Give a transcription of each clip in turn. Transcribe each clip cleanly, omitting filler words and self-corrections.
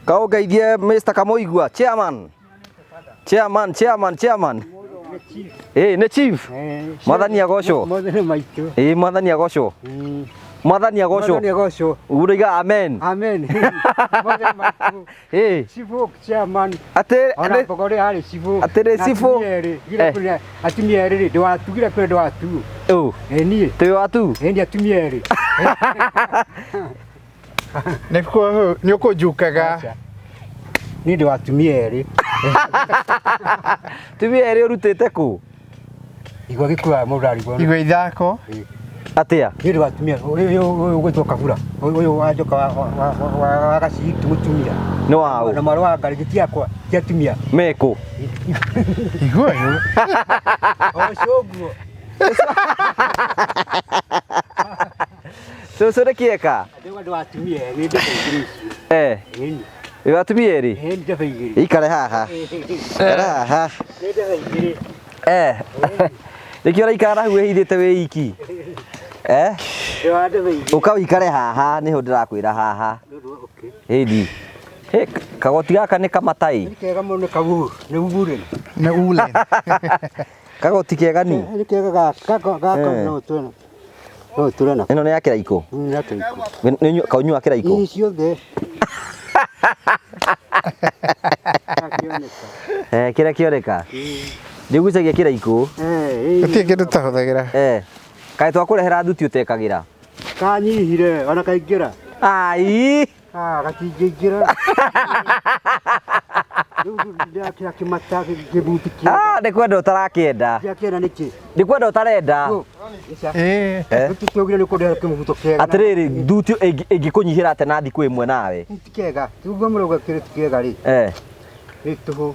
Kaũngeithie Mr. Kamoigua, chairman. Chairman, chairman, chairman. Ĩĩ nĩ chief. Mwathani agocwo. Mothe nĩ maitũ. Ĩĩ mwathani agocwo. Mwathani agocwo. Mwathani agocwo. Ũroiga amen. Amen. Mothe nĩ maitũ. Ĩĩ. Cibũ chairman. Atĩ Ona mbogo rĩ arĩ cibũ. Atĩrĩ Na cibũ. atumia erĩ. Gire Eh. kũrĩ atumia erĩ rĩ ndĩwatugire kũrĩ ndĩwatu. Ũ. Ĩ niĩ. Twĩ watu. Ĩ niĩ atumia erĩ. Nĩ ũkũnjukaga. Aca. Niĩ ndĩ wa atumia erĩ. Atumia erĩ ũrutĩte kũ? Igua gĩkuaga mũndũ arigwo. Igua ithako. Atĩa? Niĩ ndĩ wa atumia ũyũ ũyũ ũgwĩtwo Kabura. Ũyũ wa njoka wa gacii ti mũtumia. Nĩ wa ũ? Na mwarĩ wa Ngarĩki ti akwa ti atumia. Mekũ? Igua ũyũ. O ũcio ũguo. Cũcũ nĩ kĩeka? Ndauga ndĩ wa atumia erĩ nĩ ndebe igĩrĩ icio. Eh. Ĩni. Wĩ wa atumia erĩ? Ĩni ndebe igĩrĩ. Ikare haha. Ikare haha. Nĩ ndebe igĩrĩ. Eh. Nĩkĩo ũraikara hau wĩhithĩte wĩ iki? Eh. Ndĩ wa ndebe igĩrĩ. Ũka ũikare haha nĩho ndĩrakwĩra haha. Okay. Ĩni. Hĩ, kagoti gaka nĩ kamatai. Nĩ kega mũno nĩ kawool, nĩ woolen. Nĩ woolen. Kagoti kega ni. Nĩ kega gaka gaka Eh. no twena. No tũre nako. Ĩno nĩ ya kĩraikũ. Ya kĩraikũ. Kaunyua kĩraikũ. Ii ciothe. Gakĩoneka. Eh, kĩrĩa kĩoneka. Nĩũgucagia kĩraikũ. Eh, Gũtirĩ kĩndũ tũtahũthagĩra. Eh. Kaĩ twakũrehera thuti ũtekagĩra. Kanyihire ona kaingĩra. Ai. Ah, gatingĩingĩra. Rĩu ndĩrakĩra kĩmata kĩbuti kĩega. Ah, nĩ kwenda ũtarakĩenda. Ndĩrakĩenda nĩkĩ? Nĩ kwenda ũtarenda. Eh. Eh? Tũtũgire nĩ kũndehera kĩmũbuto kĩega. Atĩrĩrĩ, thuti ĩngĩkũnyihĩra atĩa na thikũ ĩmwe nawe? Ti kĩega. Tiguo mũrauga kĩrĩ ti kĩega rĩ. Eh. Nĩ tũhũ.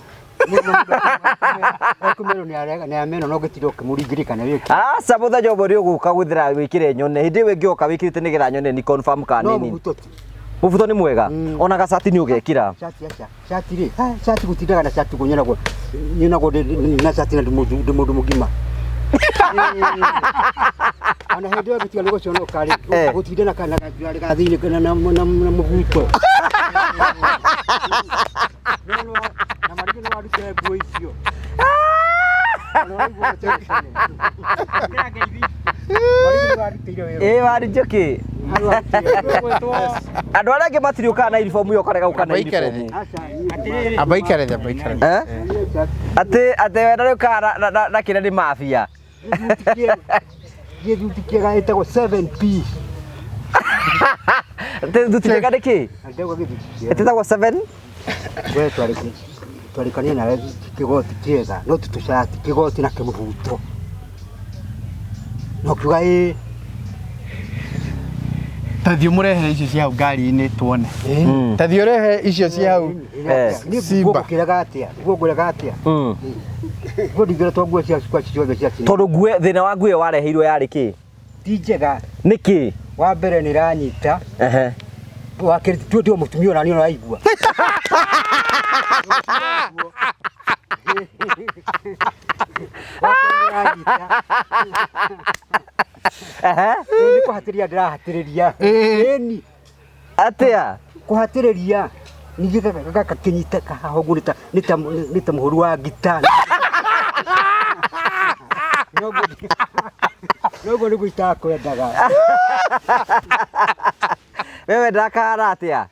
Ekũmerwo nĩ ameno no ngĩtinda ũkĩmũringĩrĩria kana wĩke. Aca mũthenya ũmwe nĩ ũgũka gwĩthĩra wĩkĩre nyone. Hĩndĩ ĩyo ĩngĩ ũka wĩkĩrĩte nĩgetha nyone ni confirm kana No nĩ nini. mũbuto ti. Mũbuto nĩ mwega. Ona gacati nĩ ũgekĩra. Shati aca. Shati rĩ. Ah, Shati gũtindaga na shati ũguo nyonagwo ndĩ na shati na ndĩ mũndũ mũgima. Ona hĩndĩ ĩyo ngĩtiga nĩ gũconoka rĩ. Eh. Gũtinda na kana gacuarĩ ga thĩinĩ kana na na mũbuto. No, no, na marigĩ no arute nguo icio. Ona waigua gũteng'era. Marigĩ no arutĩire wĩra. Ĩ wari njũkĩ. Andũ arĩa angĩ matiriũkaga na uniform ĩyo ũkarega gũka na Amba ikare uniform. thĩ. Amba ikare thĩ, amba ikare thĩ. Eh? Atĩ atĩ wenda rĩũkaga na kĩrĩa nĩ mafia. Gĩthuti kĩega ĩtagwo 7P. Atĩ thuti njega nĩ kĩ? Ndauga gĩthuti kĩega. Ĩtagwo 7 We twarĩkania nawe kĩgoti kĩega no ti tũcati kĩgoti na kĩmũbuto. Na ũkiuga ĩĩ. Ta thiĩ ũmũrehere icio cia hau ngari-inĩ tuone. Ta thiĩ ũrehe icio cia hau. Eh. Niĩ Simba. nguo ngũkĩrega atĩa? Nguo ngũrega atĩa? Nguo ndingĩra to nguo cia kwa ciothe cia cina. Tondũ nguo thĩna wa nguo ĩyo wareheirwo yarĩ kĩ? Ti njega. Nĩ kĩ? Wa mbere nĩ ĩranyita. Ehe. Wa kerĩ tu ndio mũtumia ona niĩ ũraigua. Wa kerĩ nĩ ĩranyita. Ehe. Rĩu nĩ kũhatĩrĩria ndĩrahatĩrĩria. Ĩni. Atĩa? Kũhatĩrĩria. Ningĩ gaka kĩnyita haha ũguo nĩ ta mũhũri wa ngita. Noguo nĩguo itakwendaga. We wendaga kahana atĩa?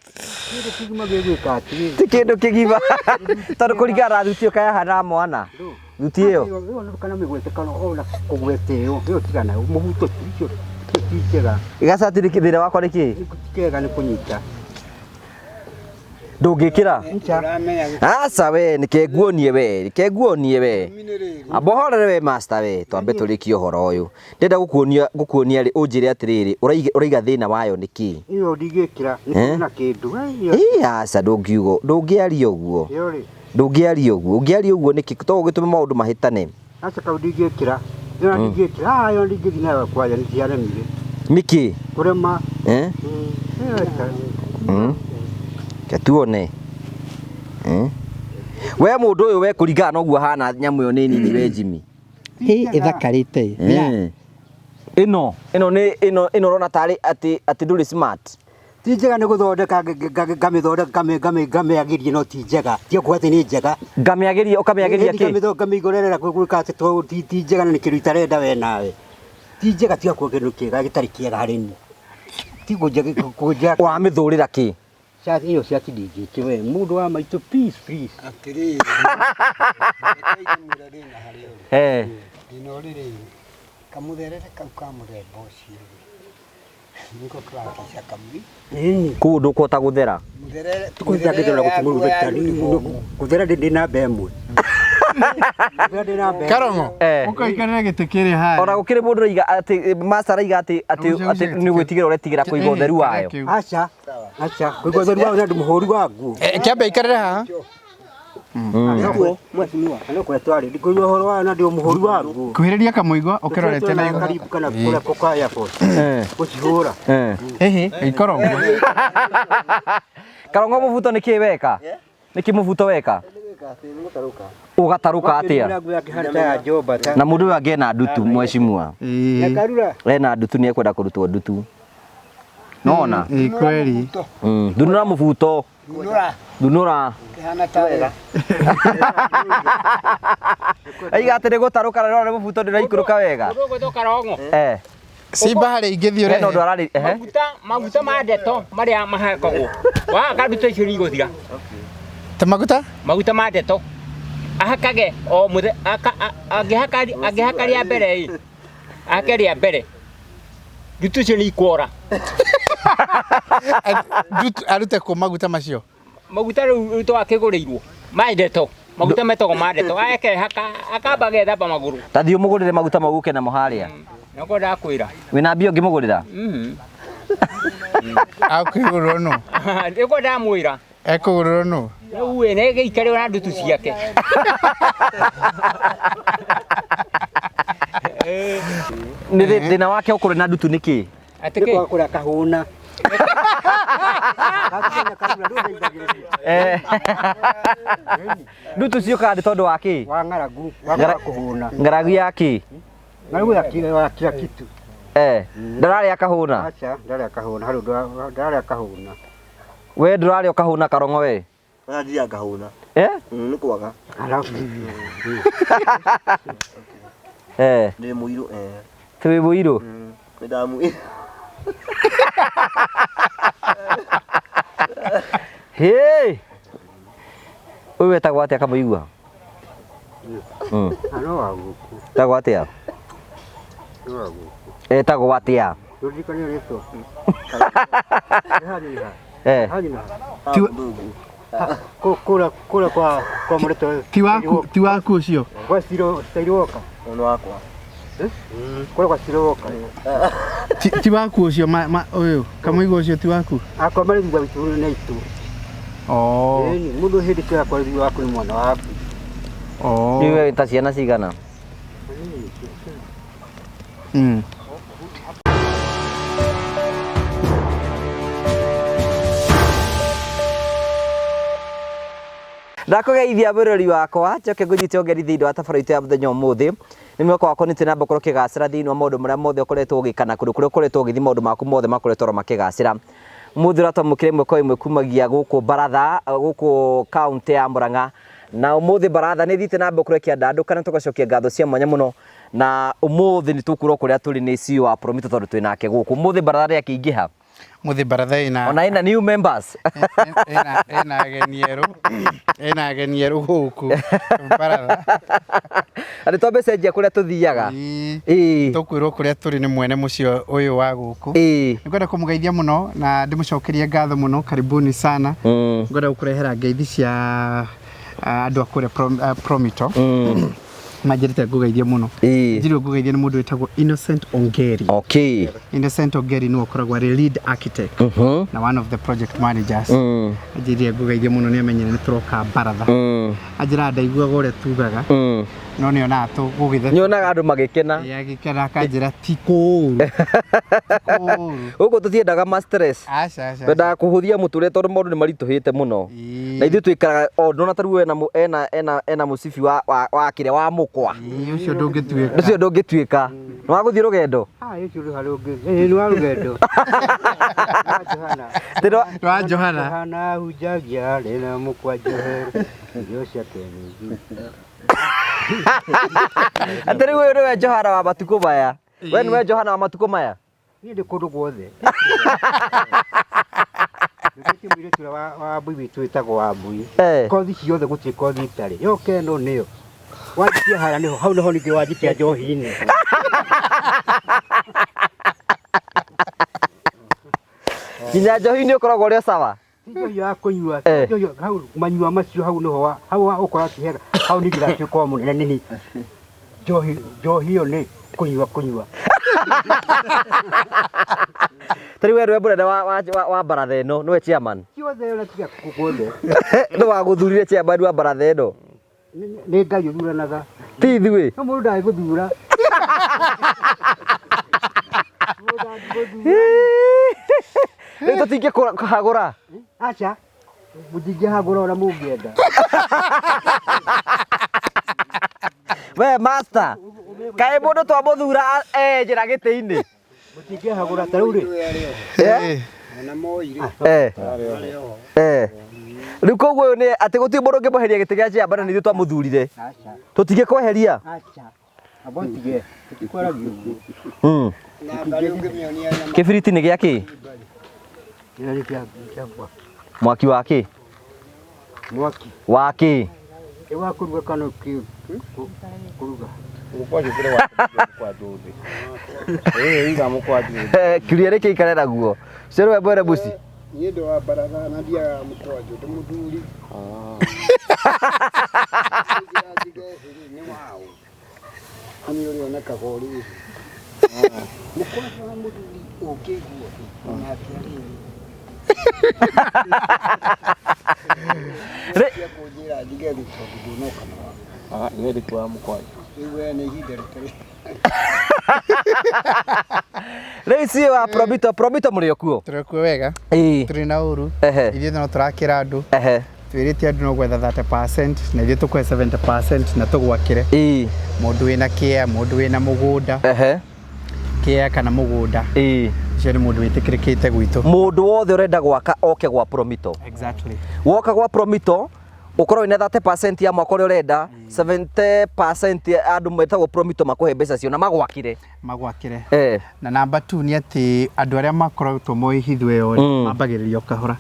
Kĩndũ kĩgima gĩgwĩka atĩrĩ. Ti kĩndũ kĩgima. Tondũ kũringana na thuti ĩyo kayahana mwana. Thuti ĩyo. Ĩyo kana mĩgwete kana ona kũgwete ĩyo ĩyo tigana mũbuto ti icio ti njega. Gacati nĩ thĩna wakwa nĩ kĩ? Ti kega nĩ kũnyita. Ndũngĩkĩra? Aca we nĩke nguonie we, nĩke nguonie we. Amba ũhorere we master we, twambe tũrĩkie ũhoro ũyũ. Ndĩrenda gũkuonia gũkuonia rĩ ũnjĩre atĩrĩrĩ, ũraiga thĩna wayo nĩ kĩ? Ĩyo ndingĩkĩra nĩ Eh? na kĩndũ. Ĩyo Ĩ aca ndũngiuga, ndũngĩaria ũguo. ĩyo rĩ. Ndũngĩaria ũguo, ũngĩaria ũguo nĩkĩ? To ũgĩtũme maũndũ mahĩtane. Aca kau ndingĩkĩra. Ĩyo ndingĩkĩra. Ah, ĩyo ndingĩthiĩ nayo kwaya nĩ ciaremire. Nĩkĩ? Kũrema. Eh? Ĩyo ĩka- Ke tuone. Eh? We mũndũ ũyũ we kũringana na ũguo ahana nyamũ ĩyo nĩ nini we Jimmy. Hĩ ĩthakarĩte ĩ. Ĩno ĩno nĩ ĩno ĩno ũrona tarĩ atĩ atĩ ndũrĩ smart. Ti njega nĩ gũthondeka ngamĩthondeka ngamĩagĩria no ti njega. Ti kuga atĩ nĩ njega. Ngamĩagĩria ũkamĩagĩria kĩ? Ngamĩigũrerera gwĩka atĩ to ti njega na nĩ kĩndũ itarenda we nawe. Ti njega tiga kuga kĩndũ kĩega gĩtarĩ kĩega harĩ niĩ. Ti kũnja. Ũramĩthũrĩra kĩ? Cati ĩyo cati ndingĩkĩ we mũndũ wa maitũ please please. Atĩrĩrĩ. Eh. Thĩna ũrĩ rĩrĩ, kamũtherere kau ka mũthemba ũcio rĩ, nĩko kĩratica kamui. Ĩni. Kũu ndũkũhota gũthera. Mũtherere Kũthera gũthera ndĩ namba ĩmwe. Gũthera ndĩ namba ĩmwe. Karongo. Eh. Ũkaikarĩra gĩtĩ kĩrĩ harĩa. Ona gũkĩrĩ mũndũ ũraiga atĩ master araiga atĩ atĩ atĩ nĩ gwĩtigĩra ũretigĩra kũiga ũtheru wayo. Aca. Aca. Kũiga ũtheru wayo na ndĩ mũhũri wa nguo. Kĩambe ikarĩre haha. Mheshimiwa, no kũrĩa twarĩ ndikũigua ũhoro wayo na ndĩ mũhũri wa nguo. Kuhĩrĩria kamũigua ũkĩrorete na igũrũ. Karibu kana kũrĩa kwa airport. Gũcihũra. Hihi, ikoro ũguo. Karongo mũbuto nĩ kĩ weka? Nĩ kĩ mũbuto weka? Ũgatarũka atĩa? Na mũndũ ũyũ angĩ ena ndutu mheshimiwa. Ena ndutu nĩ ekwenda kũrutwo ndutu. Nona? Ĩ kweli. Thunũra mũbuto. Thunũra. Thunũra. Kĩhana ta wega. Aiga atĩ nĩ gũtarũka na nĩ mũbuto ndũraikũrũka wega. Ũgũgwĩtwo Karongo. Eh. Simba harĩ ingĩthiĩ Hena ũndũ ararĩ ehe. Maguta maguta ma ndeto marĩa mahakagwo. Wahaka ndutu icio nĩ igũthira. Ta maguta? Maguta ma ndeto. Ahakage o mũthe angĩhaka angĩhaka rĩa mbere ĩ. Ahake rĩa mbere. Ndutu icio nĩ ikuora. Arute kũ maguta macio? Maguta rĩu twakĩgũrĩirwo ma ndeto. Maguta metagwo ma ndeto. Eke haka akamba agethamba magũrũ. Ta thiĩ ũmũgũrĩre maguta mau ũke namo harĩa. Nĩguo ndakwĩra. Wĩna mbia ũngĩmũgũrĩra? Akũgũrĩrwo nũ? Nĩguo ndamwĩra. Ekũgũrĩrwo nũ? Rĩu ĩ nĩ gĩikarĩro na ndutu ciake. Nĩ thĩna wake ũkũrĩ na ndutu nĩ kĩ? Atĩ kĩ? Kũrĩa kahũna. Ndutu ciũkaga nĩ tondũ wa kĩ? Wa ng'aragu, wa kwaga kũhũna. Ng'aragu ya kĩ? Ng'aragu ya kila kitu. Eh, ndararĩa kahũna? Aca, ndararĩa kahũna, harĩ ũndũ ndararĩa kahũna. We ndũrarĩa ũkahũna Karongo we? Ndararĩa ngahũna. Eh? Nĩ kwaga. Alafu. Eh. Ndĩ mũirũ eh. Ti wĩ mũirũ? Nĩ ndamũirũ. Hĩ! Ũyũ wetagwo atĩa kamũigua? Ano wa gũkũ. Etagwo atĩa? No wa gũkũ. Etagwo atĩa? Ndũririkane rĩtwa. Eh. Kũrĩa kũrĩa kwa kwa mũrĩtũ. Ti waku ti waku ũcio. Kwa Ciro Ciro woka. Nĩ wakwa. Kũrĩa kwa Ciro woka. Ti waku ũcio ma ũyũ kamũigua ũcio ti waku? Akwa marĩ thutha witũ na itũ. Oh. Ĩni mũndũ hĩndĩ kĩo akwa thutha waku nĩ mwana waku. Oh. Rĩu we ta ciana cigana? Ndakũgeithia mwĩrori wakwa njoke ngũnyite ũgeni thĩinĩ wa tabarĩra itũ ya mũthenya ũmũthĩ. Nĩ mwĩhoko wakwa nĩ twĩna ũkorwo ũkĩgacĩra thĩinĩ wa maũndũ marĩa mothe ũkoretwo ũgĩka na kũndũ kũrĩa ũkoretwo ũgĩthiĩ maũndũ maku mothe makoretwo oro makĩgacĩra. Mũthĩ ũratwamũkĩra ĩmwe kwa ĩmwe kumagia gũkũ baratha gũkũ kaũntĩ ya Murang'a. Na ũmũthĩ baratha nĩ ĩthiĩte na mbere gũkorwo ĩkĩandandũka na tũgacokia ngatho cia mwanya mũno. Na ũmũthĩ nĩ tũkwĩrwo kũrĩa tũrĩ nĩ CEO wa Promito tondũ twĩ nake gũkũ. Ũmũthĩ baratha rĩakĩingĩha. Mũthĩ baratha ĩna ona ĩna new members. Ĩna ageni erũ. Ĩna ageni erũ gũkũ baratha. Na nĩ twambe cenjia kũrĩa tũthiaga. Ĩĩ. Tũkwĩrwo kũrĩa tũrĩ nĩ mwene mũciĩ ũyũ wa gũkũ. Ĩĩ. Nĩngwenda kũmũgeithia mũno na ndĩmũcokerie ngatho mũno, karibuni sana. Ngwenda gũkũrehera ngeithi cia andũ a kũrĩa Promito. Manjĩrĩte ngũgeithie mũno. Njĩrĩrwo ngũgeithie nĩ mũndũ wĩtagwo Innocent Ongeri. Okay. Innocent Ongeri nĩwe ũkoragwo arĩ lead architect na one of the project managers. Anjĩrire ngũgeithie mũno nĩ amenyire nĩ tũroka baratha. Anjĩraga ndaiguaga ũrĩa tugaga. No nĩ onaga tũgũgĩthe. Nyonaga andũ magĩkena. Ĩĩ agĩkena akanjĩra ti kũũru. Gũkũ tũtiendaga ma stress. Aca aca. Twendaga kũhũthia mũtũrĩre tondũ maũndũ nĩ maritũhĩte mũno. Na ithuĩ tũikaraga o ndona ta rĩu ena ena ena ena mũcibi wa wa kĩrĩa wa mũkwa. Mũkwa. Ĩĩ, ũcio ndũngĩtuĩka. Ũcio ndũngĩtuĩka. Nĩ wa gũthiĩ rũgendo? Ah, ũcio rĩ harĩ ũngĩ. Ĩĩ, nĩ wa rũgendo. Wa Johana. Atĩ nĩ Wa Johana. Johana hunjagia arĩ na mũkwa njohero. Irio ciake nĩ njuru. Atĩ rĩu ũyũ nĩwe Johana wa matukũ maya. We nĩwe Johana wa matukũ maya? Niĩ ndĩ kũndũ guothe. Ndũkĩtie mũirĩtu ũrĩa wa Wambui witũ wĩtagwo Wambui. Kothi ciothe gũtirĩ kothi itarĩ. Yoke ĩno nĩyo. Wanjikia harĩa nĩho, hau nĩho ningĩ wanjikia njohi-inĩ. Nginya njohi-inĩ ũkoragwo ũrĩ o sawa? Ti njohi ya kũnyua, ti njohi hau manyua macio hau nĩho wa, hau wa ũkora akĩhera, hau ningĩ ndatuĩka o mũnene nini. Njohi, njohi ĩyo nĩ kũnyua kũnyua. Ta rĩu we nĩwe mũnene wa baratha ĩno, nĩwe chairman? Ciothe ona tiga guothe. Nũ wagũthurire chairman wa baratha ĩno? Nĩ Ngai ũthuranaga. Ti ithuĩ? No mũndũ ndangĩgũthura. Rĩu tũtingĩkũhagũra? Aca, mũtingĩhagũra ona mũngĩenda. We master, kaĩ mũndũ twamũthura enjera gĩtĩ-inĩ? Mũtingĩhagũra ta rĩu rĩ. Ona moi rĩ. Rĩu koguo ũyũ nĩ atĩ gũtirĩ mũndũ ũngĩmweheria gĩtĩ gĩa chairman nĩ ithuĩ twamũthurire. Aca. Tũtingĩkweheria? Aca. Amba ũtige, tũtikwaragia ũguo. Na mbarĩ ũngĩmĩonia nyama. Kĩbiriti nĩ gĩa kĩ? Kĩrĩa nĩ kĩa mwaki. Mwaki wa kĩ? Mwaki. Wa kĩ? Ĩ wa kũruga kana kũruga? Mũkwanjũ kũrĩa wa mũkwanjũ thĩ. Ĩĩ iga mũkwanjũ thĩ. Kiuria nĩkĩ ikare naguo. Ũcio nĩwe mwene mũciĩ. Niĩ ndĩ wa baratha na ndiagaga mũkwanjũ, ndĩ mũthuri. Nĩ waũ. Nĩ ũrĩa onekaga ũrĩ ũyũ. Mũkwanjũ wa mũthuri ũngĩigua nake arĩ ũyũ. Cia kũnjĩra njige thĩ tondũ ndũnoka na waku. Ah, niĩ ndĩ wa mũkwanjũ. Rĩu we nĩ ihinda rĩtarĩ. Rĩu ciĩ wa Promito, Promito mũrĩ o kuo? Tũrĩ kuo wega. Ĩĩ. Tũrĩ na ũru. Ehe. Ithuĩ no tũrakĩra andũ. Ehe. Twĩrĩte andũ no gwetha 30% na ithuĩ tũkũhe 70% na tũgwakĩre. Ĩĩ. Mũndũ wĩna kĩa, mũndũ wĩna mũgũnda. Ehe. Kĩa kana mũgũnda. Ĩĩ. Ũcio nĩ mũndũ wĩtĩkĩrĩkĩte gwitũ. Mũndũ wothe ũrenda gwaka oke gwa Promito. Exactly. Woka gwa Promito ũkorwo wĩna 30% ya mwaka ũrĩa ũrenda, 70% ya andũ metagwo Promito makũhe mbeca cio na magwakĩre. Magwakĩre. Eh. Na namba 2 nĩ atĩ andũ arĩa makoretwo moĩ hitho ĩyo rĩ, mambagĩrĩria o kahora.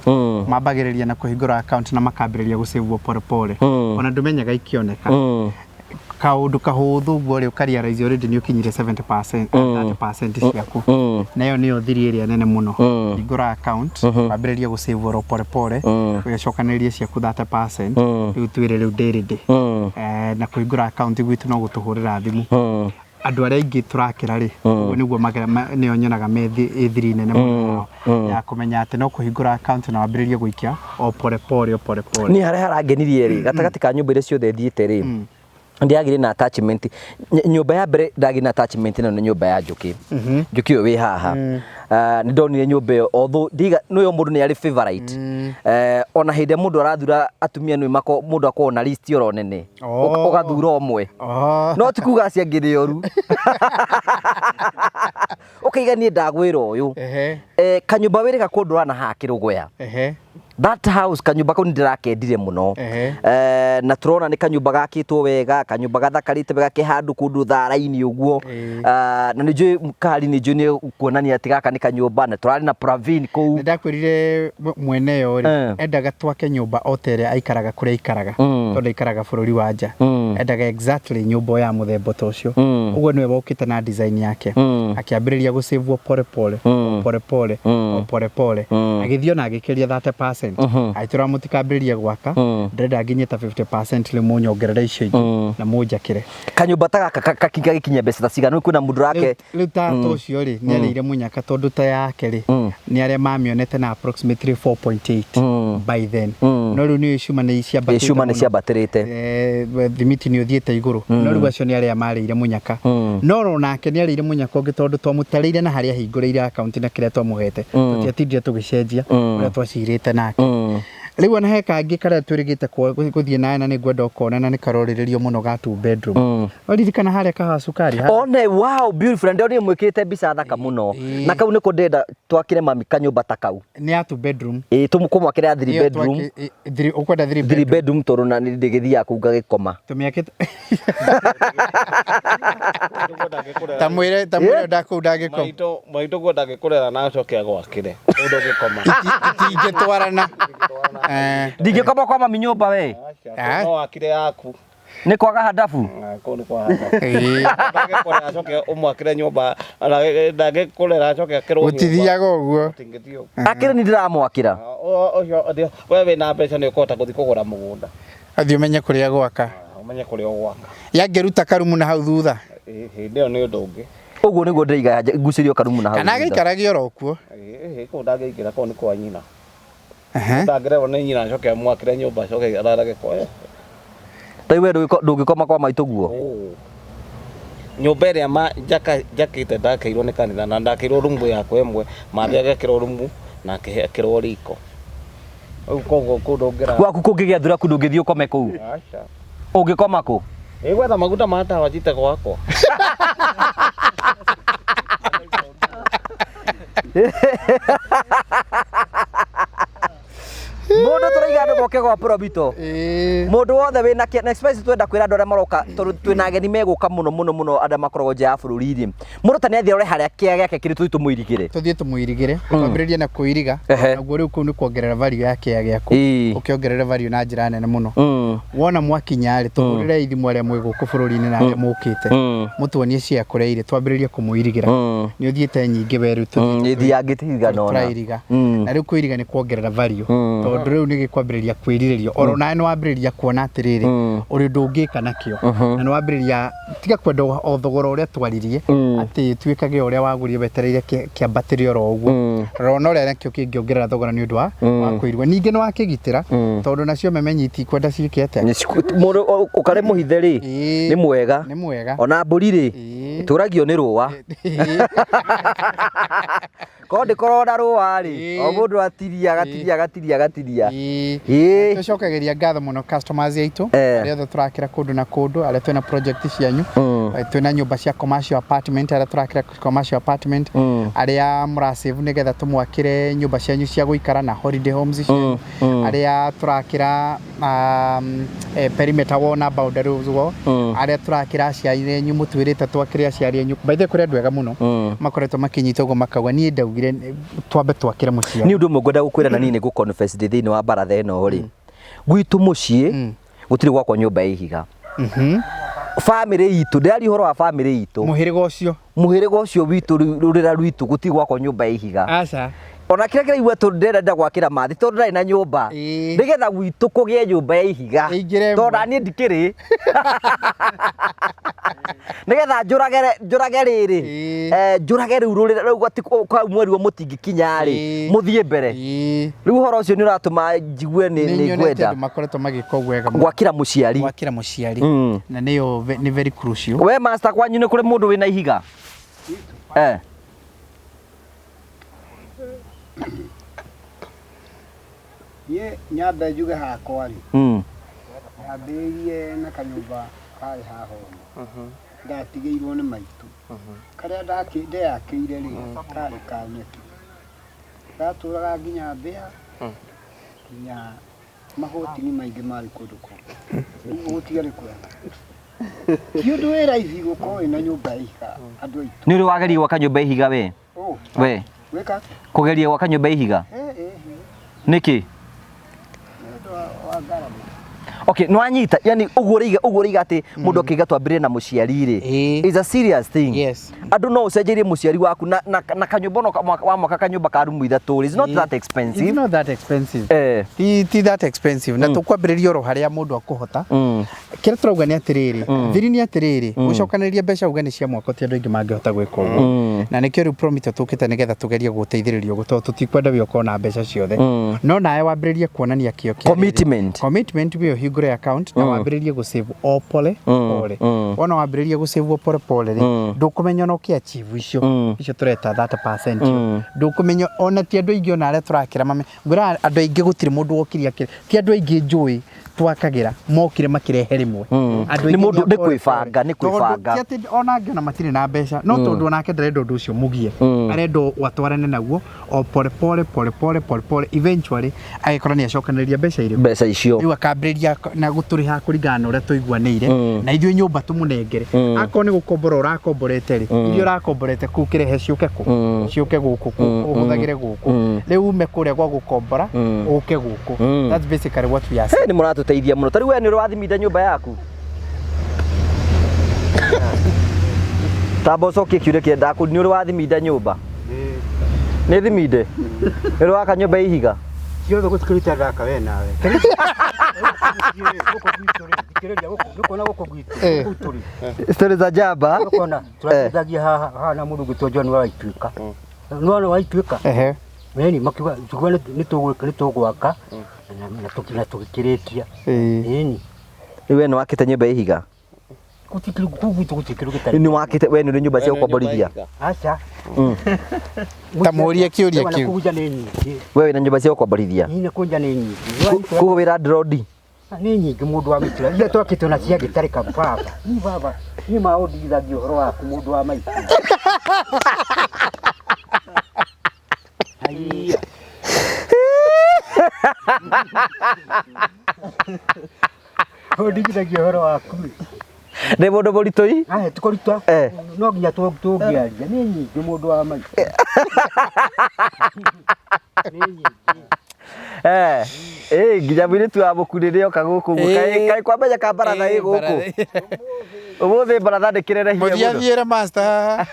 Mambagĩrĩria na kũhingũra account na makambĩrĩria gũcĩvwo pole pole. Ona ndũmenyaga ikĩoneka. Kaũndũ kahũthũ ũguo rĩ, ũkarealize already nĩ ũkinyire 70%, 30% ciaku. Na ĩyo nĩyo thiri ĩrĩa nene mũno. Hingũra account, wambĩrĩrie gũcĩvwo oro pole pole, ũgĩcokanĩrĩrie ciaku 30%, rĩu twĩre rĩu ndĩ ready. Na kũhingũra account gwitũ no gũtũhũrĩra thimũ. Andũ arĩa aingĩ tũrakĩra rĩ, ũguo nĩguo nĩyo nyonaga me thiri nene mũno yao, ya kũmenya atĩ no kũhingũra account na wambĩrĩrie gũikia o pole pole, o pole pole. Niĩ harĩa harangenirie rĩ, gatagatĩ ka nyũmba iria ciothe thiĩte rĩ, ndĩragĩire na attachment. Nyũmba ya mbere ndagĩire na attachment nayo nĩ nyũmba ya Njũkĩ. Njũkĩ ũyũ wĩ haha. Nĩ ndonire nyũmba ĩyo, although ndiga, nĩ ũyũ mũndũ nĩ arĩ favorite. Ona hĩndĩ ĩrĩa mũndũ arathura atumia nĩ mũndũ akoragwo na list oro nene. Ũgathura ũmwe. No ti kuga acio angĩ nĩ oru. Ũkaiga niĩ ndagwĩra ũyũ. Kanyũmba wĩrĩga kũndũ ũrana haha Kĩrũgũya. That house kanyũmba kau nĩ ndĩrakendire mũno. Na tũrona nĩ kanyũmba gakĩtwo wega, kanyũmba gathakarĩte wega ke handũ kũndũ thara-inĩ ũguo. Na nĩ njũĩ Kari nĩ njũĩ nĩ kuonania atĩ gaka nĩ kanyũmba na tũrarĩ na Pravin kũu. Nĩ ndakwĩrire mwene yo rĩ, endaga twake nyũmba o ta ĩrĩa aikaraga kũrĩa aikaraga, tondũ aikaraga bũrũri wa nja. Endaga exactly nyũmba ya mũthemba ta ũcio. Ũguo nĩwe wokĩte na design yake. Akĩambĩrĩria gũcĩvwo pole pole, pole pole, pole pole. Agĩthiĩ ona agĩkĩria 30%. Agĩtwĩra mũtikambĩrĩrie gwaka, ndĩrenda nginyie ta 50% rĩu mũnyongerere icio ingĩ na mũnjakĩre. Kanyũmba ta gaka gagĩkinya mbeca ta cigana? Kwĩna mũndũ ũrake. Rĩu ta ũcio rĩ, nĩ arĩire mũnyaka tondũ ta yake rĩ, nĩ arĩa mamĩonete na approximately 4.8 by then. No rĩu nĩ cuma nĩ ciambatĩte Cuma nĩ mũno. ciambatĩrĩte. Thimiti nĩ ũthiĩte igũrũ. No rĩu acio nĩ arĩa marĩire mũnyaka. No onake nĩ arĩire mũnyaka ũngĩ tondũ twamũtarĩire na harĩa ahingũrĩire account na kĩrĩa twamũhete. Tũtiatindire tũgĩcenjia ũrĩa twacirĩte nake. Rĩu ona he kangĩ karĩa twĩrĩgĩte gũthiĩ nawe na nĩ ngwenda ũkona na nĩ karorĩrĩrio mũno ga two bedroom. Waririkana harĩa kahawa cukari ha? One, wow, beautiful. Na ndĩronire mwĩkĩrĩte mbica thaka mũno. Na kau nĩko ndĩrenda twakĩre mami kanyũmba ta kau. Nĩ ya two bedroom. Ĩĩ, tũmwakĩre ya three Ĩyo bedroom. Ũkwenda three Three bedroom. bedroom tondũ na nĩ ndĩgĩthiaga kũu ngagĩkoma. Tũmĩakĩte ta mwĩre ta mwĩre ndakũu ndangĩkoma. Maitũ maitũ guo ndangĩkũrera na acoke agwakĩre. Ũndũ ndũngĩkoma. Itingĩtwarana. Eh, Ndingĩkoma kwa mami nyũmba we. Ah. No wakire yaku. Nĩ kwaga handabu. Ah, Kũu nĩ kwa handa. ĩĩ. Ndangĩkũrera acoke ũmwakĩre nyũmba. Ndangĩkũrera acoke akĩrwo nyũmba. Gũtithiaga ũguo. Gũtingĩthiĩ ũguo. Akĩrĩ nĩ ndĩramwakĩra. Ũcio we wĩna mbeca nĩ ũkũhota gũthiĩ kũgũra mũgũnda. Athiĩ ũmenye kũrĩa gwaka. Ũmenye kũrĩa ũgwaka. Yangĩruta karumu na hau thutha. Ĩĩ, Hĩndĩ ĩyo nĩ ũndũ ũngĩ. Ũguo nĩguo ndĩraiga ngucĩrio karumu na hau. Kana thutha. agĩikarage oro kuo. Ĩĩ, kũu ndangĩingĩra kũu nĩ kwa nyina. Ehe. Ndangĩrerwo nĩ nyina acoke amwakĩre nyũmba acoke ararage kwa. Ta we ndũngĩkoma kwa maitũ guo. Oh. Nyũmba ĩrĩa ma njaka njakĩte ndakĩirwo nĩ kanitha na ndakĩirwo rumu yakwa ĩmwe mambia agĩakĩrwo rumu na akĩrwo riko. Rĩu koguo kũu ndũngĩra. Gwaku kũngĩgĩa thuraku ndũngĩthiĩ ũkome kũu. Aca. Ũngĩkoma kũ? Ĩ gwetha maguta ma tawa njite gwakwa. Mũndũ tũraiga andũ moke gwa Probito. Ĩĩ. Mũndũ wothe wĩna kĩ na express twenda kwĩra andũ arĩa maroka tondũ twĩna ageni megũka mũno mũno mũno andũ arĩa makoragwo nja ya bũrũri rĩ. Mũndũ ta nĩathiĩ arore harĩa kĩa gĩake kĩrĩ tũthiĩ tũmũirigĩre. Tũthiĩ tũmũirigĩre. Twambĩrĩrie na kũiriga. Ehe. Naguo rĩu kũu nĩ kuongerera value ya kĩea gĩaku. Ĩĩ. Ũkĩongerera value na njĩra nene mũno. Mm. Wona mwakinya rĩ tũhũrĩrei thimũ arĩa mwĩ gũkũ bũrũri-inĩ na arĩa mũkĩte. Mũtuonie cia kũrĩa irĩ twambĩrĩrie kũmũirigĩra. Nĩ ũthiĩte nyingĩ we rĩu tũthiĩ Nĩ thiangĩte igana ũna. tũrairiga. Na rĩu kũiriga nĩ kuongerera value tondũ rĩu nĩ gĩkwambĩrĩria kwĩrirĩrio oro nawe nĩ wambĩrĩria kuona atĩrĩrĩ ũrĩ ũndũ ũngĩka nakĩo na nĩ wambĩrĩria tiga kwenda o thogora ũrĩa twaririe atĩ tuĩkage ũrĩa wagũrire wetereire kĩambatĩre oro ũguo rora ona ũrĩa nakĩo kĩngĩongerera thogora nĩ ũndũ wa wa kũirigwo ningĩ nĩ wakĩgitĩra tondũ nacio memenyi itikwenda ciĩke atĩa Mũndũ ũkarĩ mũhithe rĩ Ĩĩ. nĩ mwega. Nĩ mwega. Ona mbũri rĩ Ĩĩ. ĩtũragio nĩ rũa. Korwo ndĩkorwo na rũa rĩ Ĩĩ. o mũndũ atiria agatiria agatiria agatiria. Ĩĩ. Ĩĩ. Tũcokagĩria ngatho mũno customers aitũ Eh. arĩa othe tũrakĩra kũndũ na kũndũ arĩa twĩna project cianyu twĩna nyũmba cia commercial apartment arĩa tũrakĩra commercial apartment arĩa mũrasave nĩgetha tũmwakĩre nyũmba cianyu cia gũikara na holiday homes cianyu arĩa tũrakĩra perimeter wall na boundary wall arĩa tũrakĩra aciari anyu mũtwĩrĩte twakĩre aciari anyu by the way kũrĩ andũ ega mũno makoretwo makinyita ũguo makauga niĩ ndaugire twambe twakĩre mũciĩ Nĩ ũndũ ũmwe ngwenda gũkwĩra na niĩ nĩ ngũ-confess ndĩ thĩinĩ wa baratha ĩno rĩ gwitũ mũciĩ gũtirĩ gwakwa nyũmba ya ihiga. Bamĩrĩ itũ ndĩraria ũhoro wa bamĩrĩ itũ mũhĩrĩga ũcio mũhĩrĩga ũcio witũ rũrĩra rwitũ gũtirĩ gwakwa nyũmba ya ihiga. aca Ona kĩrĩa kĩraigua tondũ ndĩrenda gwakĩra mathi tondũ ndarĩ na nyũmba Ĩĩ. nĩgetha gwitũ kũgĩe nyũmba ya ihiga Ĩingĩre ĩmwe. tondũ naniĩ ndikĩrĩ nĩgetha njũrage njũrage rĩrĩ Ĩĩ. njũrage rĩu rũrĩra rĩu atĩ kau mweri wa mũtingĩkinya rĩ Ĩĩ. mũthiĩ mbere Ĩĩ. rĩu ũhoro ũcio nĩ ũratũma njigue nĩ nĩ nĩ nyonete ngwenda andũ makoretwo magĩka ũguo wega mũno. gwakĩra mũciari gwakĩra mũciari na nĩyo nĩ very crucial we master kwanyu nĩ kũrĩ mũndũ wĩna ihiga eh Niĩ nyambe njuge hakwa rĩ nyambĩrĩirie na kanyũmba karĩ haha ũguo ndatigĩirwo nĩ maitũ karĩa ndeyakĩire rĩ karĩ ka nyeki gatũraga nginya mbĩa nginya mahotini maingĩ marĩ kũndũ kũu rĩu gũtiarĩ kwega ti ũndũ wĩ raithi gũkorwo wĩna nyũmba ya ihiga andũ aitũ nĩ ũrĩ wageria gwaka nyũmba ya ihiga we Ũ, we gwĩka atĩa? kũgeria gwaka nyũmba ya ihiga Ĩ, ĩ, ĩ, nĩkĩ nĩ ũndũ wa ngarama Okay, nĩwanyita yani ũguo ũraiga ũguo ũraiga atĩ mũndũ akĩiga twambĩrĩrie na mũciari rĩ Ĩĩ. is a serious thing Yes. andũ no ũcenjerie mũciari waku na kanyũmba no wa mwaka kanyũmba ka rumu ithatũ rĩ it's not that It's expensive not that expensive. eh Ti that expensive na tũkwambĩrĩria oro harĩa mũndũ akũhota kĩrĩa tũrauga nĩ atĩrĩrĩ thiri nĩ atĩrĩrĩ gũcokanĩrĩria mbeca uge nĩ cia mwaka ti andũ aingĩ mangĩhota gwĩka ũguo na nĩkĩo rĩu Promito tũkĩte nĩgetha tũgerie gũteithĩrĩria ũguo tondũ tũtikwenda we ũkorwo na mbeca ciothe no nawe wambĩrĩrie kuonania kĩo kĩa rĩrĩ. Commitment. Commitment we ũhingũre Ũhingũre account na wambĩrĩrie gũ save o pole pole. Wona wambĩrĩria gũ save o pole pole rĩ, ndũkũmenya ona ũkĩ achieve icio icio tũreta 30%. Ndũkũmenya ona ti andũ aingĩ, ona arĩa tũrakĩra mame ngwĩra andũ aingĩ gũtirĩ mũndũ wokire akĩre, ti andũ aingĩ njũĩ twakagĩra mokire makĩrehe rĩmwe. Andũ Nĩ aingĩ mũndũ- a nĩ pole kwĩbanga, pole. nĩ kwĩbanga. Tondũ ti atĩ ona angĩ ona matirĩ na mbeca, no tondũ onake ndarenda ũndũ ũcio mũgie, arenda watwarane naguo o pole pole pole pole pole pole, eventually agĩkora nĩ acokanĩrĩria mbeca irĩkũ, mbeca icio. Rĩu akambĩrĩria na gũtũrĩha kũringana na ũrĩa tũiguanĩire na ithuĩ nyũmba tũmũnengere. Akorwo nĩ gũkombora ũrakomborete rĩ, iria ũrakomborete kũu kĩrehe ciũke kũ ciũke gũkũ ũhũthagĩre gũkũ. Rĩu ume kũrĩa gwa gũkombora ũke gũkũ. That's basically what we are Hey, nĩ mũratũteithia mũno. Ta rĩu we nĩ ũrĩ wathiminda nyũmba yaku? Tamba ũcokie kĩũria kĩrĩa ndakũria. Nĩ ũrĩ wathiminda nyũmba? Nĩ thiminde? Nĩ ũrĩ waka nyũmba ya ihiga? Ciothe gũtikĩruta ndaka we nawe gũkũ gwitũ rĩ, thikĩrĩria gũkũ, nĩũkuona gũkũ gwitũ, gũkũ tũrĩ. Story za jaba. Nĩũkuona tũratithagia haha haha na mũndũ ũgwĩtwo John wa Ituĩka, nĩwona wa Ituĩka. Ĩni makiuga tukiuga nĩ tũgwaka na tũgĩkĩrĩkia. Ĩni. Rĩu we nĩ wakĩte nyũmba ya ihiga? Gũtikĩrĩ kũu gwitũ, gũtikĩrĩ gĩtarĩ. Nĩ wakĩte we nĩ ũrĩ nyũmba cia gũkomborithia? Aca. Ta mũrie kĩũria kĩu. Kũgunja nĩ nyingĩ. We wĩna nyũmba cia gũkomborithia? Ĩni, kũnja nĩ nyingĩ. Koguo wĩ landlord? Nĩ nyingĩ mũndũ wa mĩtira iria twakĩte ona cia gĩtarĩka baba. Niĩ baba, niĩ ma ũndigithagia ũhoro waku mũndũ wa maitũ. Haiya. Ũndigithagia ũhoro waku. Nĩ mũndũ mũritũ i? Ahe tũkũruta. No nginya tũngĩaria. Nĩ nyingĩ mũndũ wa maitũ. Nĩ nyingĩ. Nginya mũirĩtu wa mũkurĩre oka gũkũ ũguo. Kaĩ kwamenya ka baratha ĩ gũkũ? Ũmũthĩ baratha ndĩkĩrerehire Mũthiĩ mũno. athiĩre master haha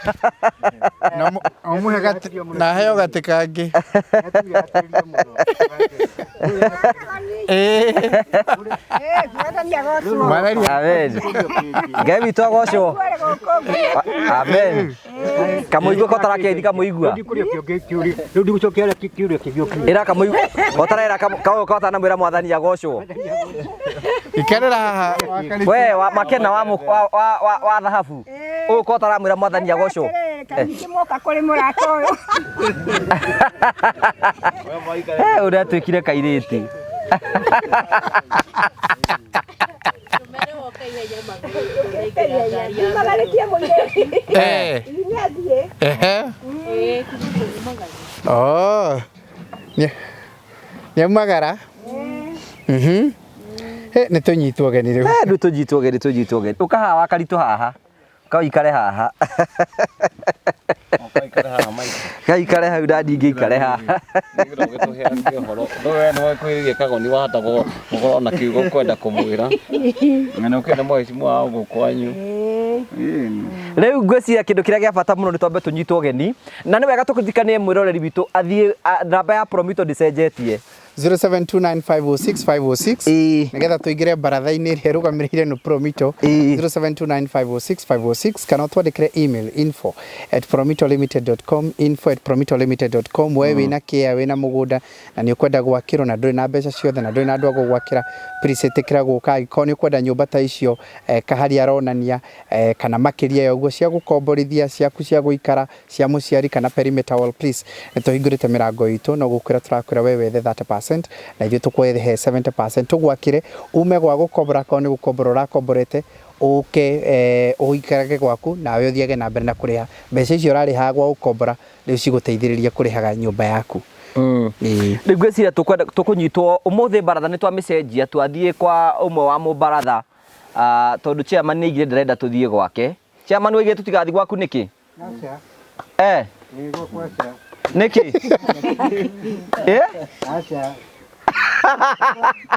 na ũmũhe gatĩ na aheo gatĩ kangĩ. Mwathani. Amen. Ngai witũ agocwo. Amen. Kamũigua ko tarakĩathi kamũigua. Rĩu ndigũcokia kĩũria kĩngĩ ũkiuga. Ĩra kamũigua. Otarera kaũ katanamwĩra mwathani agocwo. Ikarĩra haha. We wa makena wa wa wa wa, wa thahabu. Ũyũ ko taramwĩra mwathani agocwo. Kaingĩ moka kũrĩ mũrata ũyũ. Ũrĩa atuĩkire kairĩtu. Magarĩtie mũirĩtu. Nĩ athiĩ. Ehe. Oh. Nĩ aumagara? Nĩ tũnyitwo geni rĩu. Rĩu tũnyitwo geni, tũnyitwo geni. Ũka haha wakaritũ haha. Ũka ũikare haha. Gaikare hau na ningĩ ikare haha. Nĩgetha ũgĩtũheanĩre ũhoro. No we nĩ wakuhĩrĩria kagoni wahota gũkorwo na kiugo kwenda kũmwĩra. Na nĩ ũkĩenda mheshimiwa wa gũkũ kwanyu. Rĩu ngwĩciria kĩndũ kĩrĩa gĩa bata mũno nĩ twambe tũnyitwo geni, na nĩ wega tũkĩririkanie mwĩroreri witũ athiĩ namba ya Promito ndĩcenjetie. 0729506506 nigetha tuingire baratha-inĩ ĩrĩa ĩrũgamĩrĩire nĩ Promito. 0729506506 kana ũtwandĩkĩre email info@promitolimited.com, info@promitolimited.com. We wĩna kĩa wĩna mũgũnda na nĩ ũkwenda gwakĩrwo na ndũrĩ na mbeca ciothe na ndũrĩ na andũ a gũgwakĩra, please ĩtĩkĩra gũka. Angĩkorwo nĩ ũkwenda nyũmba ta icio kahari aronania kana makĩria ya ũguo cia gũkomborithia, ciaku cia gũikara, cia mũciari kana perimeter wall, please nĩ tũhingũrĩte mĩrango itũ. No gũkwĩra tũrakwĩra we wethe 30% na ithuĩ tũkwehe 70% tũgwakĩre ume gwa gũkombora, akorwo nĩ gũkombora ũrakomborete, ũke ũikarage gwaku nawe ũthiage na mbere na kũrĩha mbeca icio ũrarĩhaga gwa gũkombora, rĩu cigũteithĩrĩria kũrĩhaga nyũmba yaku. Rĩu ngwĩciria tũkũnyitwo ũmũthĩ baratha nĩ twamĩcenjia, twathiĩ kwa ũmwe wa mũbaratha, tondũ chairman nĩ aigire ndarenda tũthiĩ gwake. Chairman waigire tũtigathiĩ gwaku nĩkĩ? Aca. Ĩ gwakwa aca. Nĩkĩ? Aca.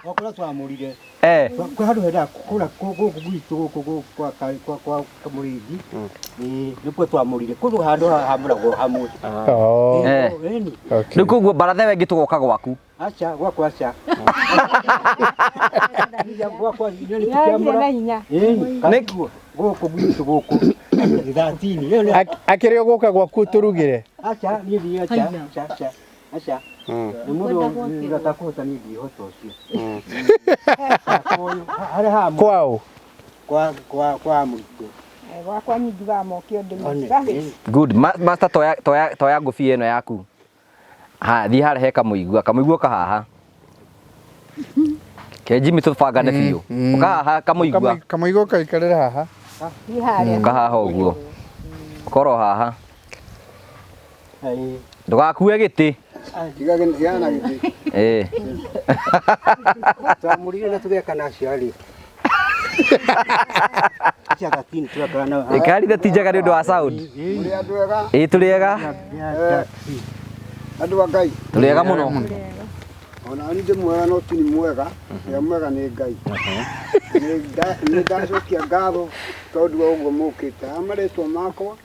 Gwakwa twamũrire. Kwĩ handũ hendaga kũra gũkũ gwitũ gũkũ kwa kwa kwa Kamũrĩithi. Ĩ nĩkuo twamũrire. Kũndũ handũ hamũragwo hamwe. Ĩni. Rĩu koguo baratha ĩyo ĩngĩ tũgoka gwaku. Aca gwakwa aca. Gwakwa nĩ tũkĩamũra. Ĩni. Nĩkĩ? Gũkũ gwitũ gũkũ. 13. Akĩrĩ ũgũka gwaku tũrugĩre? Aca niĩ thiĩ aca. Aca aca. Aca. Nĩ mũndũ ũtakũhota niĩ ndihota ũcio. Harĩa ha Kwao. Kwa kwa kwa mũitũ. Gwakwa nyingiugaga moke ũndũ. Good. Master, toya toya toya ngũbia ĩno yaku. Ha, thiĩ harĩa he kamũigua. Kamũigua ka haha. Ke Jimmy tũbangane biũ. Ũka haha kamũigua. Kamũigua kaikarĩre haha. Thiĩ harĩa. Ũka haha ũguo. Ũkorwo haha. Ndũgakue gĩtĩ. Tiga tigana gĩtĩ. Ĩĩ. Twamũrire na tũgeka na acio arĩ. Cia gatini tũgekana na. Ĩkarire ti njega nĩ ũndũ wa sound. Mũrĩ andũ ega. Ĩĩ tũrĩ ega. Andũ a Ngai. Tũrĩ ega mũno. Ona niĩ ndĩ mwega no ti nĩ mwega. Ũrĩa mwega nĩ Ngai. Nĩ ndacokia ngatho tondũ wa ũguo mũkĩte. Ha marĩtwa makwa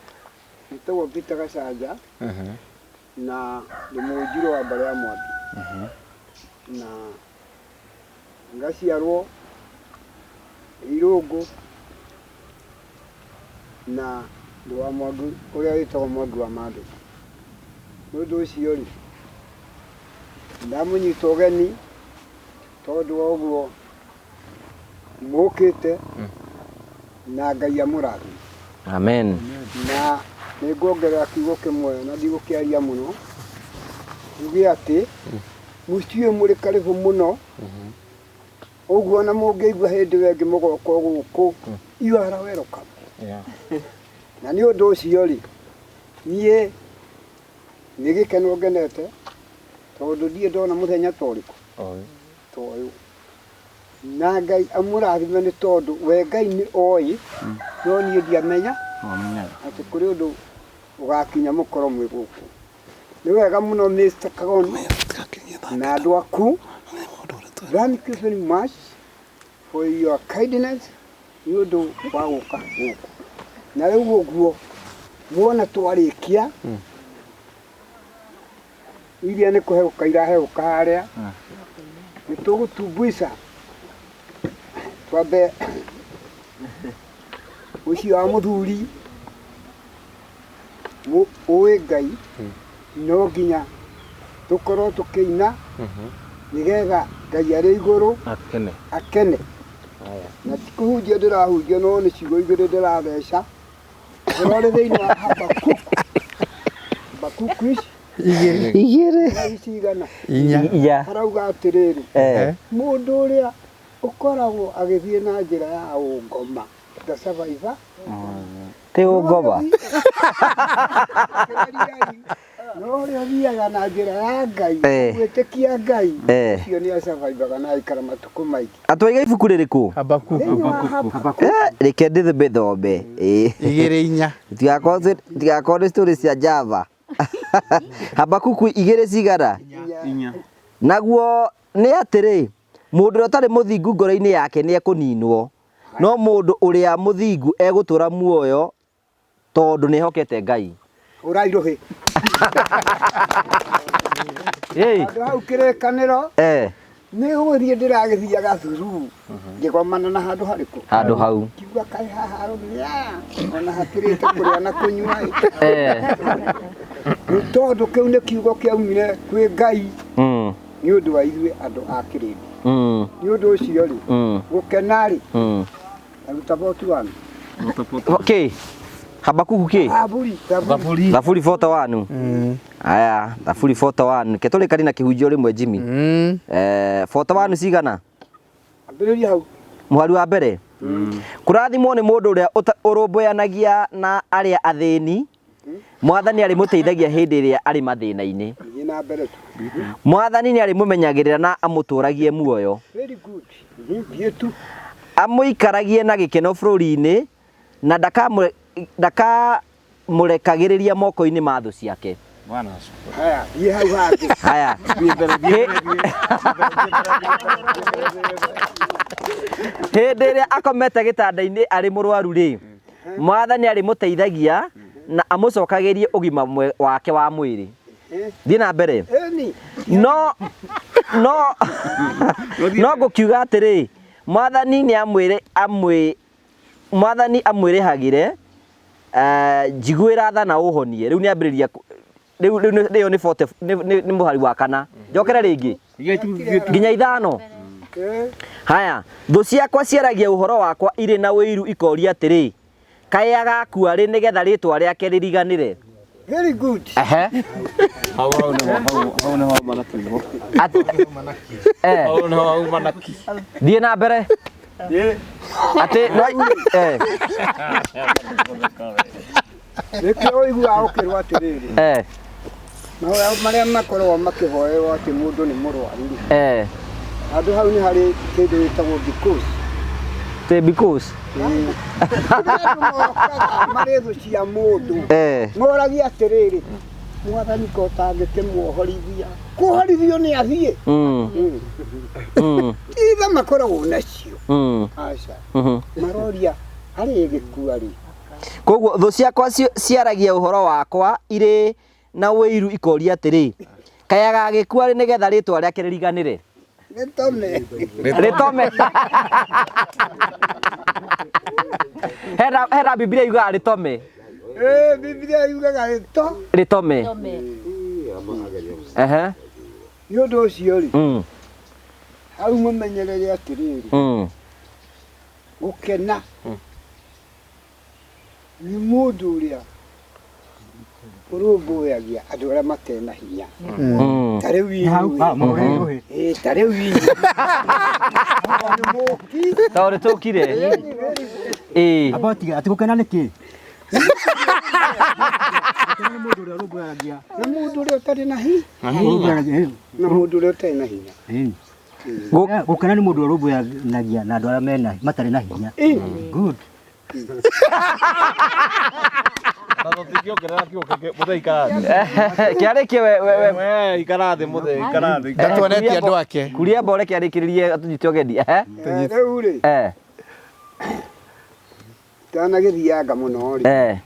njĩtagwo Peter Gacanja na ndĩ mũnjirũ wa mbarĩ ya Mwangi. Na ngaciarwo Irũngũ na ndĩ wa Mwangi ũrĩa wĩtagwo Mwangi wa Mandũ. Nĩ ũndũ ũcio rĩ, ndamũnyita ũgeni tondũ wa ũguo mũkĩte na Ngai amũrathime. Amen. Na nĩ nguongerera kiugo kĩmwe na ndigũkĩaria mũno, njuge atĩ mũciĩ mũrĩ karibu mũno, ũguo ona mũngĩigua hĩndĩ ĩyo ĩngĩ mũgoka gũkũ, you are welcome. Na nĩ ũndũ ũcio rĩ, niĩ nĩ gĩkeno ngenete tondũ ndirĩ ndona mũthenya ta ũrĩkũ ta ũyũ. Na Ngai amũrathime nĩ tondũ we Ngai nĩ oĩ, no niĩ ndiamenya atĩ kũrĩ ũndũ ũgakinya mũkorwo mwĩ gũkũ. Nĩ wega mũno Mr. Kagoni na andũ aku. Thank you very much for your kindness nĩ ũndũ wa gũka gũkũ. Na rĩu ũguo muona twarĩkia iria nĩ kũhegũka irahegũka harĩa, nĩ tũgũtumbuica twambe ũcio wa mũthuri ũĩ Ngai no nginya tũkorwo tũkĩina nĩgetha Ngai arĩ igũrũ akene akene. Na ti kũhunjia ndĩrahunjia no nĩ ciugo igĩrĩ ndĩratheca. Ũhoro ũrĩ thĩinĩ wa Habakuku. Habakuku ici Igĩrĩ. cigana Inya. Harauga atĩrĩrĩ, mũndũ ũrĩa ũkoragwo agĩthiĩ na njĩra ya ũngoma ndacabaiba. Ti ũngoma. No ũrĩa ũthiaga na njĩra ya Ngai, gwĩtĩkia Ngai, ũcio nĩ acabaibaga na aikara matukũ maingĩ. Atwaiga ibuku rĩrĩkũ? Habakuku. Reke ndĩthome thome. 2:4. Tigakorwo nĩ story cia Java. Habakuku 2 cigana? 4. Naguo nĩ atĩrĩ, mũndũ ũrĩa ũtarĩ mũthingu ngoro-inĩ yake nĩ ekũninwo, no mũndũ ũrĩa mũthingu egũtũũra muoyo tondũ nĩ ehokete Ngai. Ũrai rũhĩ. Handũ hau kĩrĩkanĩro nĩ gũthiĩ ndĩragĩthiaga thuru ngĩgomana na handũ harĩkũ? Handũ hau. Kiuga kaĩ haha arũme aya ona hakĩrĩte kũrĩa na kũnyua. Nĩ tondũ kĩu nĩ kiugo kĩaumire kwĩ Ngai nĩ ũndũ wa ithuĩ andũ a kĩrĩndĩ. Nĩ ũndũ ũcio rĩ, gũkena rĩ, aruta boti wanu. Kĩ? Habakuku kĩ? Thaburi. Thaburi 41. Aya, Thaburi 41. Ke tũrĩkanie na kĩhunjio rĩmwe Jimmy. 41 cigana? Ambĩrĩria hau. Mũhari wa mbere. Kũrathimwo nĩ mũndũ ũrĩa ũrũmbũyanagia na arĩa athĩni. Mwathani arĩmũteithagia hĩndĩ ĩrĩa arĩ mathĩna-inĩ. Thiĩ na mbere tu. Mwathani nĩ arĩmũmenyagĩrĩra na amũtũũragie muoyo. Very good. Thiĩ tu. Amũikaragie na gĩkeno bũrũri-inĩ na ndakamũrekagĩrĩria moko-inĩ ma thũ ciake. Haya, thiĩ hau hangĩ. Haya. Hĩndĩ ĩrĩa akomete gĩtanda-inĩ arĩ mũrwaru rĩ, Mwathani arĩmũteithagia na amũcokagĩrie ũgima wake wa mwĩrĩ. Thiĩ na mbere. No no no ngũkiuga atĩrĩ, Mwathani nĩ amwĩre Mwathani amwĩrĩhagĩre, njiguĩra tha na ũhonie. Rĩu nĩ ambĩrĩria rĩu rĩu nĩ 40 nĩ mũhari wa kana. Njokere rĩngĩ. Nginya 5. Haya, thũ ciakwa ciaragia ũhoro wakwa irĩ na ũiru ikoria atĩrĩ, kaĩ agakua rĩ nĩgetha rĩtwa rĩake rĩriganĩre? Very good. Ehe. Hau hau nĩho hau hau nĩho hauma na kiugo. Eh. Hau nĩho hauma na ki. Thiĩ na mbere. Atĩ no eh Nĩkĩo ũiguaga ũkĩrwo atĩrĩrĩ. Eh. Mahoya marĩa makoragwo makĩhoerwo atĩ mũndũ nĩ mũrwaru rĩ. Eh. Handũ hau nĩ harĩ kĩndũ gĩtagwo because. Tĩ because. Andũ mokaga marĩ thũ cia mũndũ. Eh. Moragia atĩrĩrĩ, mwathani ko ũtangĩkĩmuohorithia. Kuohorithio nĩ athiĩ. Itha makoragwo nacio. Aca. Maroria harĩ gĩkua rĩ. Koguo thũ ciakwa ciaragia ũhoro wakwa irĩ na ũiru ikoria atĩrĩ, kaĩ agagĩkua rĩ nĩgetha rĩtwa rĩake rĩriganĩre? Rĩtome. Rĩtome. Hena hena Biblia yugaga rĩtome. Eh, Biblia yugaga rĩto. Rĩtome. Ehe. Nĩ ũndũ ũcio rĩ. Hau mũmenyerere atĩrĩrĩ. Gũkena. Nĩ mũndũ ũrĩa ũrũmbũyagia andũ arĩa matarĩ na hinya. Ta rĩu inyuĩ. Ĩĩ, ta rĩu inyuĩ. Tondũ nĩ tũkire. Ĩĩ. Amba tiga atĩ gũkena nĩ kĩ? Gũkena nĩ mũndũ ũrĩa ũrũmbũyanagia. Na mũndũ ũrĩa ũtarĩ na hinya. Na mũndũ ũrĩa ũtarĩ na hinya. Gũkena nĩ mũndũ ũrĩa ũrũmbũyanagia na andũ arĩa mena matarĩ na hinya. Good. Na tũtingĩongerera kiugo kĩngĩ mũthee ikara thĩ. Kĩarĩkie we we we. We ikara thĩ mũthee ikara thĩ. Ndatuonetie andũ ake. Kuria mbore kĩarĩkĩrĩrie atũnyite ũgeni. Ehe. Rĩu rĩ. Eh. Ndanagĩthianga mũno rĩ. Eh.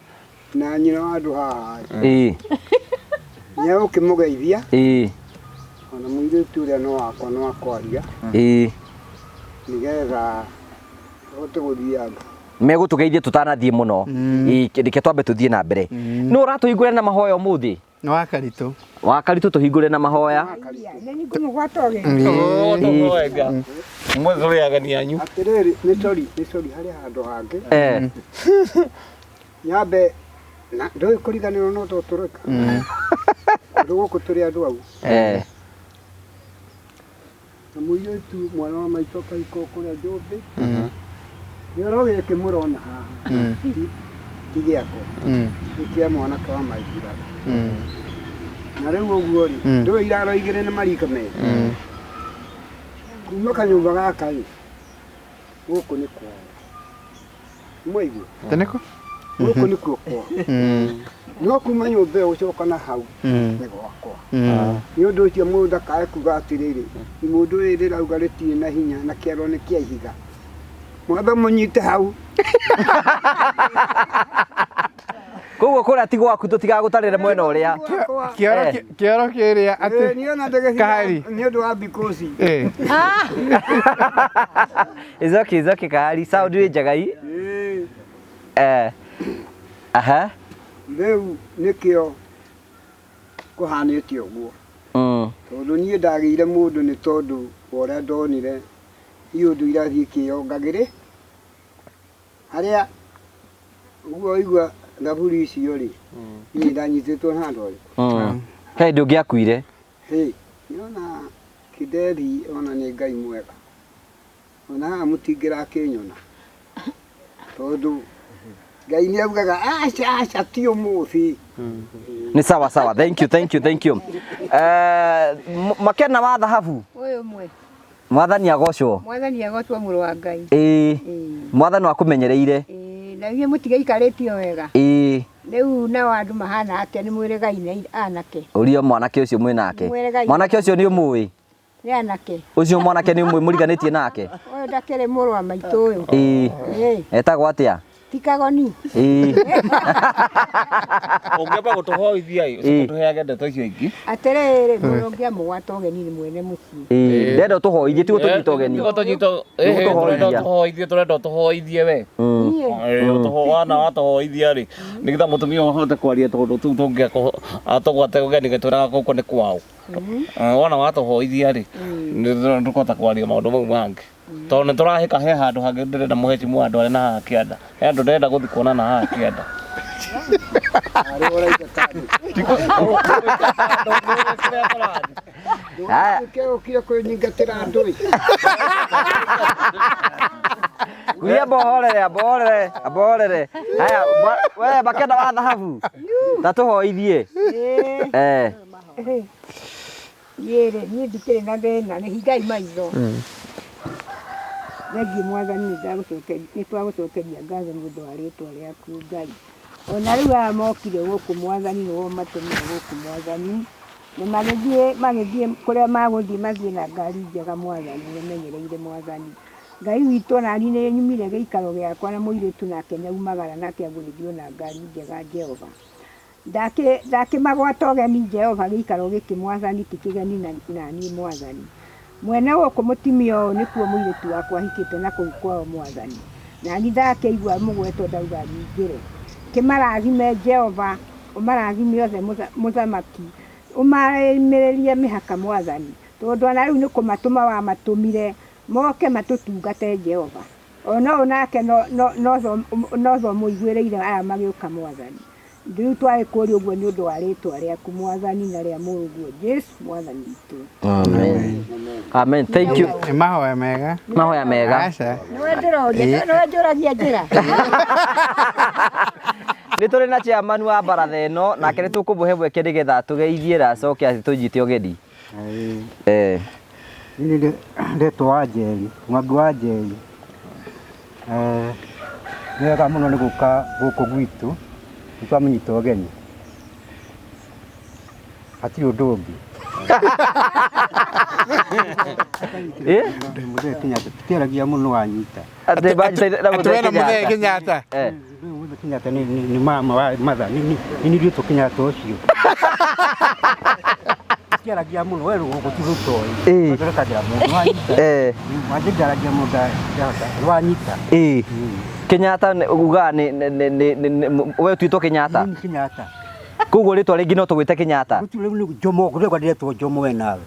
Na nyina wa andũ haha rĩ. Ĩĩ. Nĩ ũkĩmũgeithia. Ĩĩ. Ona mũirĩtu ũrĩa no wakwa no akwaria. Ĩĩ. Nĩgetha ũhote gũthianga. Megũtũgeithia tũtanathiĩ mũno. Ĩĩ, reke twambe tũthiĩ na mbere. Nũ ũratũhingũrĩra na mahoya ũmũthĩ? Nĩ wa Karitũ. Wa Karitũ tũhingũre na mahoya. Nĩ ngũmũgwata ũgeni. Ũmũthĩ tũrĩ ageni anyu. Atĩrĩrĩ, nĩ sorry, nĩ sorry harĩ handũ hangĩ. Eh. Nyambe na ndũĩ kũriganĩrwo no tũtũrĩka. Tondũ gũkũ tũrĩ andũ au. Eh. Na mũirĩtu mwana wa maitũ akahika kũrĩa Njũmbĩ. Kĩoro gĩkĩ mũrona haha ti gĩakwa. Nĩ kĩa mwanake wa maitũ. Na rĩu ũguo rĩ, ndũĩ iraro igĩrĩ nĩ marika merĩ. Kuma kanyũmba gaka rĩ, gũkũ nĩ kwao. Mwaigua? Teneko? Gũkũ nĩkuo kwao. No kuma nyũmba ĩyo gũcoka na hau nĩ gwakwa. Nĩ ũndũ ũcio mũndũ ndakae kuga atĩrĩrĩ, mũndũ ũyũ rĩrauga rĩtirĩ na hinya na kĩaro nĩ kĩa ihiga. Mwatha mũnyite hau. Koguo kũrĩa ti gwaku tũtigagũtarĩre mwena ũrĩa. Kĩoro kĩoro kĩrĩa atĩ Niĩ ona ndĩgĩciria Kahari. nĩ ũndũ wa because. Eh. It's okay, it's okay Kahari. Sound ĩ njega i. Eh. Aha. Rĩu nĩkĩo kũhanĩte ũguo. Tondũ niĩ ndagĩire mũndũ nĩ tondũ wa ũrĩa ndonire iũndũ irathiĩ ikĩyongagĩrĩ harĩa ũguo waigua thaburi icio rĩ, niĩ ndanyitĩtwo na andũ arĩkũ? He hĩndĩ ũngĩakuire. Hĩ, nĩona kĩnderi ona nĩ Ngai mwega. Ona haha mũtingĩrakĩnyona. Tondũ Ngai nĩ augaga aca aca ti ũmũthĩ. Nĩ sawa sawa. Thank you, thank you, thank you. Eh, Makena wa thahabu. Ũyũ ũmwe. Mwathani agocwo. Mwathani agocwo mũrũ wa Ngai. Ĩĩ. Mwathani wakũmenyereire. Ĩĩ, na inyuĩ mũtigĩikarĩtio wega. Ĩĩ. Rĩu nao andũ mahana atĩa nĩ mwĩrĩgaine anake. Ũria mwanake ũcio mwĩ nake. Mwĩrĩgaine. Mwanake ũcio nĩ ũmũĩ. Nĩ anake. Ũcio mwanake nĩ ũmũĩ mũriganĩtie nake. Ũyũ ndakĩrĩ mũrũ wa maitũ ũyũ. Ĩĩ. Ĩĩ. Etagwo atĩa? Ti kagoni. Ĩĩ. Ũngĩamba gũtũhoithia ĩ, ũcoke ũtũheage ndeto icio ingĩ. Atĩrĩrĩ, mũndũ ũngĩamũgwata ũgeni nĩ mwene mũciĩ. Ĩĩ, ndenda ũtũhoithie ti gũtũnyita ũgeni. Ti gũtũnyita, ĩhĩ, tũrenda ũtũhoithie, tũrenda ũtũhoithie we. Niĩ? Ĩĩ, wana watũhoithia rĩ, nĩgetha mũtumia ũyũ ahote kwaria tũndũ tũu tũngĩ atũgwate ũgeni gĩtwĩraga gũkũ nĩ kwao. Wona watũhoithia rĩ, nĩ tũkũhota kwaria maũndũ mau mangĩ. Tondũ nĩ tũrahĩka he handũ hangĩ ndĩrenda mũhecimu andũ arĩa na haha kĩanda. He andũ ndĩrenda gũthiĩ kuona na haha kĩanda. Ũkire kwĩnyingatĩra andũ ĩ. Kuria mbohorere, ambohorere, ambohorere. Haya, we makenda wa thahabu. Ta tũhoithie. Eh. Niĩ rĩ, niĩ ndikĩrĩ na thĩna, nĩ hingai maitho. Thengiũ Mwathani, nĩ twagũcokeria ngatho nĩ ũndũ wa rĩtwa rĩaku Ngai. Ona rĩu aya mokire gũkũ Mwathani, nĩwe ũmatũmire gũkũ Mwathani. Na magĩthiĩ kũrĩa magũthiĩ mathiĩ na ngari njega Mwathani, nĩmenyereire Mwathani. Ngai witũ ona niĩ nĩ nyumire gĩikaro gĩakwa na mũirĩtu nake nĩaumagara nake agũgĩthiĩ na ngari njega Jehova. Ndakĩmagwata ũgeni Jehova gĩikaro gĩkĩ Mwathani ti kĩgeni na niĩ Mwathani. Mwene gũkũ mũtumia ũyũ nĩkuo mũirĩtu wakwa ahikĩte na kũu kwao Mwathani. Na niĩ ndakĩigua mũgwetwo ndauga nyingĩre. Kĩmarathime Jehova, ũmarathime othe mũthamaki, ũmarĩmĩrĩrie mĩhaka Mwathani. Tondũ ona rĩu nĩ kũmatũma wamatũmire moke matũtungate Jehova. Ona ũyũ nake no mũiguĩrĩire aya magĩũka Mwathani. Rĩu twagĩkũria ũguo nĩ ũndũ wa rĩtwa rĩaku Mwathani na rĩa mũrũguo Jesu Mwathani witũ. Amen. Amen. Thank you. Nĩ mahoya mega. Mahoya mega. Aca. Nĩwe ndĩroria, nĩwe njũragia njĩra. Nĩ tũrĩ na chairman wa baratha ĩno nake nĩ tũkũmũhe mweke nĩgetha atũgeithie na acoke atũnyite ũgeni. Niĩ ndetwo wa Njeri, Mwangi wa Njeri. Nĩ wega mũno nĩ gũka gũkũ gwitũ, nĩ twamũnyita ũgeni. Hatirĩ ũndũ ũngĩ. Mũthee Kenyatta, tũtiaragia mũno wanyita. Atĩ Atĩ we na Mũthee Kenyatta. Mũthee Kenyatta nĩ mama wa mother, nĩ niĩ ndĩtwo Kenyatta ũcio. Tũtiaragia mũno, we gũkũ ti gũtoĩ. Tũrekagĩra mũndũ wanyita. Wanjĩ ndaragia mũndũ ndahota, wanyita. Kenyatta ugaga nĩ we ũtuĩtwo Kenyatta? Nĩ Kenyatta. Koguo rĩtwa rĩngĩ no tũgwĩte Kenyatta? Gũtirĩ rĩu nĩ Jomo, kũrĩa ndĩretwo Jomo we nawe.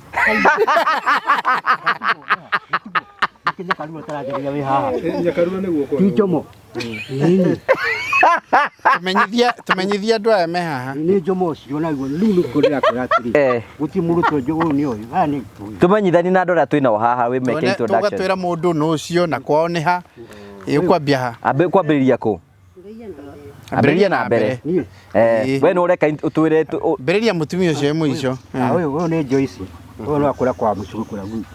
Nyakarura ũtarageria wĩ haha. Nyakarura nĩguo Ti Jomo. Tũmenyithie andũ aya me haha. Nĩ Jomo ũcio naguo rĩu nĩ kũrĩa kwĩra atĩrĩ. Gũtirĩ mũndũ ũtũĩ Jomo nĩ ũyũ. Aya nĩ tũĩ. Tũmenyithanie na andũ arĩa twĩ nao haha wĩ meke introduction. Tũgatwĩra mũndũ nũ ũcio na kwao nĩ ha. Ĩ ũkwambia ha? Ambe kwambĩrĩria kũ? Ambĩrĩria na mbere. We nĩ ũreka ũtwĩre Mbĩrĩria mũtumia ũcio wĩ mũico. Ũyũ ũyũ nĩ Joyce. Ũyũ nĩ wakũra kwa mũcũgũ kũrĩa gwitũ.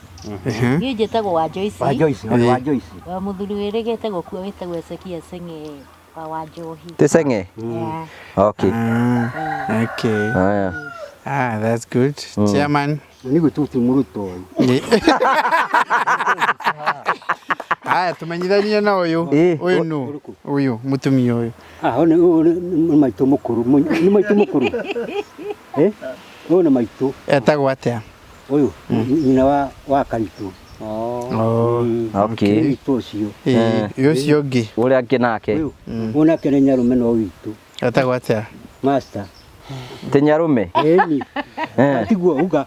Niĩ njĩtagwo wa Joyce. Wa Joyce, wa Joyce. Wa mũthuri wĩrĩgĩte gũkua wĩtagwo Ezekia Seng'e wa Njohi. Ti Seng'e? Okay. Okay. Haya. Ah, that's good. Chairman. Nĩ gwĩtwo mũrutwo. Haya, tũmenyithanie na ũyũ. Ũyũ nũ? Ũyũ mũtumia ũyũ. Ah, ũyũ nĩ maitũ mũkũrũ. Nĩ maitũ mũkũrũ. Eh? Ũyũ nĩ maitũ. Etagwo atĩa? Ũyũ nyina wa Karitũ. Oh, okay. Witũ ũcio. Ĩ ũcio ũngĩ. Ũrĩa angĩ nake. Ũyũ nake nĩ nyarũme no witũ. Etagwo atĩa? Master. Ti nyarũme? Ĩni. Tiguo uga.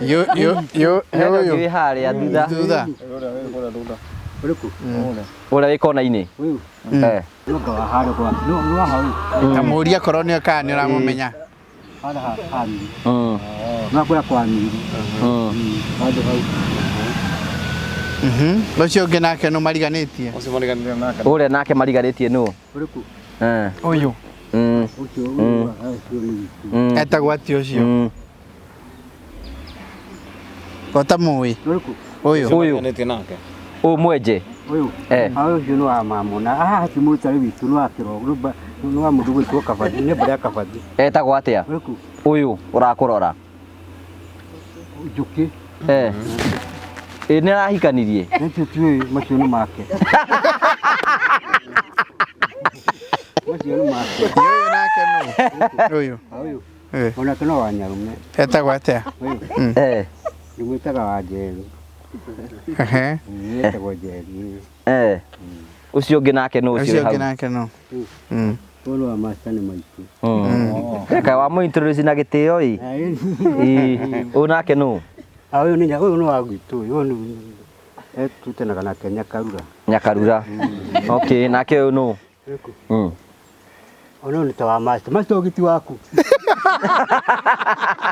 Yo yo yo yo yo wĩ harĩa thutha. Thutha. Ũrĩkũ? Ũrĩa wĩ kona-inĩ. Ũyũ. Eh. Nĩ wa harĩa kwa. Nĩ wa hau. Kamũria korwo nĩ kana nĩ ũramũmenya. Harĩa ha Miri. Nĩ wa kũrĩa kwa Miri. Handũ hau. Ũcio ũngĩ nake nũ mariganĩtie? Ũcio mariganĩtie nake. Ũrĩa nake mariganĩtie nũ? Ũrĩkũ? Ũyũ. Ũcio ũcio nĩ witũ. Etagwo atĩa ũcio? Ũtamũĩ? Ũrĩkũ? Ũyũ. Ũyũ. Mariganĩtie nake. Ũyũ mwenje. Ũyũ. Ũyũ nĩ wa mamona. Haha hatirĩ mũndũ ũtarĩ witũ nĩ wa kĩro. Nĩ wa mũndũ gwĩtwo Kabathi. Nĩ mbere ya Kabathi. Etagwo atĩa? Ũrĩkũ? Ũyũ ũrakũrora. Njũkĩ. Ĩ nĩ arahikanirie. Nĩcio tiũĩ macio nĩ make. Macio nĩ make. Ũyũ nake nũ? Ũyũ. Ũyũ. Eh. Onake no wa nyarume. Etagwo atĩa? Ũyũ. Eh. Ndĩmwĩtaga wa Njeru. Ehe. Etagwo Njeri. Eh. Ũcio ũngĩ nake nũ ũcio Ũcio wĩ ũngĩ hau? nake nũ? Mm. Ũyũ nĩ wa master nĩ maitũ. Reka wa mũ introduce na gĩtĩo ĩ. Ĩ. Ũyũ nake nũ? Ah, ũyũ nĩ ũyũ nĩ wa gwitũ ũyũ nĩ etutanaga nake Nyakarura. Nyakarura. Okay, nake ũyũ nũ? Mm. Ona ũyũ nĩ ta wa master. Master ũgiti waku.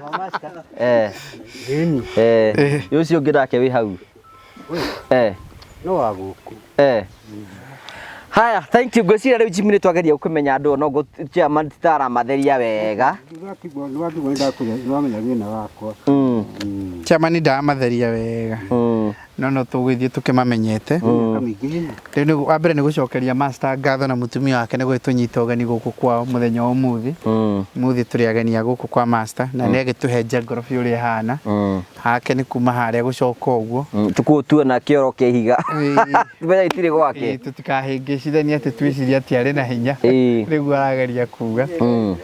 Wa master. Eh. Ĩni. Eh. Ũcio ũngĩ nake wĩ hau. Eh. No wa gũkũ. Eh. Haya, thank you. Ngwĩciria rĩu Jimmy nĩ twageria kũmenya andũ no chairman titaramatheria wega. Nĩwakigua nĩwakigua nĩndakũria nĩwamenya thĩna wakwa. Mm. Chairman ndamatheria wega. Mm. No tũgũgĩthiĩ tũkĩmamenyete. Mĩaka mĩingĩ ĩno. Rĩu nĩ wa mbere nĩ gũcokeria master ngatho na mũtumia wake nĩ gũgĩtũnyita ũgeni gũkũ kwao mũthenya wa ũmũthĩ. Mm. Mũthĩ tũrĩ ageni a gũkũ kwa master na nĩ agĩtũhe geography ũrĩa ĩhana. Mm. Hake nĩ kuma harĩa gũcoka ũguo. Tukuo tuona kĩoro kĩa ihiga. Ĩĩ. Mbeca itirĩ gwake. Ĩĩ, tũtikahĩngĩcithanie atĩ twĩcirie atĩ arĩ na hinya. Ĩĩ. Nĩguo arageria kuga. Mm.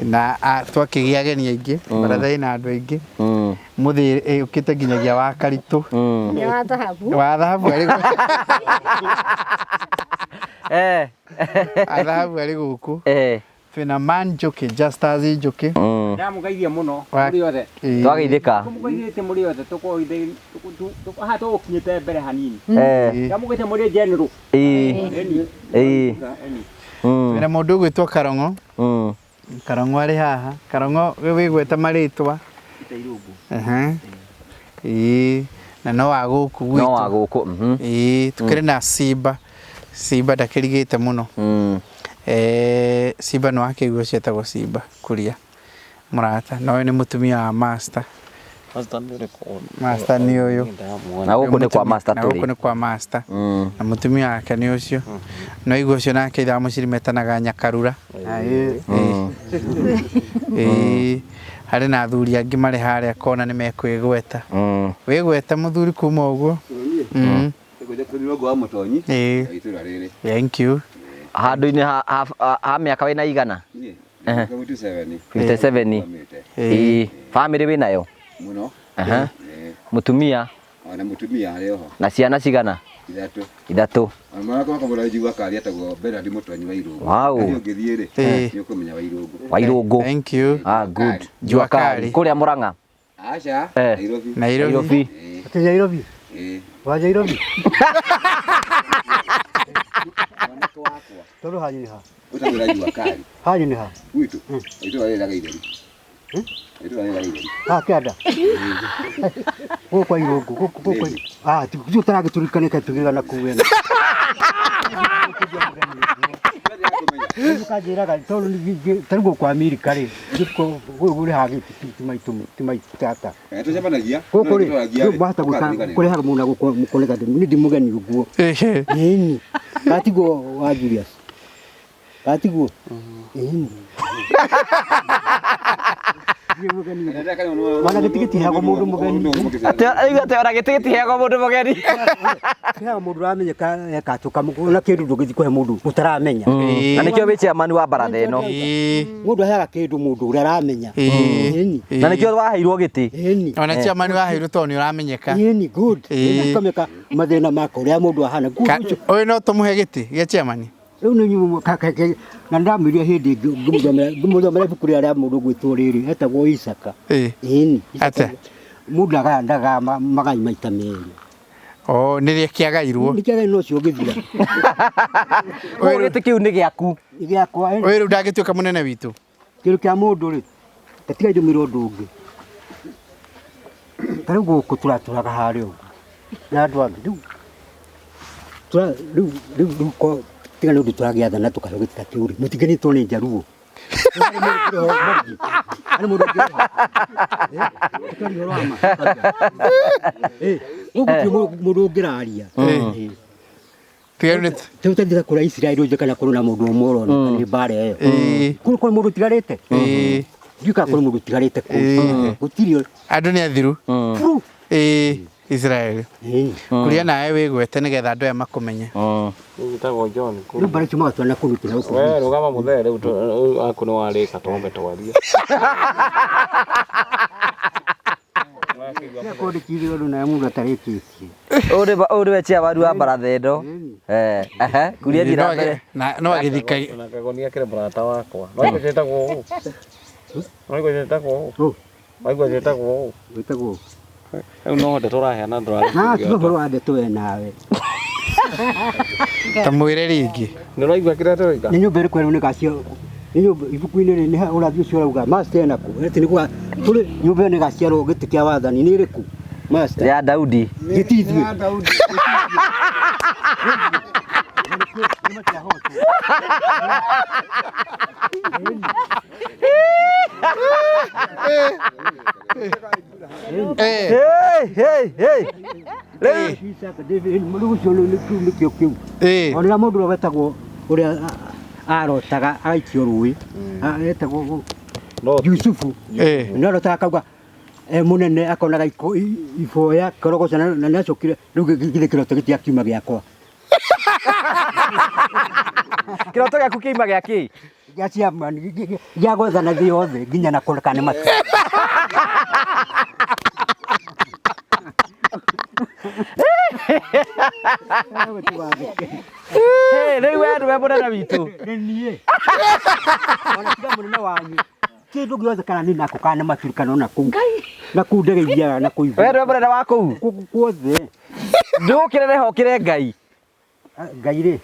Na twakĩgĩa ageni aingĩ, baratha ĩna andũ aingĩ. Mm. Mũthĩ ĩũkĩte nginyagia wa Karitũ. Mm. Nĩ wa thahabu. Wa thahabu arĩ Eh. wa thahabu arĩ gũkũ. Eh. Twĩna Man Njũkĩ, Justus Njũkĩ. Mm. Ndamũgeithia mũno Wa- mũrĩ othe. Ĩĩ. Twageithĩka. Tũmũgeithĩtie mũrĩ othe tũkũgeithia haha tũgũkinyĩte mbere hanini. Eh. Ndamũgeithia mũrĩ general. Ĩĩ. Eni. Ĩĩ. Eni. Mm. Twĩna mũndũ ũgwĩtwo Karong'o. Mm. Karong'o arĩ haha. Karong'o we wĩgweta marĩtwa. Ehe. Ĩĩ. Na no wa gũkũ gwitũ. No wa gũkũ. Mhm. Ĩĩ, tũkĩrĩ na Simba. Simba ndakĩrigĩte mũno. Mm. Simba nĩ wakĩigua ũcio etagwo Simba Kuria mũrata. Na ũyũ nĩ mũtumia wa master. Master nĩ ũrĩkũ? Master nĩ ũyũ. Na gũkũ nĩ kwa master Na gũkũ tũrĩ. nĩ kwa master. Mm. Na mũtumia wake nĩ ũcio. No igua ũcio nake ithaa mũciri metanaga Nyakarura. Mm. Ĩĩ. Harĩ na athuri angĩ marĩ harĩa kona nĩ mekwĩgweta. Mm. Wĩgwete mũthuri kuma ũguo. Mm. Ngũrũngo wa Mũtonyi Ĩĩ. itũra rĩrĩ. Thank you. Handũ-inĩ ha mĩaka wĩna igana? Niĩ Ehe. 57. 57. Ĩĩ. Famĩlĩ wĩnayo? Mũno. Aha. Mũtumia Ona mũtumia arĩ oho. na ciana cigana? Ithatũ. Ithatũ. Ona mwana wakwa kamũra njigua kari etagwo Bernard Mũtonyi wa Irũngũ. Wow. Harĩa ũngĩthiĩ rĩ, Ĩĩ. nĩ ũkũmenya wa Irũngũ. Wa Irũngũ. Thank you. Ah, good. Jua Jua kali. kali. Kũrĩa Mũrang'a. Aca, Eh. Nairobi. Nairobi. Nairobi. Atĩ Nairobi. Ĩĩ. Wa Nairobi. Mwanake wakwa Tondũ hanyu nĩ ha? ũtagwo Jua kali. Hanyu nĩ ha? Gwitũ. Itũra rĩrĩ rĩa Itheri. Itũra rĩrĩ rĩa Itheri. Ha kĩanda. Gũkũ kwa Irũngũ, gũkũ gũkũ. Ah, ti tũragĩtũrikane tugĩra na kuu wena. Rĩu kanjĩraga tondũ ta rĩu gũkũ Amerika rĩ, gũkũ ũrĩ haha ti maitũ ti maitũ tata. Tũcemanagia. Gũkũ rĩ, Tũragia rĩ, wahota tũkariganĩra. kũrehaga mũndũ na gũkoneka nĩ ndi mũgeni ũguo. Ĩhĩ. Ĩni. Gatiguo wa Julius. Gatiguo. Ĩni. Wana gĩtĩ gĩtiheagwo mũndũ mũgeni. Atĩ aigua atĩ ona gĩtĩ gĩtiheagwo mũndũ mũgeni. Kĩheagwo mũndũ ũramenyeka eka atĩ na kĩndũ ndũngĩthiĩ kũhe mũndũ ũtaramenya. Na nĩkĩo wĩ chairman wa baratha ĩno. Ĩĩ. Mũndũ aheaga kĩndũ mũndũ ũrĩa aramenya. Ĩĩ. Ĩni. Na nĩkĩo waheirwo gĩtĩ. Ĩni. Ona chairman waheirwo tondũ nĩ ũramenyeka. Ĩni good. Ĩĩ. Ũkamenya mathĩna maka ũrĩa mũndũ ahana. Good ũcio. Ũyũ no tũmũhe gĩtĩ gĩa chairman. Rĩu nĩ nyumu na ndamwĩrire hĩndĩ ĩngĩ ngĩmũthomera ibuku rĩrĩa rĩa mũndũ ũgwĩtwo rĩrĩ etagwo Isaka. Ĩĩ. Ĩni. Atĩa? Mũndũ ndagaga magai maita merĩ. Oh, nĩ rĩa kĩagairwo. Nĩ kĩagai no ũcio ũngĩthira. Koguo gĩtĩ kĩu nĩ gĩaku. Nĩ gĩakwa. Ũyũ rĩu ndangĩtuĩka mũnene witũ. Kĩndũ kĩa mũndũ rĩ, gatiga njũmĩre ũndũ ũngĩ. Ta rĩu gũkũ tũratũraga harĩa ũguo na andũ angĩ rĩu rĩu rĩu rĩu ko tiga nĩ ũndũ tũragĩathana tũkaheo gĩtĩ ta kĩu rĩ, mũtingĩnyitwo nĩ njaruo. Harĩ mũndũ ũngĩrĩha? Tũkaria ũhoro wa ma. Gũkũ gũtirĩ mũndũ ũngĩraria. Tiga rĩu nĩ Rĩu ũtathiĩte kũrĩa Isiraeli ũnje kana kũrĩ na mũndũ ũmwe ũroneka nĩ mbara ĩyo. Kũrĩ kũrĩ mũndũ ũtigarĩte? Ndiũĩ kana kũrĩ mũndũ ũtigarĩte kũu. Gũtirĩ. Andũ nĩ athiru. Ĩĩ. Israel kuria nawe wigwete nigetha andu aya makumenye. Wĩtagwo John Rĩu mbarĩ icio magatwara na kũu na gũkũ. We rũgama mũthee rĩu aku nĩ warĩka twambe twarie. Kũndĩkithia ũndũ nawe mũndũ atarĩkĩtie. Ũyũ nĩwe chairman wa baratha ĩno. Ehe, kuria thiĩ na mbere. No agĩthika Na kagonia kĩrĩ mũrata wakwa. No igua njĩtagwo ũũ. No igua njĩtagwo ũũ. Waigua njĩtagwo ũũ. Wĩtagwo ũũ. Rĩu no ndeto ũraheana ndũrarĩkia. Na tiga ũhoro wa ndeto we nawe. Ta mwĩre rĩngĩ. Nĩ ũraigua kĩrĩa ndĩroiga? Nĩ nyũmba ĩrĩkũ ĩrĩa nĩ gacio nĩ nyũmba ibuku-inĩ rĩ nĩ ũrathi ũcio ũrauga master ena kũ atĩ nĩ tũrĩ nyũmba ĩyo nĩ gaciarwo gĩtĩ kĩa wathani nĩ ĩrĩkũ master ya Daudi gĩti ithuĩ Ya Daudi. Hey, hey, hey. Rĩu rĩu ũcio nĩ nĩkĩo kĩu ona mũndũ ũrĩa wetagwo ũrĩa arotaga agaikio rũĩ etagwo Yusufu nĩ arotaga akauga e mũnene akonaga iboya korogoca na nĩ acokire rĩu githĩ kĩroto gĩtiakiuma gĩakwa. Kĩroto gĩaku kĩima gĩa kĩ? Gĩa chairman gĩa gwethana thĩ yothe nginya na kũreka nĩ matu. Hey, rĩu we nĩwe mũnene witũ. Nĩ niĩ. Ona tiga mũnene wanyu. Kĩndũ gĩothe kana nĩ nako kana nĩ maturikano na kũu. Na kũu ndege ithiaga na kũu. We nĩwe mũnene wa kũu? Kuothe. Ndũkĩrĩre hokĩre Ngai. Ngai rĩ.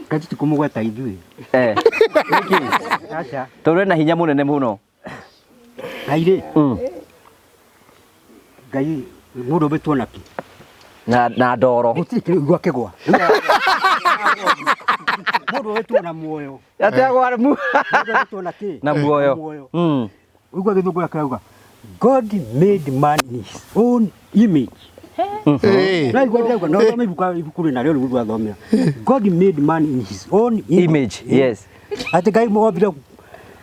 Ngai tũtikũmũgweta ithuĩ. Nĩkĩ? Aca. Tondũ ena hinya mũnene mũno. Ngai rĩ. Ngai mũndũ ũmbĩtwo nakĩ? Na ndoro. Gũtirĩ kĩrĩ igua kĩgwa. Mũndũ ũmbĩtwo na muoyo. Atĩ agwa Mũndũ ũmbĩtwo na kĩ? Na muoyo. Ũigua gĩthũngũ gĩake kĩrauga God made man in his own image. Na igua ndĩrauga no thome ibuku rĩ narĩo rĩu rwathomera. God made man in his own image. Yes. Atĩ Ngai ombire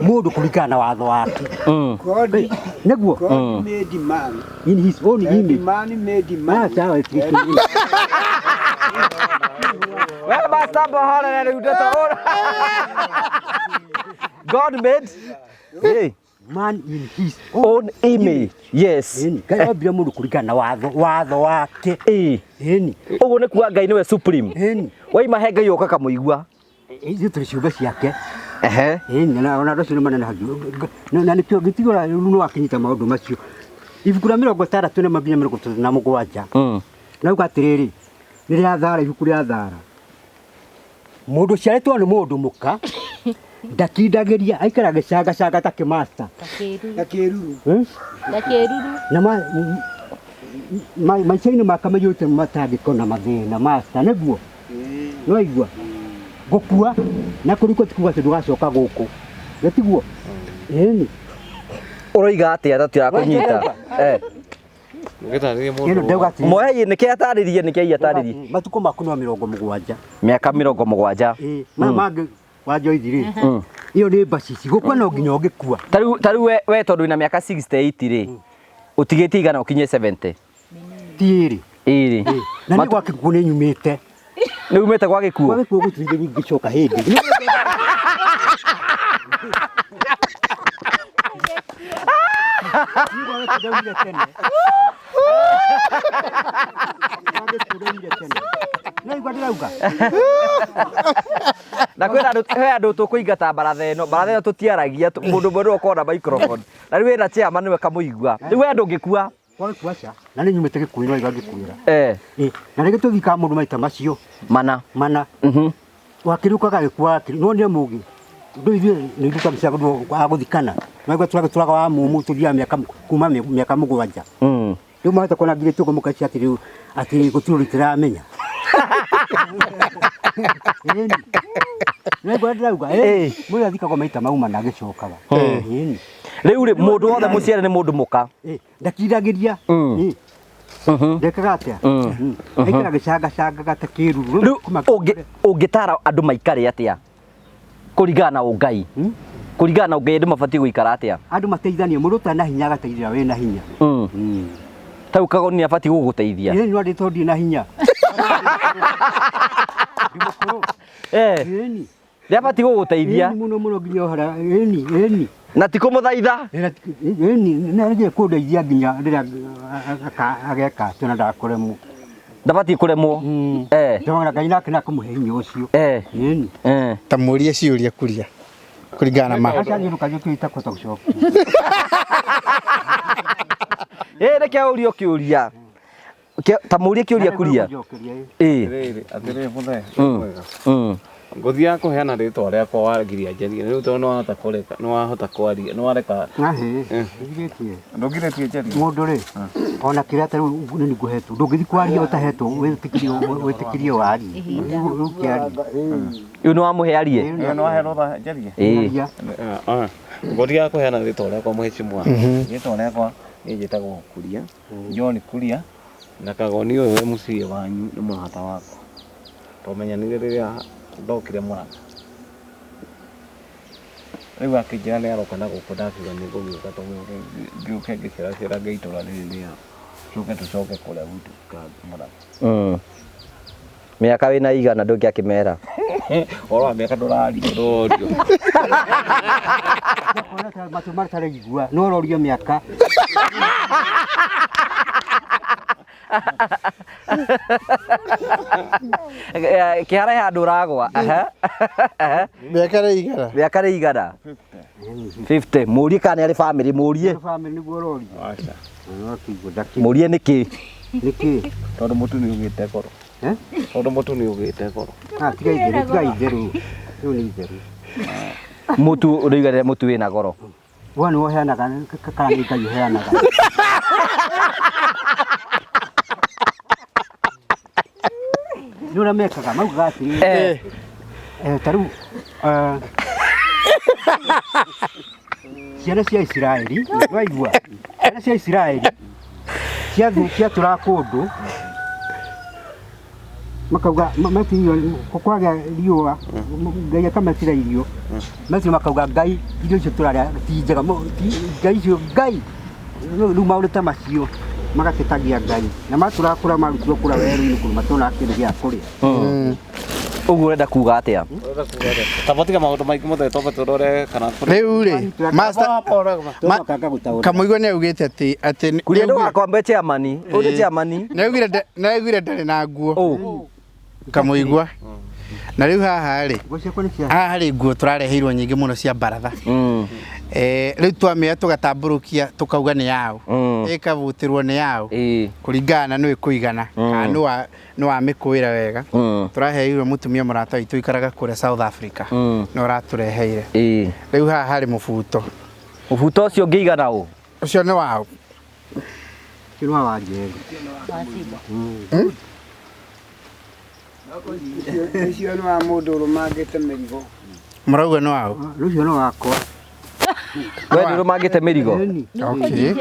mũndũ kũringana na watho wake. God Nĩguo. God made man In his own And image. man made man. Ah, sawa. We master bohorere rĩu ndeto. God made hey. Man in his own image. Yes. Ngai ombire mũndũ kũringana na watho wake. Ĩni. Ũguo nĩ kuga Ngai nĩwe supreme. Ĩni. Waima he Ngai ũka kamũigua. Ithuĩ tũrĩ ciũmbe ciake. Ehe. Ĩni na ona andũ acio nĩ manenehagio. Na nĩkĩo gĩtigũra rĩu nĩ wakinyita maũndũ macio. Ibuku rĩa 64 na nginya 37. Nauga atĩrĩrĩ, nĩ rĩa Thara, ibuku rĩa Thara. Mũndũ ũciarĩtwo nĩ mũndũ mũka ndakindagĩria aikara gĩcangacanga ta kĩmasta. Na kĩruru. Na kĩruru. Na maica-inĩ make maiyũrĩte matangĩko na mathĩna masta nĩguo. No igua gũkua na kũrikwo ti kuga atĩ ndũgacoka gũkũ. Gĩtiguo? Ĩni. Ũroiga atĩa ta tũrakũnyita? Moe nĩkĩ atarĩrie nĩkĩ atarĩrie. Matukũ maku no 70. Mĩaka 70. Maya mangĩ wa Joyce rĩ. Iyo nĩ mbacici gũkua no nginya ũngĩkua. Ta rĩu we tondũ wĩna mĩaka 68 rĩ, ũtigĩtie igana ũkinye 70? Ti ĩrĩ. Ĩrĩ. Na nĩ gwa gĩkuũ nĩ nyumĩte. Nĩ umĩte gwa gĩkuũ? Gwa gĩkuũ gũtirĩ ingĩcoka hĩndĩ. Na kwĩna andũ he andũ tũkũingata baratha ĩno baratha ĩno tũtiaragia mũndũ ũmwe nĩwe ũkoragwo na microphone na rĩu wĩna chairman nĩwe kamũigua rĩu we ndũngĩkua. Gwa gĩkuũ aca na nĩ nyumĩte gĩkuũ-inĩ no igua ngĩkuĩra. Na rĩngĩ tũthikaga mũndũ maita macio mana mana wakĩrũka gagĩkua no nĩ mũgĩ ndũ ithuĩ nĩ ithuĩ twagĩciarwo agũthikana no tũraga wa mumu tũthiaga mĩaka kuma mĩaka 7. Rĩu mahota kuona ngirĩtio ũguo mũkacia atĩ rĩu atĩ gũtirĩ ũndũ tũramenya. Ĩni. Nĩguo ndĩrauga mũndũ athikagwo maita mau mana agĩcokaga. Ĩni. Rĩu rĩ mũndũ wothe mũciare nĩ mũndũ mũka. Ndakindagĩria. Ndekaga atĩa? Aikara gĩcangacangaga ta kĩruru. Rĩu ũngĩtara andũ maikare atĩa kũringana na ũngai? Kũringana na ũngai andũ mabatiĩ gũikara atĩa? Andũ mateithanie, mũndũ ũtarĩ na hinya agateithia wĩna hinya. Tau kagoni nĩ abatiĩ gũgũteithia. Ĩĩ no ndĩ tondũ na hinya. Eh. Ĩni. Nĩ abatiĩ gũgũteithia. Ĩni mũno mũno nginya ũhara. Ĩni, ĩni. Na ti kũmũthaitha. Ĩni, nĩ arĩgie kũndeithia nginya rĩrĩa ageka atĩ na ndakũremwo. Ndabatiĩ kũremwo. Eh. Ndona Ngai nake nakũmũhe hinya ũcio. Eh. Ĩni. Eh. Ta mũrie ciũria kuria kũringana na ma. Aca nĩ rũkanyo kĩu itakũhota gũcokia. Ĩ reke ũrio kĩũria. Ta mũrie kĩũria kuria. Ĩ. Atĩrĩrĩ, atĩrĩrĩ mũthee. Mm. Ngũthiaga kũheana rĩtwa rĩakwa wagiria njarie rĩu tondũ nĩwahota kũreka nĩwahota kwaria nĩwareka Ahĩ, ndigirĩtie. Ndũngirĩtie njarie. Mũndũ rĩ, ona kĩrĩa ta rĩu nĩ ngũhetwo, ndũngĩthiĩ kwaria ũtahetwo wĩtĩkĩrio wĩtĩkĩrio warie. Rĩu kĩaria. Rĩu nĩ wamũhe arie. Ĩyo nĩwahe rũtha njarie. Ĩ. Ngũthiaga kũheana rĩtwa rĩakwa mheshimiwa. Rĩtwa rĩakwa niĩ njĩtagwo Kuria, John Kuria, na Kagoni ũyũ wĩ mũciĩ wanyu nĩ mũrata wakwa. Twamenyanire rĩrĩa ndokire Mũrang'a. Rĩu akĩnjĩra nĩ aroka na gũkũ ndakiuga nĩ ngũgĩũka tondũ ngĩũke ngĩceracerange itũra rĩrĩ rĩao. Tũke tũcoke kũrĩa gwitũ Mũrang'a. Mĩaka wĩna igana ndũngĩakĩmera. Ũhoro wa mĩaka ndũrario ndũrorio. Matũ mataraigua, no ũrorio mĩaka. Kĩhara he handũ ũragwa. Aha. Aha. Mĩaka nĩ igana. Mĩaka nĩ igana. 50. Mũrie kana nĩ arĩ bamĩrĩ mũrie. Bamĩrĩ nĩguo ũrorio. Aca. Mũrie nĩkĩ? Nĩkĩ? Tondũ mũtu nĩ ũgĩte goro. Tondũ mũtu nĩ ũgĩte goro. Ah, tiga itherũ, tiga itherũ. Rĩu nĩ itherũ. Mũtu ũrĩiganĩre mũtu wĩna goro. We nĩwe ũheanaga kana nĩ Ngai ũheanaga? Nĩ ũrĩa mekaga maugaga atĩrĩrĩ Eh. ta rĩu ciana cia Isiraeli waigua ciana cia Isiraeli ciathiĩ ciatũraga kũndũ makauga metirio kwagĩa riũa Ngai akametĩra irio metirio makauga Ngai irio icio tũrarĩa ti njega Ngai icio Ngai rĩu maũndũ ta macio magatetagia Ngai na matũraga kũrĩa marutirwo kũrĩa werũ-inĩ kũndũ matonaga kĩndũ gĩa kũrĩa. Ũguo ũrenda kuga atĩa? Tabotiga maũndũ maingĩ mũthee twambe tũrore kana Rĩu rĩ, master Kamũigua nĩ augĩte atĩ atĩ Kuria ndũgakwambe chairman. Ũyũ nĩ chairman. Nĩ augire ndarĩ na nguo. Kamũigua. Na rĩu haha rĩ, haha rĩ nguo tũrareheirwo nyingĩ mũno cia baratha. Rĩu twamĩoya tũgatambũrũkia tũkauga nĩ yaũ. Ĩkabutĩrwo nĩ yaũ. Kũringana na nũ ĩkũigana kana nũ wamĩkũĩra wega. Tũraheirwo mũtumia mũrata witũ ũikaraga kũrĩa South Africa. Nĩ ũratũreheire. Rĩu haha harĩ mũbuto. Mũbuto ũcio ũngĩigana ũ? Ũcio nĩ waũ? Ũcio nĩ wa Wanjeri. Ũcio nĩ wa mũndũ ũrũmangĩte mĩrigo. Mũrauga nĩ waũ? Ũcio nĩ wakwa. We nĩ ũrũmangĩte mĩrigo? Okay.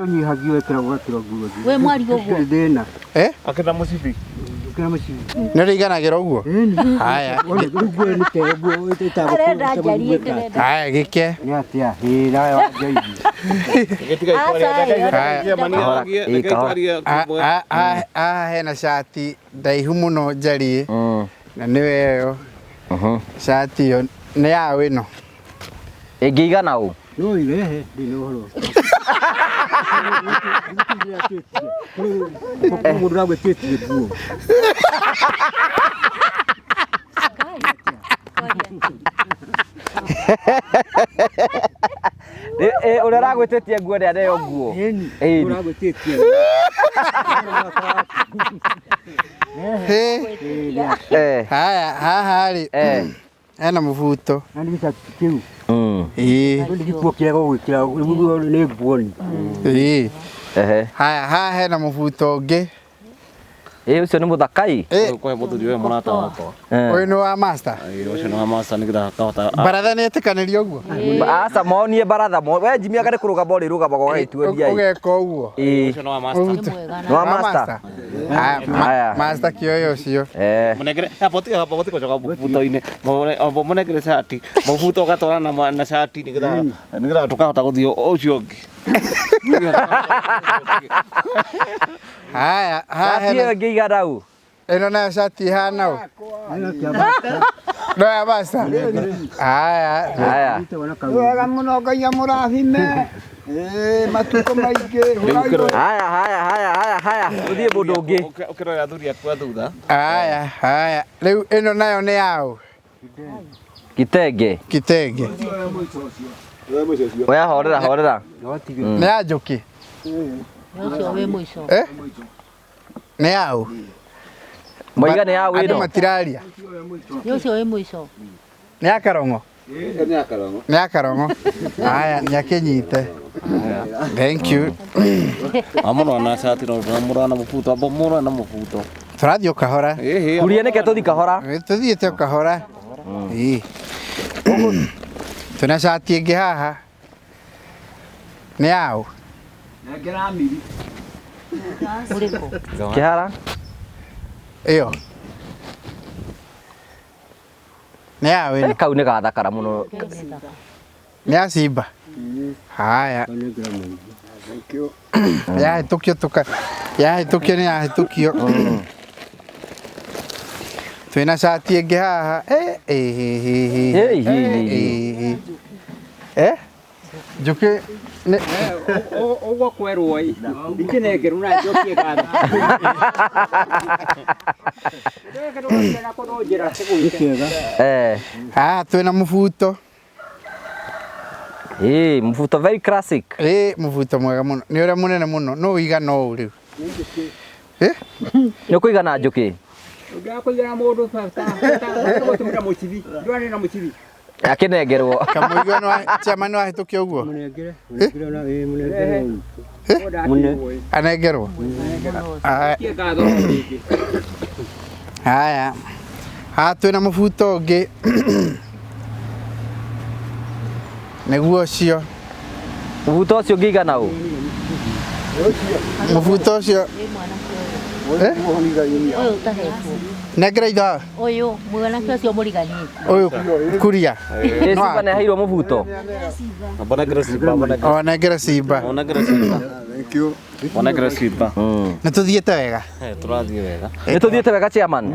Ũnyihagio ĩkĩragwo ĩkĩrwo nguo. We mwari ũguo. Ndĩrĩ thĩna. Eh? Akĩra mũcibi. Akĩra mũcibi. Nĩ ũrĩiganagĩra ũguo? Haya. Nguo nĩ te nguo ĩtagwo. Arenda njarie ndĩrenda. Haya gĩke. Nĩ atĩa? Ĩĩ nawe wanjaithi. Haha hena cati ndaihu mũno njariĩ na nĩwe ĩyo cati ĩyo nĩ yaũ ĩno? Ĩngĩigana ũ? No irehe ndĩ na ũhoro. Mũndũ ũragwĩtĩtie nguo. Ũrĩa ũragwĩtĩtie nguo nĩ aneo nguo. Ĩni. Ũragwĩtĩtie. Haya haha rĩ hena mũbuto. Na nĩ gĩcati kĩu. Ĩĩ. Nĩ gĩkuo kĩrĩa gũgwĩkĩra nĩ nguo ni. Ĩĩ. Haya haha hena mũbuto ũngĩ. Ĩ ũcio nĩ mũthakai. Kũhe mũthuri ũyũ mũrata wakwa. Ũyũ nĩ wa master. Ũcio nĩ wa master nĩgetha akahota. Baratha nĩ etĩkanĩria ũguo? Aca monie baratha we Jimmy anga nĩ kũrũgama ũrĩrũgamaga ũgagĩtuonia. Ũgeka ũguo. Ĩĩ. Ũcio nĩ wa master. Nĩ wa master. Haya. Master kĩoya ũcio. Mũnengere hapo hapo gũcoka mũbuto-inĩ. Mũnengere cati. Mũbuto ũgatwara na cati nĩgetha tũkahota gũthiĩ ũcio ũngĩ. Haya, haha Cati ĩyo ĩngĩ igana u. Ĩno nayo cati ihana ũ? No ya master. Haya. Haya. Wega mũno Ngai amũrathime. Matukũ maingĩ. Haya haya haya haya haya. Tũthiĩ mũndũ ũngĩ. Ũkĩrora athuri aku a thutha. Haya, haya. Rĩu ĩno nayo nĩ yaũ? Kitenge. Kitenge. Oya horera horera. Nĩ ya Njũkĩ? Ũcio wĩ mũico. Nĩ yaũ? Moiga nĩ yaũ Andũ ĩno? matiraria. Nĩ ũcio wĩ mũico. Nĩ ya Karong'o? Nĩ ya Karong'o. Nĩ ya Karong'o. Haya, nĩ akĩnyite. Thank you. Amũrora na cati no ndũramũrora na mũbuto. Amba ũmũrore na mũbuto. Tũrathiĩ o kahora. Kuria nĩke tũthiĩ kahora. Tũthiĩte o kahora. Ĩĩ. Twĩna cati ĩngĩ haha. Nĩ yaũ? Nengera miri. Ũrĩkũ? Kĩhara. Ĩyo. Nĩ yaũ ĩno? Kau nĩ gathakara mũno. Nĩ ya Simba? Haya. Yahĩtũkio tũka yahĩtũkio nĩ yahĩtũkio. Twĩna cati ĩngĩ haha. Njũkĩ nĩ Ũguo kwerwo ĩ. Ndikĩnengerwo na njokie ngatho. Haha twĩna mũbuto. Mũbuto very classic. Mũbuto mwega mũno. Nĩ ũrĩa mũnene mũno. Nũ ũigana ũũ rĩu? Nĩ ũkũigana Njũkĩ? Ndakũigana mũndũ bata. Gũtũmĩra mũcibi. Ndwarĩ na mũcibi. Akĩnengerwo. Kamũigua nĩ chairman nĩwahĩtũkia ũguo? Anengerwo? Haya. Haha twĩna mũbuto ũngĩ. Nĩguo ũcio. Mũbuto ũcio ũngĩigana ũ? Mũbuto ũcio. Ũyũ ũtahetwo. Nengera ithaa. Ũyũ mwanake ũcio mũriganĩtie. Ũyũ kuria. Simba nĩ aheirwo mũbuto. Nengera Simba. O nengera Simba. Nengera Simba. Thank you. Nengera Simba. Nĩ tũthiĩte wega. Tũrathiĩ wega. Nĩ tũthiĩte wega chairman.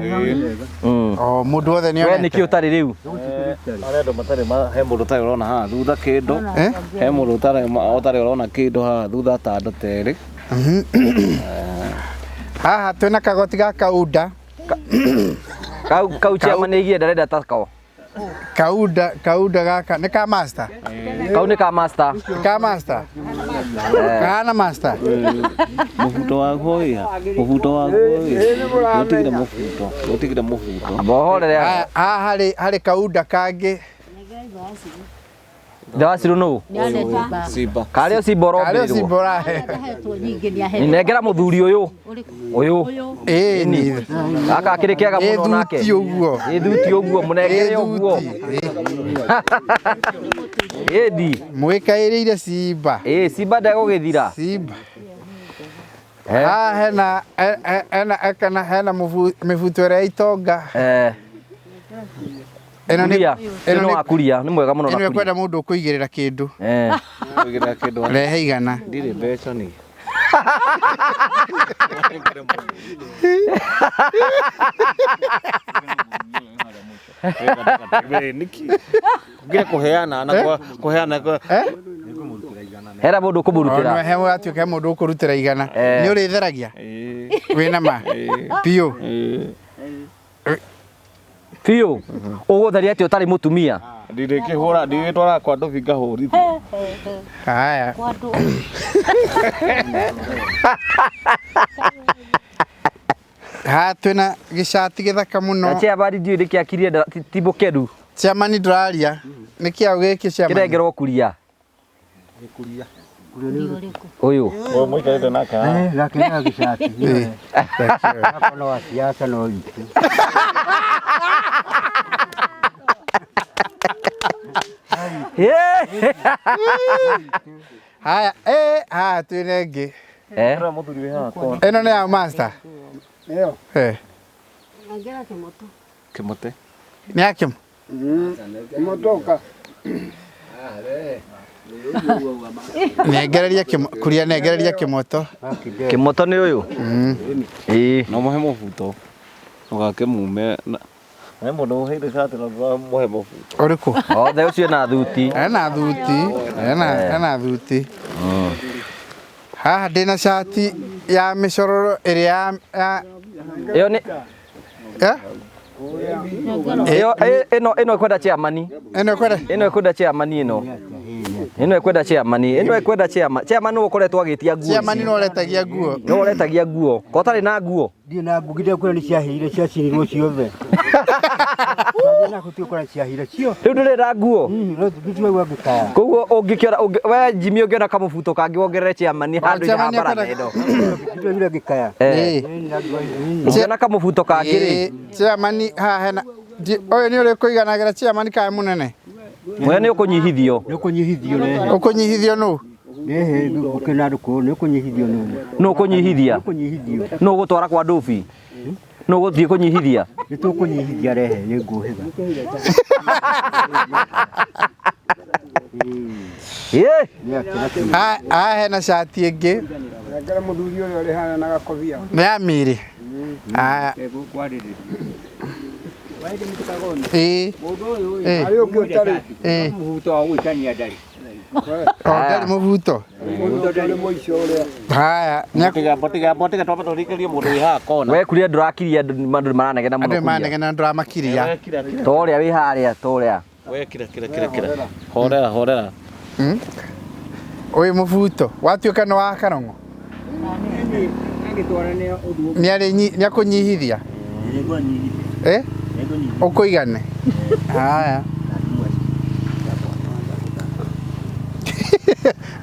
O mũndũ wothe nĩ We onete. nĩkĩ ũtarĩ rĩu? Arĩa andũ matarĩ he mũndũ ũtarĩ ũrona haha thutha kĩndũ. He mũndũ ũtarĩ ũrona kĩndũ haha thutha ta andũ ta erĩ. Haha twĩna kagoti ga kaunda. Kau chairman nĩ ndarenda ta kao. Kaunda kaunda gaka nĩ ka master. Kau nĩ ka master. Ka master. Kahana master. Mũbuto waguo wĩha. Mũbuto waguo wĩha. Ũtigire mũbuto. Ũtigire mũbuto. Bohorere. Haha harĩ kaunda kangĩ. Ndawacirwo nũ? Simba. Karĩ o Simba Karĩ o Simba ũrombĩrĩrwo. ũrahe. Nengera mũthuri ũyũ. Ũyũ. Ĩni. Gaka akĩrĩ kega mũno nake. Ĩ thuti ũguo. Ĩ thuti ũguo mũnengere ũguo. Ĩndi. Mwĩkaĩrĩire Simba. Ĩ Simba ndegũgĩthira. Simba. Haha hena hena hena hena mĩbuto ĩrĩa ya itonga. Ĩno nĩ ĩno wa kuria nĩ mwega mũno na ĩno kuria. ĩkwenda mũndũ ũkũigĩrĩra kĩndũ. Kũigĩrĩra kĩndũ. Rehe igana. Ndirĩ mbeca niĩ. Ngira kũheana na kũheana Hera mũndũ ũkũmũrutĩra. He watuĩka he mũndũ ũkũrutĩra igana. Nĩ ũrĩtheragia? Wĩna ma? Biũ. Biũ. Ũgũtheria atĩa ũtarĩ mũtumia? Ndirĩkĩhũra ndirĩtwaraga kwa ndubi ngahũrithia. Haya. Haha twĩna gĩcati gĩthaka mũno. Na chairman ndiũĩ nĩkĩ akirie ti mũkenu. Chairman ndũraria. Nĩ kĩaũ gĩkĩ chairman? Kĩrengerwo kuria. Ũyũ. Ũyũ mũikarĩte nake haha. Gake nĩ gĩcati. Gakwa no wa siasa no witũ. Haya, haha twĩna ĩngĩ. Ĩno nĩ ya master. Ĩyo. Eh. Nengera kĩmũtũ. Kĩmũtĩ. Nĩ akĩm. Kĩmũtũka. Nengereria kĩmo kuria nengereria kĩmoto. Kĩmoto nĩ ũyũ. Ĩĩ. No mũhe mũbuto. Ũgakĩmume. Nĩ mũndũ ũheire cati na mũhe mũbuto. Ũrĩkũ? Othe ũcio na thuti. Ena thuti. Ena ena thuti. Haha ndĩna cati ya mĩcororo ĩrĩa ya Ĩyo nĩ Eh? ĩyo ĩno ĩno ĩkwenda chairman. Ĩno ĩkwenda ĩno ĩkwenda chairman ĩno. Ĩno ĩkwenda chairman, ĩno ĩkwenda chairman. Chairman nĩwe ũkoretwo agĩtia nguo. Chairman nĩwe ũretagia nguo. Nĩwe ũretagia nguo. Ko ũtarĩ na nguo? Ndirĩ na nguo nginya kũrĩa nĩ ciahĩire ciacinirwo ciothe. Na gũtirĩ kũrĩa ciahĩire ciothe. Rĩu ndũrĩ na nguo? Ndiraigua ngĩkaya. Koguo ũngĩkĩona we Jimmy ũngĩona kamũbuto kangĩ wongerere chairman handũ-inĩ ha chairman baratha ĩno. Ndiraigua ngĩkaya. Ũngĩona kamũbuto kangĩ rĩ. Chairman haha hena ũyũ nĩ ũrĩkũiganagĩra chairman kana mũnene? Mũnene nĩ ũkũnyihithio. Nĩ ũkũnyihithio rehe. Ũkũnyihithio nũ? Rehe gũkĩna ndũkũ nĩ ũkũnyihithio nũ? Nũ ũkũnyihithia? Ũkũnyihithio. Nũ ũgũtwara kwa Ndũbi? Nũ ũgũthiĩ kũnyihithia? Nĩ tũkũnyihithia rehe nĩ ngũhĩga. Haha hena cati ĩngĩ. Nengera mũthuri ũrĩa ũrĩ harĩa na gakobia. Nĩ ya mĩrĩ. Haya. Ĩĩ. Ĩĩ. Harĩ ũngĩ ũtarĩ. Ĩĩ. Mũbuto wa gwĩtania ndarĩ. O ndarĩ mũbuto. Mũndũ ũtarĩ mũico ũrĩa. Haya. Tiga twambe tũrikĩrie mũndũ wĩ haha kona. We kuria ndũrakiria andũ maranegena mũno. Andũ maranegena ndũramakiria. Ta ũrĩa wĩ harĩa ta ũrĩa. We kira kira kira kira. Horera horera. Ũyũ mũbuto watuĩka nĩ wa karong'o. Nĩ akũnyihithia. Eh? Ũkũigane. Haya.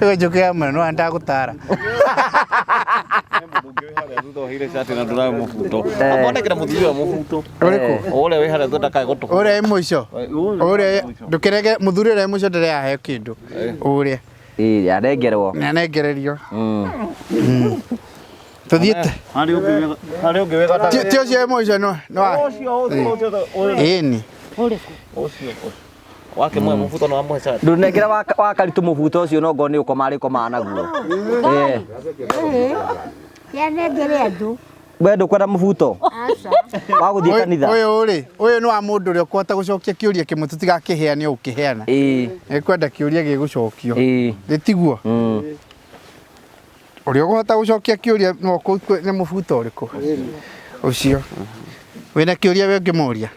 Ĩyo njũkĩ ya mũnene no ndagũtara. Thutha ũheire cati na ndũrahe mũbuto. Amba nengera mũthuri ũyũ mũbuto. Ũrĩkũ? Ũrĩa wĩ harĩa thutha ndakae gũtũ. Ũrĩa wĩ mũico. Ũrĩa ndũkĩrege mũthuri ũrĩa wĩ mũico ndĩrĩ aheo kĩndũ. Ũrĩa. Ĩĩ anengerwo. Nĩ anengererio. Tũthiĩte. Harĩ ũngĩ wĩ gatagatĩ. Ti ũcio wĩ mũico no no. Ũcio ũcio ũcio. Ĩni. Ũrĩkũ? Ũcio ũcio. Wakĩmũhe mũbuto na wamũhe cati. Ndũnengera wa karitũ mũbuto ũcio no ngorwo nĩ ũkoma arĩkomaga naguo. Kĩanengere andũ. We ndũkwenda mũbuto? Aca. Wa gũthiĩ kanitha? Ũyũ rĩ, ũyũ nĩ wa mũndũ ũrĩa ũkũhota gũcokia kĩũria kĩmwe tũtigakĩheane ũkĩheana. Ĩĩ. Nĩkwenda kĩũria gĩgũcokio. Ĩĩ. Nĩ tiguo? Ũrĩa ũkũhota gũcokia kĩũria no nĩ mũbuto ũrĩkũ? Ũcio. Wĩna kĩũria we ũngĩmũria?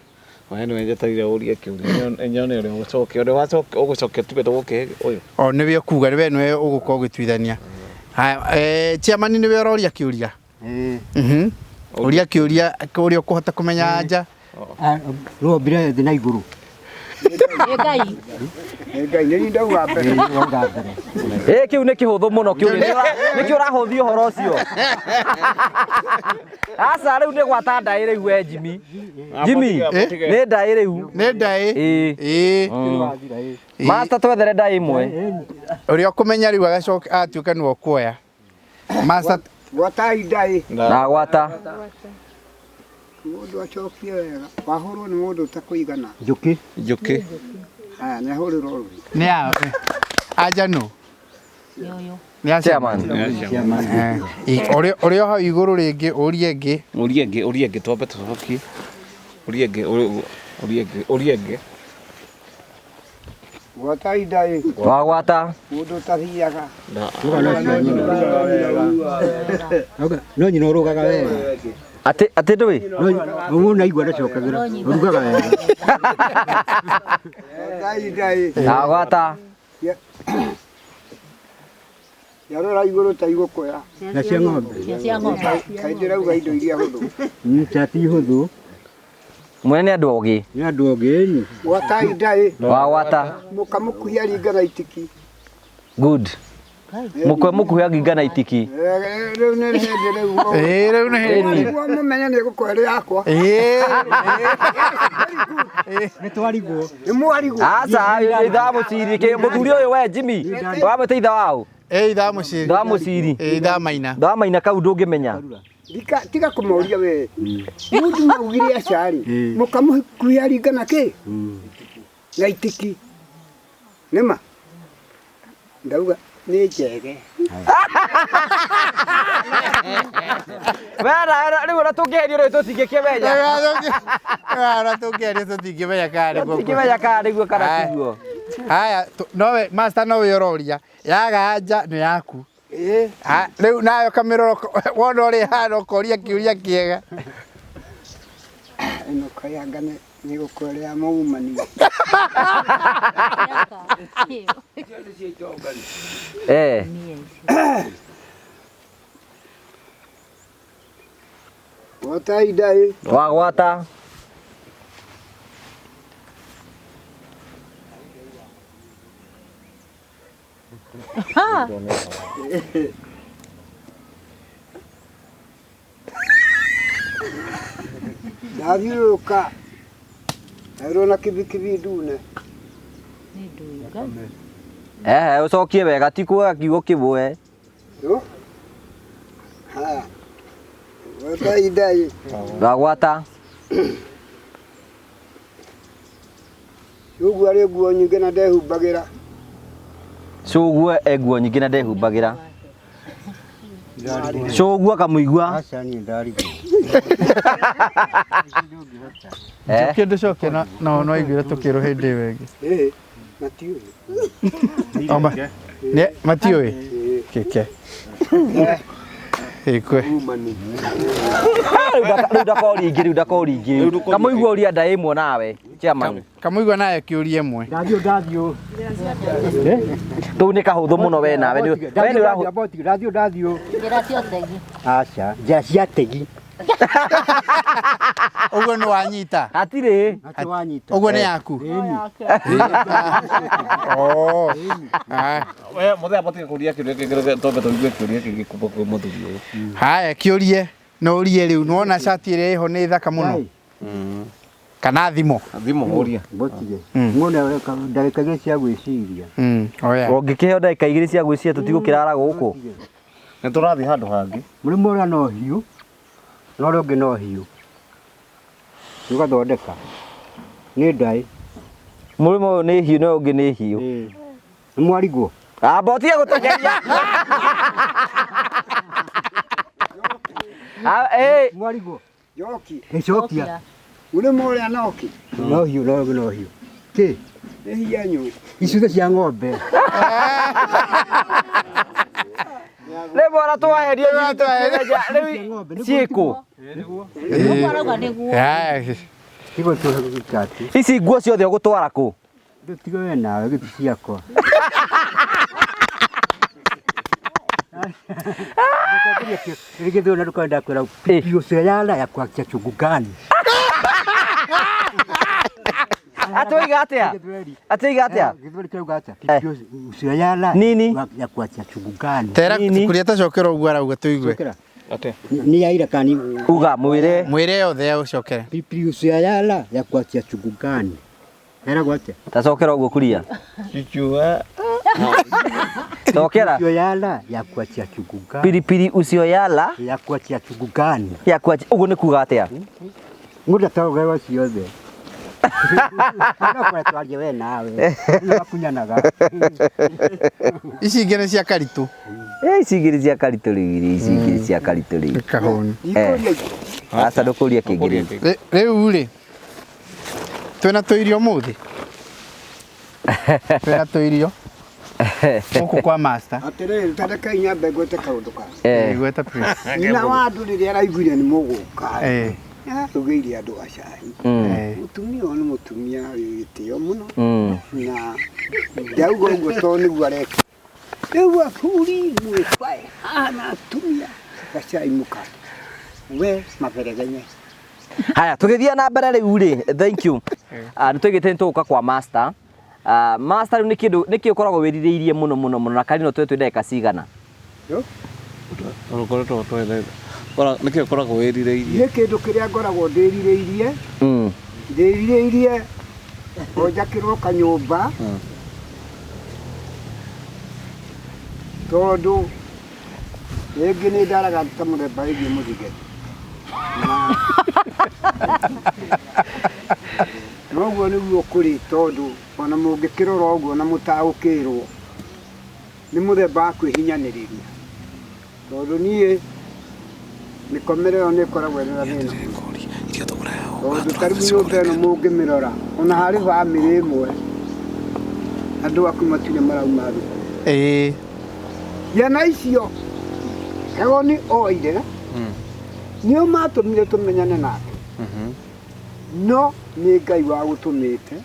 We nĩwe njetereire ũrie kĩũria nyone ũrĩa ũgũcokia ũrĩa wacokia ũgũcokia tiwe tũgũkĩhe ũyũ. O nĩwe ũkuga we nĩwe ũgũkorwo ũgĩtuithania. Haya, chairman nĩwe ũroria kĩũria? Mhm. Ũria kĩũria ũrĩa ũkũhota kũmenya anja. Rũombire thĩ na igũrũ. Nĩ Ngai. Nĩ Ngai nĩ niĩ ndauga mbere. Ĩ kĩu nĩ kĩhũthũ mũno kĩũria. Nĩkĩo ũrahũthia ũhoro ũcio. Aca rĩu nĩ gwata ndaĩ rĩu we Jimmy. Jimmy, nĩ ndaĩ rĩu. Nĩ ndaĩ. Ĩĩ. Master twethere ndaĩ ĩmwe. Ũrĩa ũkũmenya rĩu agacoka atuĩka nĩwe ũkuoya. Master Gwatai ndaĩ. Na gwata. Mũndũ acokie wega. Wahũrwo nĩ mũndũ ũtakũigana. Njũkĩ. Njũkĩ. Haya nĩ ahũrĩrwo rũĩ. Nĩ ya anja nũ? Nĩ ũyũ. Nĩ ya Chairman. Ũrĩa ũrĩa hau igũrũ rĩngĩ ũrie ĩngĩ. Ũrie ĩngĩ ũrie ĩngĩ twambe tũcokie. Ũrie ĩngĩ ũrie ĩngĩ ũrie ĩngĩ. Gwatai ndaĩ. Wagwata. Mũndũ ũtathiaga. No nyina ũrũgaga wega. Atĩ atĩ ndũĩ? No naigua ndacokagĩra. Ũrugaga wega. Gwatai ndaĩ. Wagwata. Yarora igũrũ ta igũkũya. Na cia ng'ombe. Cia ng'ombe. Kaĩ ndĩrauga indo iria hũthũ. Cati hũthũ. Mwene nĩ andũ ogĩ. Nĩ andũ ogĩ ĩni. Gwatai ndaĩ. Wagwata. Mũkamũkuhia ringa na itiki. Good. Mũkwe mũkuhĩ anginga na itiki. Rĩu nĩ hĩndĩ rĩu. Ĩĩ rĩu nĩ hĩndĩ. Nĩguo mũmenye nĩ ngũkũhe rĩ yakwa. Ĩĩ. Nĩ twarigwo. Nĩ mwarigwo. Aca ithaa mũciri kĩ mũthuri ũyũ we Jimmy. Wamwĩta itha waũ? Ĩĩ ithaa mũciri. Ithaa mũciri. Ĩĩ ithaa maina. Ithaa maina kau ndũngĩmenya. Tiga kũmoria we. Mũndũ maugire aca-rĩ, mũkamũkuhĩ aringa na kĩ? Na itiki. Nĩma? Ndauga nĩ njege. Wena rĩu ona tũngĩherio rĩu tũtingĩkĩmenya. Ona tũngĩherio tũtingĩmenya kana nĩguo. Tũtingĩmenya kana nĩguo kana tiguo. Haya, nowe master nowe ũroria. Yaga anja nĩ yaku. Rĩu nayo kamĩroro wona ũrĩa ĩhana ũkoria kĩũria kĩega. Ĩno kayanga nĩ gũkũrĩa maumani. Gwata idai. Wagwata. Ndathiũrũrũka na kibikibi ndune. Ũcokie wega ti kuoya kiugo kĩmwe. Haya. Gwata idai. Wagwata. Ũguo arĩ nguo nyingĩ na ndehumbagĩra. Cũguo e nguo nyingĩ na ndehumbagĩra. Cũguo akamũigua. Aca niĩ ndarigwo. Kĩndũ cokia no no aiguire tũkĩrwo hĩndĩ ĩyo ĩngĩ. Matiũĩ. Matiũĩ? Kĩke. Ĩkwe. Rĩu ndakoria ingĩ, rĩu ndakoria ingĩ. Kamũigua ũria nda ĩmwe nawe, chairman. Kamũigua nawe kĩũria ĩmwe. Ndathiũ ndathiũ. Tũu nĩ kahũthũ mũno we nawe. We nĩ ũrahũ. Ndathiũ ndathiũ. Njĩra cia ũtegi. Aca, njĩra cia tegi. Ũguo nĩ wanyita? Hatirĩ. Ũguo nĩ yaku? Oh. We mũthee abatiĩ kũria kĩũria kĩngĩ twambe tũigue kĩũria kĩngĩ kuma kwĩ mũthuri ũyũ. Haya kĩũrie no ũrie rĩu nĩwona cati ĩrĩa ĩho nĩ thaka mũno. Kana thimũ? Thimũ ũria. Mbotige. Ng'ona ndagĩka igĩrĩ cia gwĩciria. Oya. Ũngĩkĩheo ndagĩka igĩrĩ cia gwĩciria tũtigũkĩrara gũkũ. Nĩ tũrathiĩ handũ hangĩ. Mũrimũ ũrĩa no hiũ, na ũrĩa ũngĩ no hiũ. Ũgathondeka. Nĩ ndaĩ. Mũrimũ ũyũ nĩ hiũ na ũyũ ũngĩ nĩ hiũ. Nĩ mwarigwo? Amba ũtige gũtũgeria. Mwarigwo? Njoki. Nĩcokia. Mũrimũ ũrĩa noki. No hiũ na ũrĩa ũngĩ no hiũ. Kĩ? Nĩ hianyũ. Icuthe cia ng'ombe. Rĩu ona twaherio rĩu ciĩkũ? Ici nguo ciothe ũgũtwara kũ? Tiga we nawe gĩti ciakwa. Gĩthũna ndũkwenda kwĩra pipi ũcio yala ya kuakia chungu gani. Atũiga atĩa? Atũiga atĩa? Gĩthweri kĩrauga atĩa? Pipi ũcio yala ya kuakia chungu gani. Tera kũria tacokera ũguo arauga tũigue. Nĩ ya ira kani uga mwĩre. Mwĩre yothe ya ũcokere. Pipi ũcio yala ya kuakia chungu gani. Eragwo atĩa? Tacokera ũguo kuria. Chuchua. Cokera. Ucio yala ya kuakia chungu gani. Pilipili ucio yala ya kuakia chungu gani. Ya kuakia ũguo nĩ kuga atĩa? Ngũnda taũgerwo ciothe. No twarie we nawe. Nĩmakunyanaga. Ici ingĩ nĩ cia karitũ. Ici igĩrĩ cia karitũ rĩu ici igĩrĩ cia karitũ rĩu. Kahũni. Aca ndũkũria kĩngĩ rĩu. Rĩu rĩ twĩna tũirio mũthĩ. Twĩna tũirio. Gũkũ kwa master. Atĩrĩrĩ ta reke nyambe ngwete kaũndũ ka. Gweta please. Nyina wa andũ rĩrĩa araiguire nĩ mũgũka. Arugĩire andũ acai. Mũtumia ũyũ nĩ mũtumia wĩ gĩtĩo mũno. Na ndauga ũguo tondũ nĩguo areka. Rĩu aburi mwĩbae haha na atumia gacai mũkate. We maberegenye. Haya tũgĩthiĩ na mbere rĩu rĩ, thank you. Nĩ tũigĩte nĩ tũgũka kwa master. Master rĩu nĩ kĩndũ nĩkĩ ũkoragwo wĩrirĩirie mũno mũno mũno na karino twĩ ndagĩka cigana? Ũkoretwo twethe. Nĩkĩ ũkoragwo wĩrirĩirie? Nĩ kĩndũ kĩrĩa ngoragwo ndĩrirĩirie. Ndĩrirĩirie o njakĩrwo kanyũmba. Tondũ rĩngĩ nĩ ndaraga ta mũthemba wĩgiĩ mũthige. Noguo nĩguo kũrĩ tondũ ona mũngĩkĩrora ũguo na mũtaũkĩrwo nĩ mũthemba wa kwĩhinyanĩrĩria tondũ niĩ mĩkomere ĩyo nĩ ĩkoragwo ĩrĩ na thĩna tondũ ta rĩu nyũmba ĩno mũngĩmĩrora ona harĩ bamĩrĩ ĩmwe andũ aku matirĩ marauma thukuru. Ĩĩ. Ciana icio Kagoni oire nĩo matũmire tũmenyane nake no nĩ Ngai wagũtũmĩte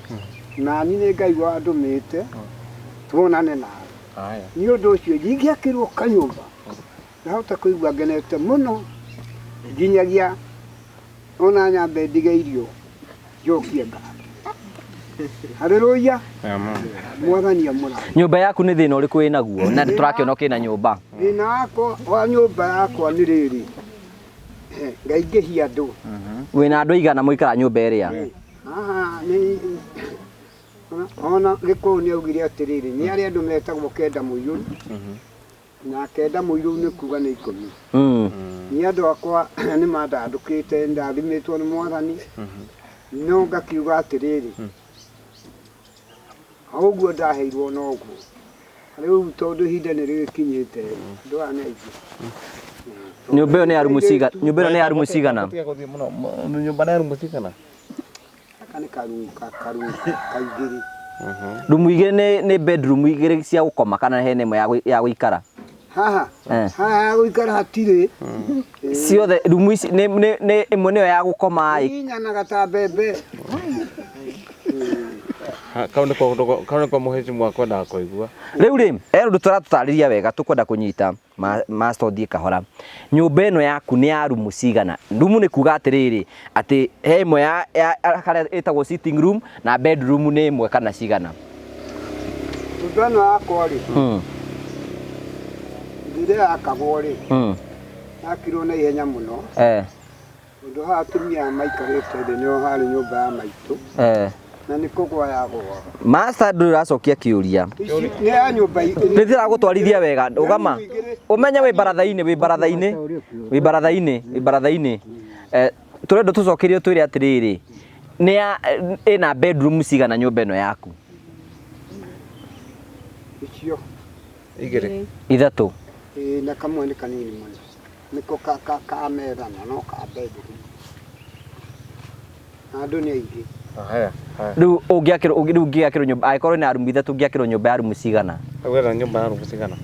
nani nĩ Ngai wandũmĩte tuonane nawe. Nĩ ũndũ ũcio ingĩakĩrwo kanyũmba ndahota kũigua ngenete mũno nginyagia ona nyambe ndige irio njokie ngatho. Haleluya. Mwathani amũrathime. Nyũmba yaku nĩ thĩna ũrĩkũ wĩnaguo na tũrakĩona ũkĩna nyũmba? Thĩna wakwa wa nyũmba yakwa nĩ rĩrĩ, ngaingĩhia andũ. Wĩna andũ aigana mũikara nyũmba ĩrĩa? Haha nĩ ona Gĩkũyũ nĩ augire atĩrĩrĩ, nĩ arĩa andũ metagwo kenda mũiyũru na kenda mũiyũru nĩ kuga nĩ 10. Nĩ andũ akwa nĩ mandandũkĩte, ndathimĩtwo nĩ Mwathani, no ngakiuga atĩrĩrĩ, o ũguo ndaheirwo noguo. Rĩu tondũ ihinda nĩ rĩgĩkinyĩte, andũ aya nĩ aingĩ. Nyũmba ĩyo nĩ ya rumu cigana? Nyũmba ĩyo nĩ ya rumu cigana? Nyũmba nĩ ya rumu cigana? Gaka nĩ karumu karumu kaigĩrĩ. Rumu igĩrĩ nĩ bedroom igĩrĩ cia gũkoma kana hena ĩmwe ya gũikara? Haha haha ya gũikara hatirĩ. Ciothe rumu ici nĩ ĩmwe nĩyo ya gũkoma ĩ. Inyanaga ta mbembe. Kau nĩko mũhĩcimu akwendaga kũigua. Rĩu rĩ, he ũndũ tũratũtarĩria wega tũkwenda kũnyita master ũthiĩ kahora. Nyũmba ĩno yaku nĩ ya rumu cigana? Rumu nĩ kuga atĩrĩrĩ, atĩ he ĩmwe ya harĩa ĩtagwo sitting room na bedroom nĩ ĩmwe kana cigana? Nyũmba ĩno yakwa rĩ, rĩrĩa yakagwo rĩ, yakirwo na ihenya mũno. Tondũ haha atumia maikarĩte thĩ nĩho harĩ nyũmba ya maitũ. Na nĩ kũgwa yagũaga. Master ndũrĩ ũracokia kĩũria. Nĩ ya nyũmba Nĩ ndĩragũtwarithia wega, ndũgama. Ũmenye wĩ baratha-inĩ, wĩ baratha-inĩ, wĩ baratha-inĩ, wĩ baratha-inĩ. Tũrenda tũcokerio twĩre atĩrĩrĩ, nĩ ya ĩna bedroom cigana nyũmba ĩno yaku? Icio. Igĩrĩ. Ithatũ. Ĩĩ, na kamwe nĩ kanini mũno. Nĩko ka metha na no ka bedroom. Na andũ nĩ aingĩ. Haya, haya. Rĩu ũngĩakĩrwo, rĩu ũngĩakĩrwo nyũmba, angĩkorwo ĩna rumu ithatũ ũngĩakĩrwo nyũmba ya rumu cigana? Ũgwetha nyũmba ya rumu cigana?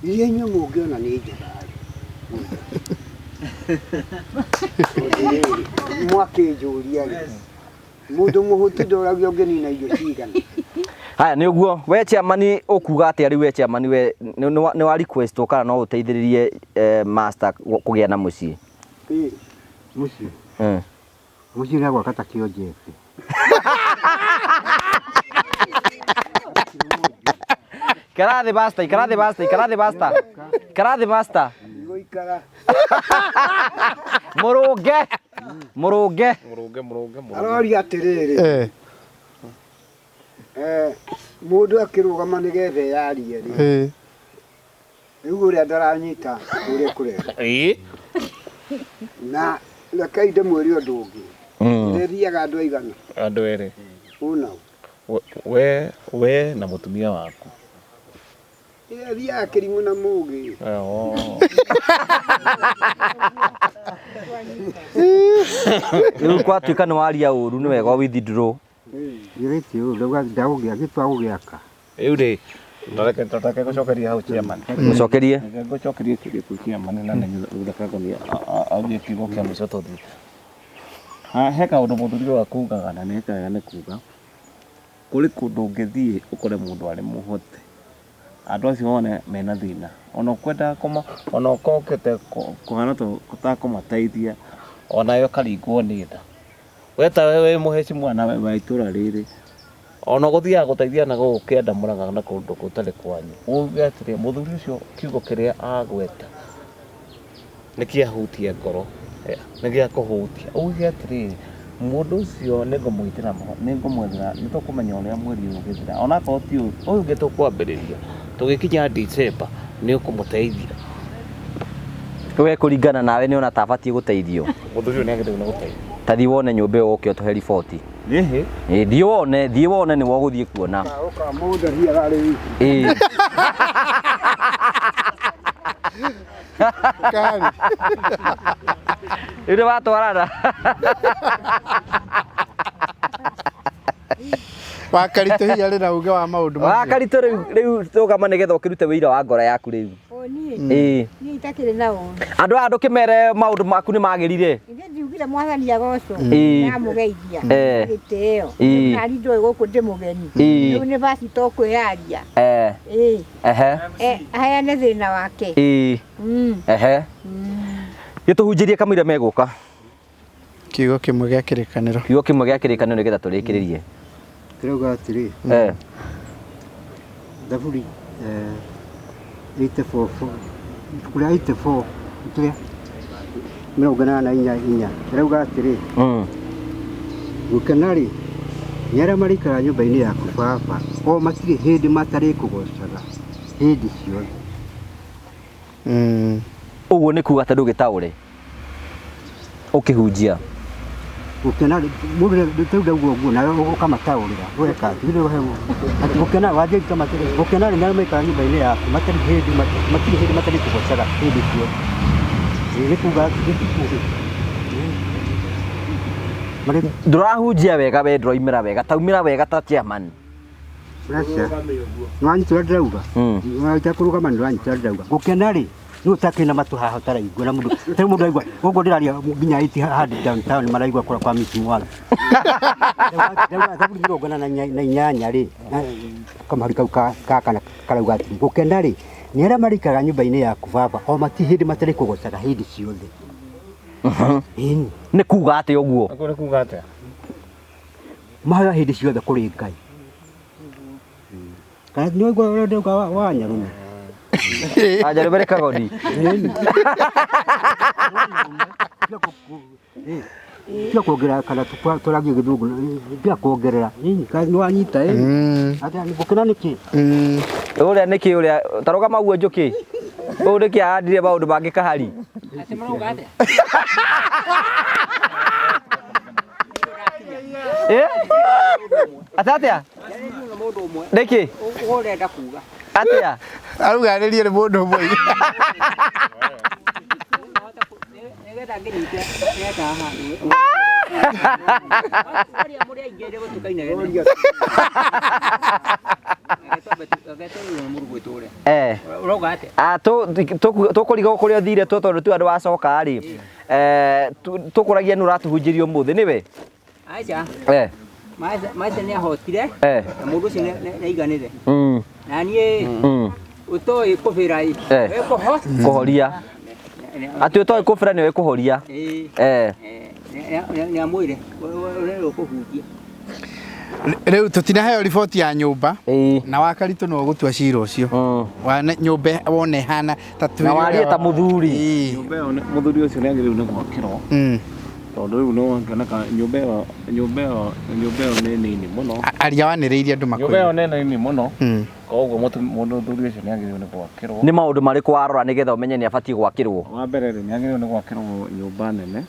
Iria inyuĩ mũngĩona nĩ njega rĩ. Mwakĩnjũria rĩ. Mũndũ mũhũtu ndoragio ũngĩnina irio cigana. Haya nĩ ũguo, we chairman ũkuga atĩa rĩu we chairman we nĩ wa request kana no ũteithĩrĩrie master kũgĩa na mũciĩ? Mũciĩ? Mũciĩ nĩ gwaka ta kĩonjete. Ikara thĩ master, ikara thĩ master, ikara thĩ master. Ikara thĩ master. Igũikara. Mũrũnge. Mũrũnge. Mũrũnge, mũrũnge, mũrũnge. Aroria atĩrĩrĩ. Mũndũ akĩrũgama nĩgetha eyarie rĩ. Rĩu ũrĩa ndaranyita ũrĩa kũrenda. Na rekei ndĩmwĩre ũndũ ũngĩ. Ndĩthiaga andũ aigana? Andũ erĩ. Ũna. We na mũtumia waku. Ndĩthiaga kĩrimũ na mũgĩ. Rĩu kwatuĩka nĩ waria ũru nĩ wega withdraw. Githĩ ũũ ndagũgĩaka gũgĩaka. Rĩu rĩ, reke ngũcokerie hau chairman. Mũcokerie. Reke ngũcokerie kĩũria kĩu chairman na nĩ Kagoni augie kiugo kĩa mũico tũthiĩ. He kaũndũ mũthuri ũyũ akugaga na nĩ kega nĩ kuga. Kũrĩ kũndũ ũngĩthiĩ ũkore mũndũ arĩ mũhote. Andũ acio one mena thĩna. Ona ũkwendaga kũma, ona ũkokĩte kũhana ta ũtakũmateithia, onawe ũkaringwo nĩ tha. We ta we wĩ mũhecimu na wa itũra rĩrĩ, ona ũgũthiaga gũteithia na gũkũ kĩanda Mũrang'a na kũndũ gũtarĩ kwanyu. Uge atĩrĩ, mũthuri ũcio kiugo kĩrĩa agweta nĩ kĩahutia ngoro, nĩ gĩakũhutia. Uge atĩrĩrĩ, mũndũ ũcio nĩ ngũmwĩtĩra, nĩ ngũmwethera, nĩ tũkũmenya ũrĩa mweri ũyũ ũgĩthira. Ona akorwo ti ũyũ, ũyũ ũngĩ tũkwambĩrĩria, tũgĩkinya December nĩ ũkũmũteithia. We kũringana nawe nĩ ona ta abatiĩ gũteithio. Mũthuri ũyũ nĩ agĩrĩirwo nĩ gũteithio. Ta thiĩ wone nyũmba ĩyo ũke ũtũhe riboti. Ĩhĩ. Ĩ, thiĩ wone, thiĩ wone nĩwe ũgũthiĩ kuona. Ũka mũndũ thiaga rĩu. Ĩ. Kari. Rĩu nĩ watwarana. Wakaritũ hihi arĩ na uge wa maũndũ macio. Wakaritũ rĩu rĩu rũgama nĩgetha ũkĩrute wĩira wa ngoro yaku rĩu. O niĩ Ĩ. niĩ itakĩrĩ na ũru. Andũ aya ndũkĩmere maũndũ maku nĩ magĩrire. Ithe ndiugire mwathani agocwo. Ĩ. Ndamũgeithia. Eh. Gĩtĩo. Ĩ. Nani ndũĩ gũkũ ndĩ mũgeni. Ĩ. Rĩu nĩ bacita ũkwĩyaria. Eh. Ĩ. Ehe. Aheane thĩna wake. Ĩ. Ehe. Gĩtũhunjĩrie kamũira megũka. Kiugo kĩmwe gĩa kĩrĩkanĩro. Kiugo kĩmwe gĩa kĩrĩkanĩro nĩgetha tũrĩkĩrĩrie. Kĩrauga atĩrĩ. Eh. Thaburi 84 ibuku rĩa 84 kĩrĩa 84 inya kĩrauga atĩrĩ. Gũkena rĩ nĩ arĩa marĩikaraga nyũmba-inĩ yaku baba, o matirĩ hĩndĩ matarĩkũgoocaga hĩndĩ ciothe. Ũguo nĩ kuga atĩ ndũgĩtaũre ũkĩhunjia. Gũkena rĩ mũndũ rĩu ndauga ũguo nawe ũkamataũrĩra ũgeka atĩ atĩ gũkena wanjia ũkamatĩrĩ gũkena rĩ nĩ arĩa maikaraga nyũmba-inĩ yaku matarĩ hĩndĩ matirĩ hĩndĩ matarĩkũgoocaga hĩndĩ ciothe. Nĩ kuga Ndũrahunjia wega we ndũraumĩra wega taumĩra wega ta chairman. Aca. Nĩwanyita ũrĩa ndĩrauga? Nĩwanyita kũrũgama nĩwanyita ũrĩa ndĩrauga. Gũkena rĩ nĩ ũtakĩrĩ na matũ haha ũtaraigua na mũndũ tarĩu mũndũ aigua ũguo ndĩraria nginya iti hadi downtown maraigua kũrĩa kwa Miss Mwala. Ndauga thaburi 48 rĩ kamũhari kau ka kana karauga atĩrĩ gũkena rĩ nĩ arĩa marĩikaraga nyũmba-inĩ yaku baba o mati hĩndĩ matarĩ kũgocaga hĩndĩ ciothe. Nĩ kuga atĩa ũguo? Ũguo nĩ kuga atĩa? Mahoya hĩndĩ ciothe kũrĩ Ngai. Kana nĩ waigua ũrĩa ndauga wa Nyarume? Anyarume nĩ kagoni. Tiga kuongerera kana tũragie gĩthũngũ tiga kuongerera nĩ wanyita atĩa gũkena nĩkĩ? Ũrĩa nĩkĩ ũrĩa ta rũgama ũguo njũkĩ. Ũũ nĩkĩ ahandire maũndũ mangĩ kahari. Atĩ marauga atĩa? Eh? Atĩa atĩa? Nĩkĩ? Ũrenda kuga. Atĩa? Arauga arĩrie nĩ mũndũ ũmwe. Nĩgetha ngĩnyite nĩgetha haha. Arĩa mũrĩ aingĩ rĩ gũtukainene. Eh. Ũrauga atĩa? Ah, tũkũrigwo kũrĩa ũthire tũ tondũ tu andũ wacoka rĩ. Tũkũragia nĩ ũratũhunjĩria ũmũthĩ nĩwe? Aca. Eh. Maca nĩ ahotire Eh. na mũndũ ũcio nĩ aiganĩre. Na niĩ ũtoĩ kũbĩra ĩ. Wĩkũho? Kũhoria. Atĩ ũtoĩ kũbĩra nĩwe kũhoria. Ĩĩ. Eh. Nĩ amwĩre ũrĩa ũkũhunjia. Rĩu tũtinaheo riboti ya nyũmba na Wakaritũ nĩwe ũgũtua cira ũcio wa nyũmba wone ĩhana ta twĩre Na warie ta mũthuri. Nyũmba ĩyo mũthuri ũcio nĩ agĩrĩirwo nĩ gwakĩrwo. Tondũ rĩu nĩ wakĩoneka nyũmba ĩyo nyũmba ĩyo nyũmba ĩyo nĩ nini mũno. Aria wanĩrĩirie andũ Nyũmba ĩyo makwĩre. nĩ nini mũno. Koguo mũthuri ũcio nĩ agĩrĩirwo nĩ gwakĩrwo. Nĩ maũndũ marĩkũ warora nĩgetha ũmenye nĩ abatiĩ gwakĩrwo? Wa mbere rĩ nĩ agĩrĩirwo nĩ gwakĩrwo nyũmba nene.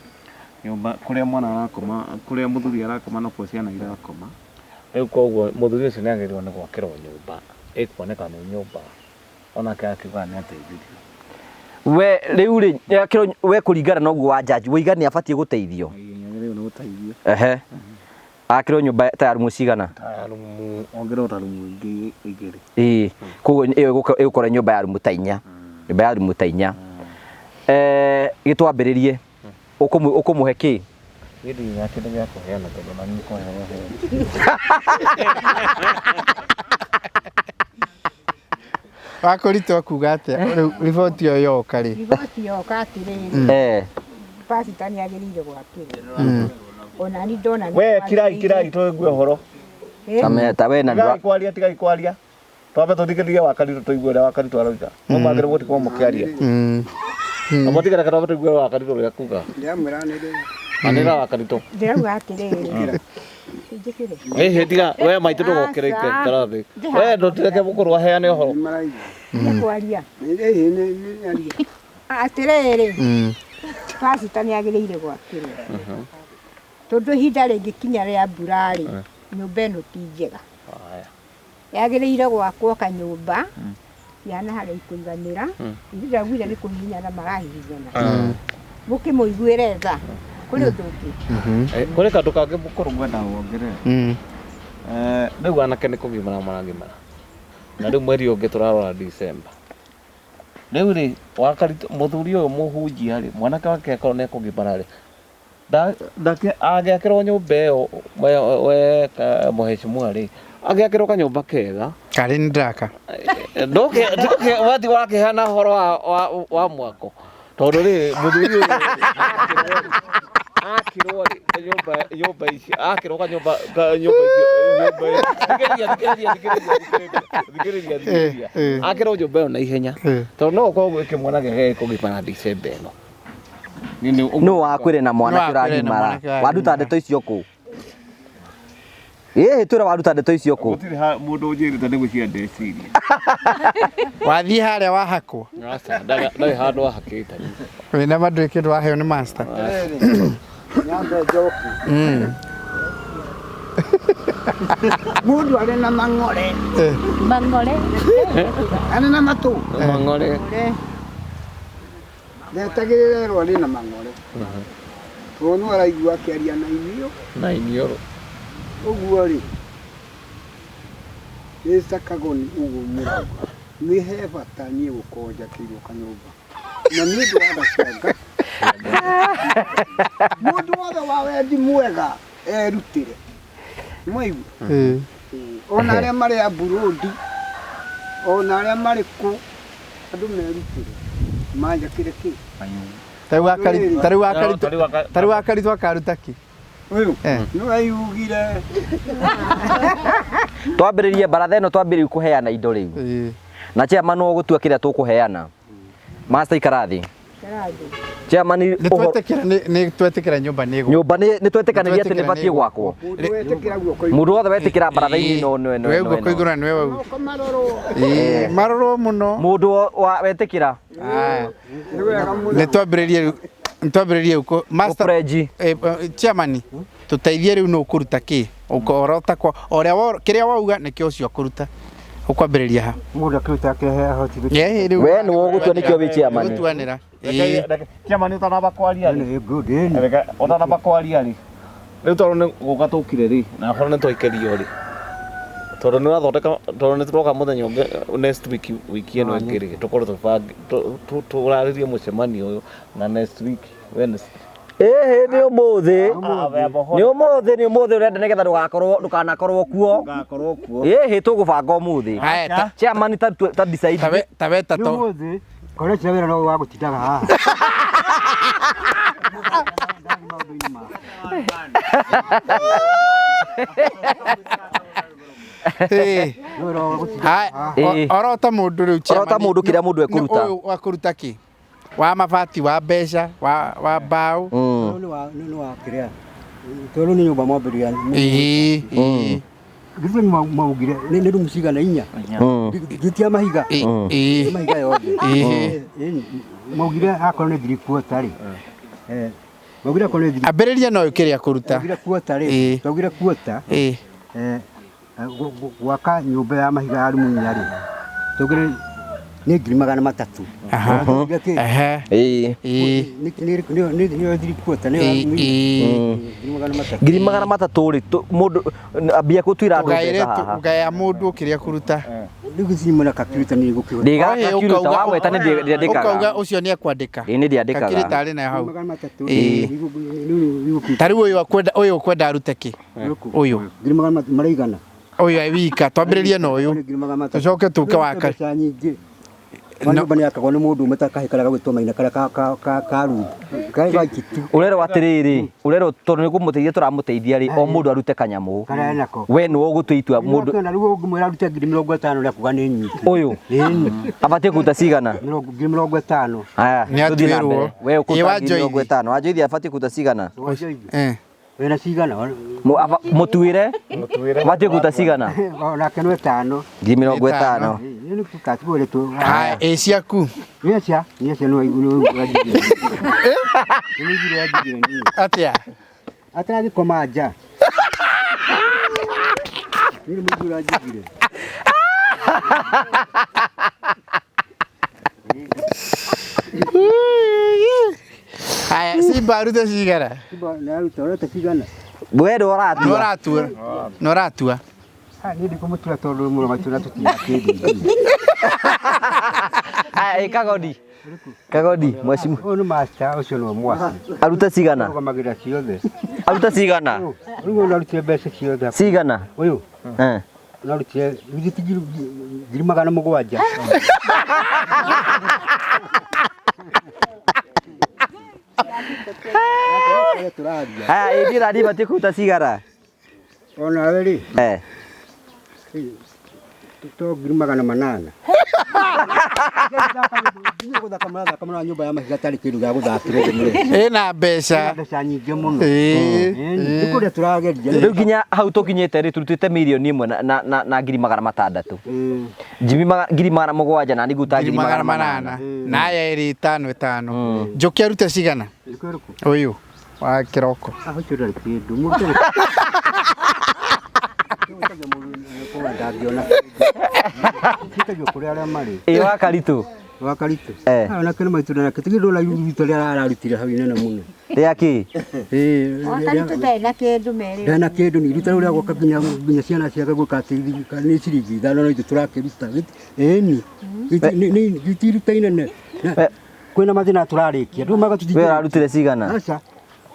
Nyũmba kũrĩa mwana arakoma, kũrĩa mũthuri arakoma nokuo ciana irakoma. Rĩu koguo mũthuri ũcio nĩ agĩrĩirwo nĩ gwakĩrwo nyũmba ĩkuoneka nĩ nyũmba onake akiuga nĩ ateithirio. We rĩu rĩ yakĩrwo we kũringana na ũguo wa judge waiga nĩ abatiĩ gũteithio. Nĩ agĩrĩirwo nĩ gũteithio. Ehe. Akĩrwo nyũmba ta ya rumu cigana? Ta rumu ongererwo ta rumu ingĩ igĩrĩ. Ĩĩ. Koguo ĩyo ĩgũkorwo nyũmba ya rumu ta inya. Nyũmba ya rumu ta inya. Gĩtwambĩrĩrie. Ũkũmũhe kĩ? Niĩ ndirĩ na kĩndũ gĩa kũheana tondũ na niĩ kũheo heo. Wakũritũ akuga atĩa? Rĩu riboti ĩyo yoka rĩ. Riboti yoka atĩrĩrĩ. Eh. Pastor nĩ agĩrĩire gwakĩrwo. Ona niĩ ndona nĩ We kirai kirai tũigue ũhoro. Ta we na Tigai kwaria tigai kwaria. Twambe tũthikĩrĩrie Wakaritũ tũigue ũrĩa Wakaritũ arauga. Mũmagĩrĩirwo gũtigwo mũkĩaria. Amba tiga reke twambe tũigue Wakaritũ ũrĩa akuga. Ndĩramwĩra nĩ Anĩra Wakaritũ. Ndĩrauga atĩrĩrĩ. Njĩkĩre. Ĩhĩ tiga we maitũ ndũgokĩre Aca. ikara thĩ. We ndũtireke mũkũrũ aheane ũhoro. Nĩ kwaria. Ĩhĩ nĩ aria. Atĩrĩrĩ, pastor nĩ agĩrĩire gwakĩrwo tondũ ihinda rĩngĩkinya rĩa mbura rĩ, nyũmba ĩno ti njega. Yagĩrĩire gwakwo kanyũmba ciana harĩa ikũiganĩra. Ithuĩ ndaiguire nĩ kũhihinyana marahihinyana, mũkĩmũiguĩre tha. Kũrĩ ũndũ ũngĩ? Kũrĩ kandũ kangĩ mũkũrũ ngwenda wongerere. Rĩu anake nĩ kũgimara maragimara, na rĩu mweri ũngĩ tũrarora December. Rĩu rĩ, mũthuri ũyũ mũhunjia rĩ, mwanake wake akorwo nĩ ekũgimara rĩ, agĩakĩrwo nyũmba ĩyo we mũheshimiwa rĩ, agĩakĩrwo kanyũmba kega karĩ nĩ ndaka. Ndũke wathi wakĩheana ũhoro wa mwako, tondũ rĩ, mũthuri ũyũ akĩrwo rĩ, nyũmba ici akĩrwo kanyũmba nyũmba icio nyũmba thikĩrĩria thikĩrĩria thikĩrĩria thikĩrĩria thikĩrĩria akĩrwo nyũmba ĩyo na ihenya, tondũ no ũkorwo gwĩ kĩmwana gĩake gĩkũgimara December ĩno. Nũ wakwĩre na mwanake ũragimara? Waruta ndeto icio kũ? Ĩĩ, twĩra waruta ndeto icio kũ? Gũtirĩ mũndũ ũnjĩrĩte, nĩ gwĩciria ndeciria. Wathiĩ harĩa wahakwo? Aca, ndarĩ handũ ahakĩte. Wĩna ma ndũrĩ kĩndũ waheo nĩ master? Nyambe njoki. Mũndũ arĩ na mang'ore. Mang'ore. Arĩ na matũ. Mang'ore. Ndetagĩrĩra erwo arĩ na mang'ore. Tondũ no araigua akĩaria na inyuĩ. Na iniũrũ. Ũguo rĩ, Mr. Kagoni, ũguo mũrauga nĩ he bata niĩ gũkorwo njakĩirwo kanyũmba, na nĩ ũndũ wa tha cia Ngai, mũndũ wothe wa wendi mwega erutĩre, mwaigua? Ona arĩa marĩ abroad, ona arĩa marĩ kũ, andũ merutĩre manjakĩre kĩ. Tarĩu wakaritũ akaruta kĩ? Ũyũ nĩwe yugire. Twambĩrĩrie baratha ĩno, twambĩrĩrie kũheana indo rĩu, na chairman ũgũtua kĩrĩa tũkũheana. Master, ikara thĩ. Chairman. Nĩ twetĩkĩra, nĩ twetĩkĩra nyũmba nĩ ĩgwakwo. Nyũmba nĩ twetĩkanĩria atĩ nĩ batiĩ gwakwo. Mũndũ wetĩkĩra guoko Mũndũ wothe wetĩkĩra baratha-inĩ ĩno ĩno ĩno We ĩno guoko ĩno. igũrũ nĩwe wauga. Moko marorwo. Ĩĩ, marorwo mũno. Mũndũ wa wetĩkĩra. Aya. Nĩ wega mũno. Nĩ twambĩrĩrie rĩu, nĩ twambĩrĩrie rĩu master. Gũpledge. Chairman, tũteithie rĩu, nũ ũkũruta kĩ? Ũkorota kwa ũrĩa kĩrĩa wauga nĩkĩo ũcio akũruta. Ũkwambĩrĩria ha? Mũndũ akĩruta kĩrĩa ahoti. Ĩ, rĩu We nĩwe ũgũtua, nĩkĩo wĩ chairman. Gũtuanĩra. Ĩĩ. Chairman, ũtanamba kwaria rĩ, Nĩ good ĩni. Reke, ũtanamba kwaria rĩ, rĩu tondũ nĩ gũka tũkire rĩ, na ũhoro nĩ twaikĩrio rĩ, tondũ nĩ ũrathondeka, tondũ nĩ tũroka mũthenya ũngĩ next week, wiki ĩno ĩngĩ rĩ, tũkorwo tũrarĩrie mũcemanio ũyũ na next week Wednesday. Ĩhĩ, nĩ ũmũthĩ, nĩ ũmũthĩ, nĩ ũmũthĩ ũrenda nĩgetha ndũgakorwo ndũkanakorwo kuo. Ngakorwo kuo. Ĩhĩ, tũgũbanga ũmũthĩ. Haya, Chairman, ta decide. Ta weta Nĩ to ũmũthĩ koretire wĩra no wa gũtindaga haha. Maũndũ-inĩ ma. Ĩĩ. Nĩ wĩra wa gũtindaga Haya, haha. Ĩĩ. Orota mũndũ rĩu, chairman. Orota mũndũ kĩrĩa mũndũ ekũruta. Ũyũ akũruta kĩ? Wa mabati, wa mbeca, wa mbaũ? Ũyũ nĩ wa kĩrĩa. Tondũ nĩ nyũmba mwambĩrĩria. Ĩĩ, ĩĩ. Githĩ mwaugire nĩ rumu cigana? Inya. Gĩtia mahiga. Ĩĩ. Nĩ mahiga yothe. Ĩĩ. Ĩĩ, maugire akorwo nĩ three quarter rĩ. Maugire akorwo nĩ three Ambĩrĩria na ũyũ kĩrĩa akũruta. Twaugire quarter rĩ. Ĩĩ. Twaugire quarter. Ĩĩ. Gwaka nyũmba ya mahiga ya rumu inya rĩ, twaugire nĩ 300,000. Twaugire kĩ? Aha. Ĩĩ. Ĩĩ. Nĩyo three quarter, nĩyo ya rumu inya. Ĩĩ. 300,000. 300,000 rĩ, mũndũ ambia gũtuĩra andũ Tũgaĩre mbeca haha. tũgaya mũndũ kĩrĩa akũruta. Rĩu gĩcinyimwe na kakirita nĩ gũkĩhota. Ndĩgakakiruta wagweta nĩ Ũkauga ndĩandĩkaga. ũcio nĩ ekwandĩka. Ĩĩ, nĩ ndĩandĩkaga. Kakirita arĩ nayo hau. 300,000. Ĩĩ. Ta rĩu ũyũ akwenda, ũyũ ũkwenda arute kĩ? Ũyũ. 300,000 maraigana. Ũyũ e wika, twambĩrĩrie na ũyũ. 300,000. Tũcoke tũke wa Mbeca nyingĩ. Wa nyũmba nĩ yakagwo nĩ mũndũ ũmwe ta kahĩ karĩa gagwĩtwo Maina, karĩa ka rungu. Karĩa ga Itu. Ũrerwo atĩrĩrĩ, ũrerwo tondũ nĩ kũmũteithia tũramũteithia rĩ, o mũndũ arute kanyamũ. Karĩa enako. We nĩwe ũgũtua itua mũndũ Na rĩu ũngĩmwĩra arute 50,000 nĩ akuga nĩ nyingĩ. Ũyũ Ĩni. abatiĩ kũruta cigana? 50,000. Haya, Nĩ tũthiĩ na atuĩrwo. mbere. We Ĩ, ũkũruta ngiri Wanjoithi. 50. Wanjoithi abatiĩ kũruta cigana? Wanjoithi. Eh. Wĩna cigana? Mũtuĩre batiĩ kũruta cigana? Onake nĩ ĩtano. 50,000. Nĩ tũkatigwo tu. Haya, ĩ ciaku. Nĩ cia, nĩ cia nĩ wanjigire. Nĩ wanjigire niĩ. Atĩa? Ataragĩkoma nja. Nĩ mũigua wanjigire. Haya, Simba arute cigana? Simba naruta ũreta cigana? We ndũratua. Nĩũratua. Nĩũratua. Niĩ ndikũmũtua tondũ mũrũgatũ na tũtirĩ kĩndũ. Aya, ĩ Kagodi. Kagodi, mheshimiwa. Ũyũ nĩ master, ũcio nĩwe mwasi. Aruta cigana? Arũgamagĩrĩra ciothe. Aruta cigana? Rĩu ũyũ arutire mbeca ciothe. Cigana? Ũyũ. Eh. Arutire githĩ ti 700,000. Haya, ĩ niĩ naniĩ batiĩ kũruta cigana? Onawe rĩ. Eh. To 800,000. Gũthaka mũrathaka mũno nyũmba ya mahiga tarĩ kĩndũ gĩa gũthakĩrwo. Ĩna mbeca. Mbeca nyingĩ mũno. Ĩĩ. Nĩ kũrĩa tũrageria. Rĩu nginya hau tũkinyĩte rĩ tũrutĩte 1,000,000 na 600,000. Njimi 700,000 na nĩngũruta 800,000. Na aya ĩrĩ ĩtano ĩtano. Njũkĩ arute cigana? Ũyũ wa kĩroko. Ũcio ndarĩ kĩndũ. Mũndũ ndangĩona kĩndũ. Kũrĩa arĩa marĩ. Ĩ wa Karitũ. Wa Karitũ. Eh. Onake nĩ maitũ nake tigĩ ndona iruta rĩrĩa ararutire hau inene mũno. Rĩa kĩ? Ĩ. Wa Karitũ ndarĩ na kĩndũ merĩ. Ndarĩ na kĩndũ nĩ iruta rĩu rĩa gwaka nginya ciana ciake gwĩka atĩ nĩ ciringi 5 no ithuĩ tũrakĩruta. Ĩni. Nĩ iruta inene. Kwĩna mathĩna tũrarĩkia. Ndũ maga We ũrarutire cigana? Aca.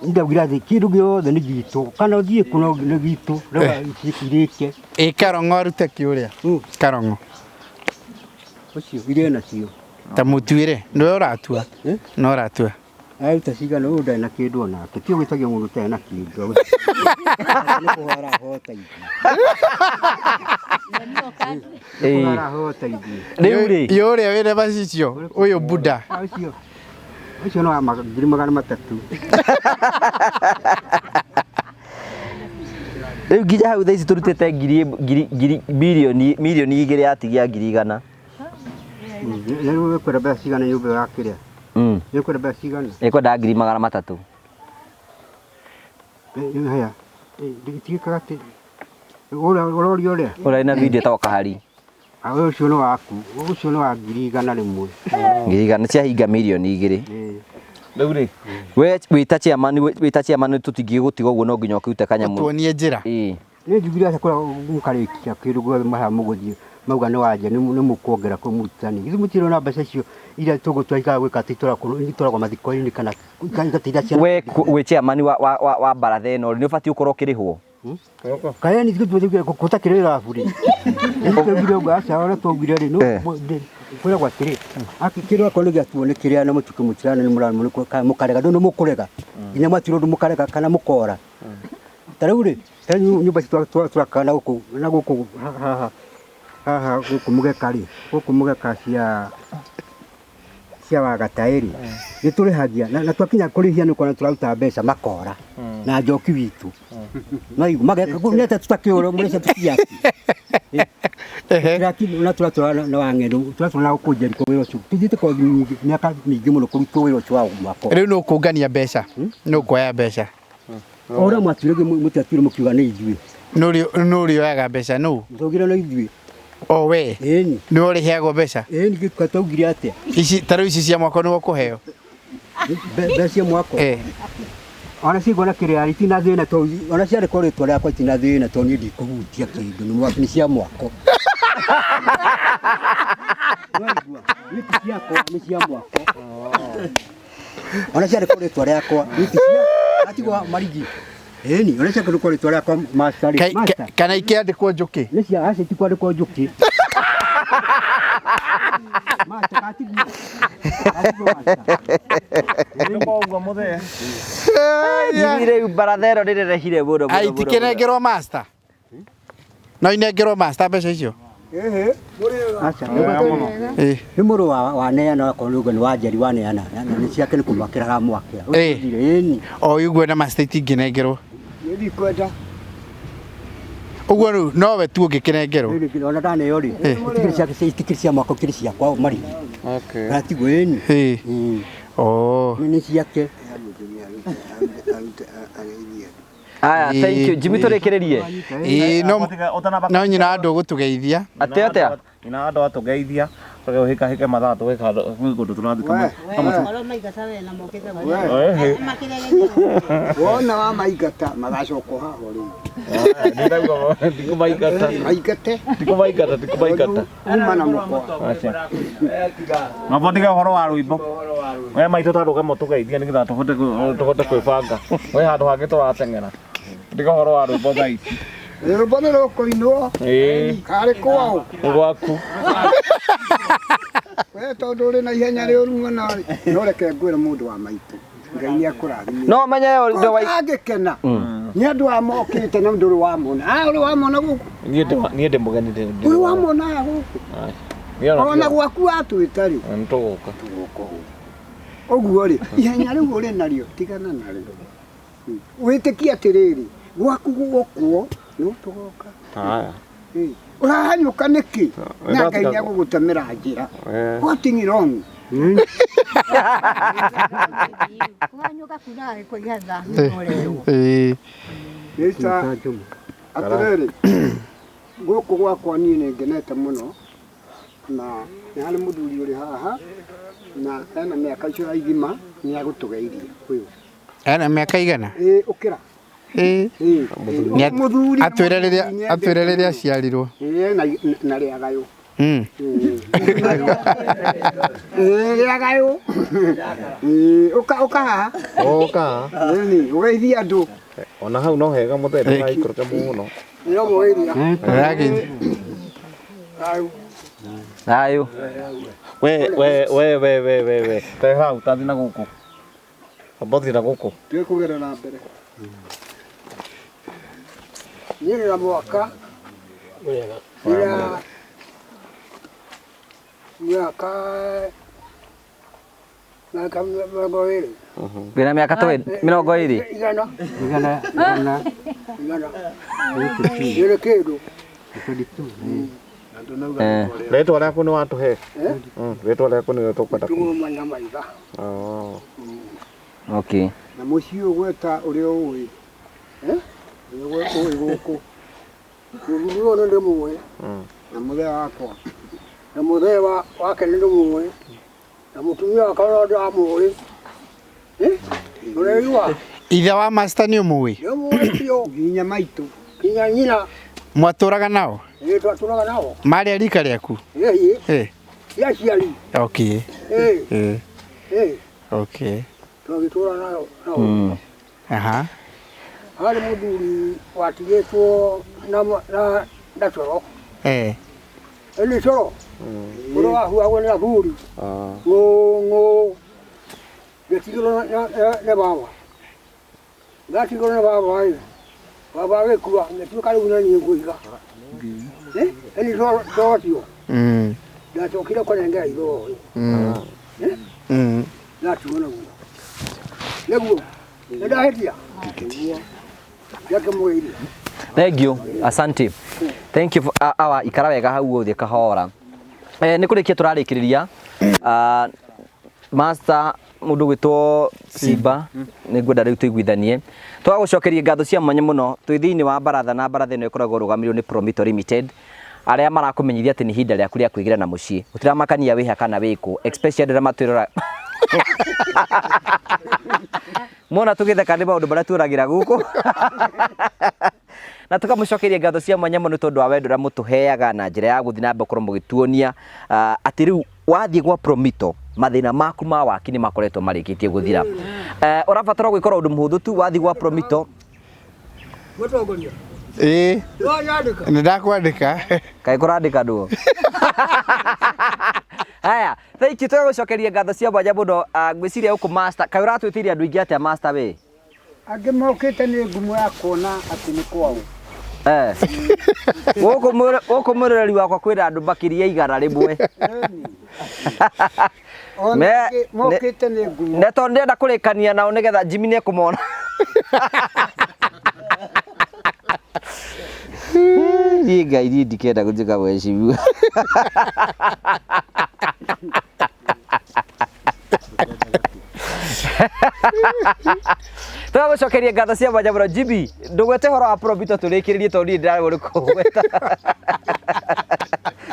Ndaugire atĩ kĩndũ gĩothe nĩ gitũ kana ũthiĩ kũ no nĩ gitũ rĩu irĩke. Ĩ Karong'o arute kĩ ũrĩa? Karong'o. Ũcio irĩ nacio. Ta mũtuĩre, nĩwe ũratua. Nĩwe ũratua. Aruta cigana ũyũ ndarĩ na kĩndũ onake. Ti ũgĩtagia mũndũ ũtarĩ na kĩndũ. Nĩ kũhora arahota ithuĩ. Nĩ kũhora arahota ithuĩ. Rĩu rĩ. Ĩ ũrĩa wĩna macicio, ũyũ Buda. Ũcio. Ũcio nĩ wa 300,000. Rĩu nginya hau thaa ici tũrutĩte ngiri ngiri 2,000,000 yatigia 100,000. Rĩu ũkwenda mbeca cigana nyũmba ĩyo ya kĩrĩa? Nĩ ũkwenda mbeca cigana? Ĩkwenda 300,000. Haya. Itiĩkaga atĩ ũroria ũrĩa? Ũrĩa wĩna video ĩtagwo Kahari. Ũcio nĩ waku. Ũcio nĩ wa 100,000. 100,000 ciahinga 2,000,000. Rĩu rĩ. We wĩta chairman, wĩta chairman tũtingĩgũtiga ũguo no nginya ũkĩrute kanyamũ. Tuonie njĩra. Ĩĩ. Nĩ njugire atĩ kũrĩa mũkarĩkia kĩndũ guothe maha mũgũthiĩ mauga nĩ wanja nĩ mũkuongera kwĩ mũrutani. Ithuĩ mũtirona mbeca icio iria tũgũtua ikaga gwĩka atĩ itwaragwo mathiko-inĩ kana igateithia ciana. We wĩ chairman wa baratha ĩno nĩ ũbatiĩ ũkorwo ũkĩrĩhwo. Kaeni ithuĩ gũtakĩrĩ rabu rĩ. Twaugire ũguo aca ũrĩa twaugire rĩ kwĩragwo atĩrĩ kĩndũ akorwo nĩ gĩatuo nĩ kĩrĩa na mũtuke mũtirana nĩ mũkarega ndũ nĩ mũkũrega nginya mwatirwo ũndũ mũkarega kana mũkora. Ta rĩu rĩ ta rĩu nyũmba ici tũraka na gũkũ na gũkũ haha haha gũkũ mũgeka rĩ gũkũ mũgeka cia wagataĩ rĩ nĩ tũrĩhagia na twakinya kũrĩhia nĩ ũkona tũraruta mbeca makora na njoki witũ. No mageka nĩ atĩa tũtakĩũra mũrĩca tũtiaki. Na tũratũra na wang'endo tũratũra na gũkũ Jericho wĩra ũcio tũthiĩte kothi nyingĩ mĩaka mĩingĩ mũno kũrutwo wĩra ũcio wa mwako. Rĩu nĩ ũkũngania mbeca. Nĩ ũkuoya mbeca. O ũrĩa mwatuire mũtiatuire mũkiuga nĩ ithuĩ. Nũ ũrĩoyaga mbeca nũ? Twaugire nĩ ithuĩ. O we? Ĩni. Nĩwe ũrĩheagwo mbeca? Ĩni, twaugire atĩa? Ici ta rĩu ici cia mwako nĩwe ũkũheo? Mbeca cia mwako? Ona cigona kĩrĩa itina thĩna to ona ciarĩ rĩtwa rĩakwa itina thĩna to niĩ ndikũhutia kĩndũ nĩ cia mwako. Nĩ ti ciakwa nĩ cia mwako. Ona ciarĩ rĩtwa rĩakwa nĩ ti cia atigwo marigi. Ĩni, ona ciarĩ rĩtwa rĩakwa master rĩ. Kana ikĩandĩkwo njũkĩ? Nĩ cia acio ti kwandĩkwo njũkĩ. Master katigwo. Rĩu baratha ĩno nĩrĩrehire mũno mũno. Itikĩnengerwo master? No inengerwo master mbeca icio? Aca. Nĩ mũrũ wa neana akorwo nĩ wa Njeri wa neana na nĩ ciake nĩ kũmwakĩra aramwakĩra. Ĩni. O ũguo na master itingĩnengerwo. Niĩ ndikwenda. Ũguo rĩu nowe tu ũngĩkĩnengerwo. Rĩu ona ndaneo rĩ, itikĩrĩ ciake itikĩrĩ cia mwaka ikĩrĩ ciakwa marigi. Okay. Na tiguo ĩni. Ĩĩ. Oh. Nĩ ciake. Aya, thank you. Jimmy tũrĩkĩrĩrie. Ĩĩ no no nyina andũ gũtũgeithia. Atĩ atĩa? Nyina andũ atũgeithia tũgĩhĩkahĩke mathaa tũgĩka kwĩ kũndũ tũrathiĩ Arĩa maingata we na mokĩte Ĩhĩ. makĩrege Wona wamaingata magacoka o haha rĩngĩ. Ndikũmaingata. Maingate. Ndikũmaingata, ndikũmaingata. Uma na mũkwa. Aca. Ngombo ndiga ũhoro wa rwĩmbo. We maitũ ta ndũgemo tũgeithie nĩgetha tũhote tũhote kwĩbanga. We handũ hangĩ tũrateng'era. Ndiga ũhoro wa rwĩmbo thaa ici. Rwĩmbo nĩ rũkũinwo. Ĩĩ. Karĩ kwao. Gwaku. We tondũ ũrĩ na ihenya rĩũru mũno rĩ, no reke ngwĩre mũndũ wa maitũ. Ngai nĩ akũrathimire. No menye ũndũ wa Angĩkena. Nĩ andũ a mokĩte na ndũrĩ wamona. Ah, ũrĩ wamona gũkũ. Niĩ ndĩ niĩ ndĩ mũgeni ndĩ. Ũrĩ wamona aya gũkũ. Niĩ ona Ona gwaku watwĩta rĩ. Nĩ tũgũka. Ũguo rĩ, ihenya rĩu ũrĩ narĩo tigana narĩo. Wĩtĩkie atĩrĩrĩ, gwaku gũkwo no tũgoka. Haya. Ũrahanyũka nĩkĩ? Na Ngai nĩ egũgũtemera njĩra. What is wrong? Kũhanyũka kuugaga nĩ kũihatha nĩ ũrerwo. Ĩĩ. Nĩta atĩrĩrĩ, gũkũ gwakwa niĩ nĩ ngenete mũno na nĩ harĩ mũthuri ũrĩ haha na ena mĩaka icio igima nĩ agũtũgeithia ũyũ. Ena mĩaka igana? Ĩĩ ũkĩra. Ĩĩ. Ĩĩ. Mũthuri Atwĩre rĩrĩa atwĩre rĩrĩa aciarirwo. Ĩĩ na rĩagayũ. Mm. Ĩĩ rĩagayũ. Ĩĩ ũka ũka haha. Ũka. Ĩĩ ũgeithie andũ. Ona hau no hega mũthee ndũgaikũrũke mũno. Nĩ ũmũgeithia. Ũrageithia. Thayũ. Thayũ. We we we we we we we. Te hau tathi na gũkũ. Amba ũthiĩ na gũkũ. Twĩkũgerera na mbere. Niĩ ndĩ na mwaka ira mĩaka mĩaka mĩrongo ĩrĩ. Wĩna mĩaka mĩrongo ĩrĩ? Igana. Igana igana. Igana. Ĩrĩ kĩndũ. Rĩtwa rĩaku nĩ watũhe? Rĩtwa rĩaku nĩrĩo tũkwenda. Tũgũma na maitha. Oh. Okay. Na mũciĩ ũgweta ũrĩa ũĩ. Ũrĩa ũĩ gũkũ. Mũthuri ũyũ nĩ ndĩmũĩ. Na mũthee wakwa. Na mũthee wake nĩ ndĩmũĩ. Na mũtumia wakwa no ndamũĩ. Ũraigua? Ithe wa master nĩ ũmũĩ? Ndĩmũĩ biũ. Nginya maitũ. Nginya nyina. Mwatũraga nao? Ĩĩ twatũraga nao. Marĩ a rika rĩaku? Ĩĩ. Ĩĩ. Ti aciari. Okay. Ĩĩ. Ĩĩ. Ĩĩ. Okay. Twagĩtũra nao. Nao. Aha. Harĩ mũthuri watigĩtwo na na na coro. Eh. Nĩ coro. Ũrĩa wahuhagwo nĩ athuri. Ng'ũ ng'ũ. Ngĩtigĩrwo nĩ baba. Ndatigĩrwo nĩ baba ĩ. Baba agĩkua ngĩtuĩka rĩu nĩ niĩ ngũiga. Ĩni coro ũcio. Ndacokire kũnengera ithe ũyũ. Ndatigwo naguo. Nĩguo. Nĩ ndahĩtia? Nĩakĩmwĩire. Thank you. Asante. Thank you for awa ikara wega hau ũthiĩ kahora. Nĩ kũrĩkia tũrarĩkĩrĩria. Master mũndũ gwĩtwo Simba nĩ ngwenda rĩu tũiguithanie. Twagũcokeria ngatho cia mwanya mũno twĩ thĩinĩ wa baratha na baratha ĩno ĩkoragwo ĩrũgamĩrĩirwo nĩ Promito Limited arĩa marakũmenyithia atĩ nĩ ihinda rĩaku rĩa kwĩgĩra na mũciĩ. Gũtiramakania wĩha kana wĩkũ especially andũ arĩa matwĩrora Mona tũgĩtheka nĩ maũndũ marĩa tuonagira gũkũ. Na tũkamũcokeria ngatho cia mwanya mũno tondũ wa wendo ũrĩa mũtũheaga na njĩra ya gũthiĩ na mbere gũkorwo mũgĩtuonia atĩ rĩu wathiĩ gwa Promito mathĩna maku ma waki nĩ makoretwo marĩkĩtie gũthira. Ũrabatara gwĩkora ũndũ mũhũthũ tu wathiĩ gwa Promito. Mũtongoria. Ĩĩ. Nĩwanyandĩka? Nĩ ndakwandĩka. Kaĩ kũrandĩka ndũ? Haya, thank you tũgagũcokeria ngatho cia mwanya mũno. Ngwĩciria gũkũ master, kaĩ ũratwĩtĩire andũ aingĩ atĩa master we? Angĩ mokĩte nĩ ngumo ya kuona atĩ nĩ kwao. Gũkũ mwĩroreri wakwa kwĩna andũ makĩria 100. Ona angĩ mokĩte nĩ ngumo. Ne tondũ ndĩrenda kũrĩkania nao nĩgetha Jimmy nĩekũmona. Niĩ Ngai niĩ ndikenda gũtuĩka mheshimiwa. Tũgagũcokeria ngatho cia mwanya mũno Jimmy, ndũgwete ũhoro wa Promito tũrĩkĩrĩrie tondũ niĩ ndĩraremwo nĩ kũgweta.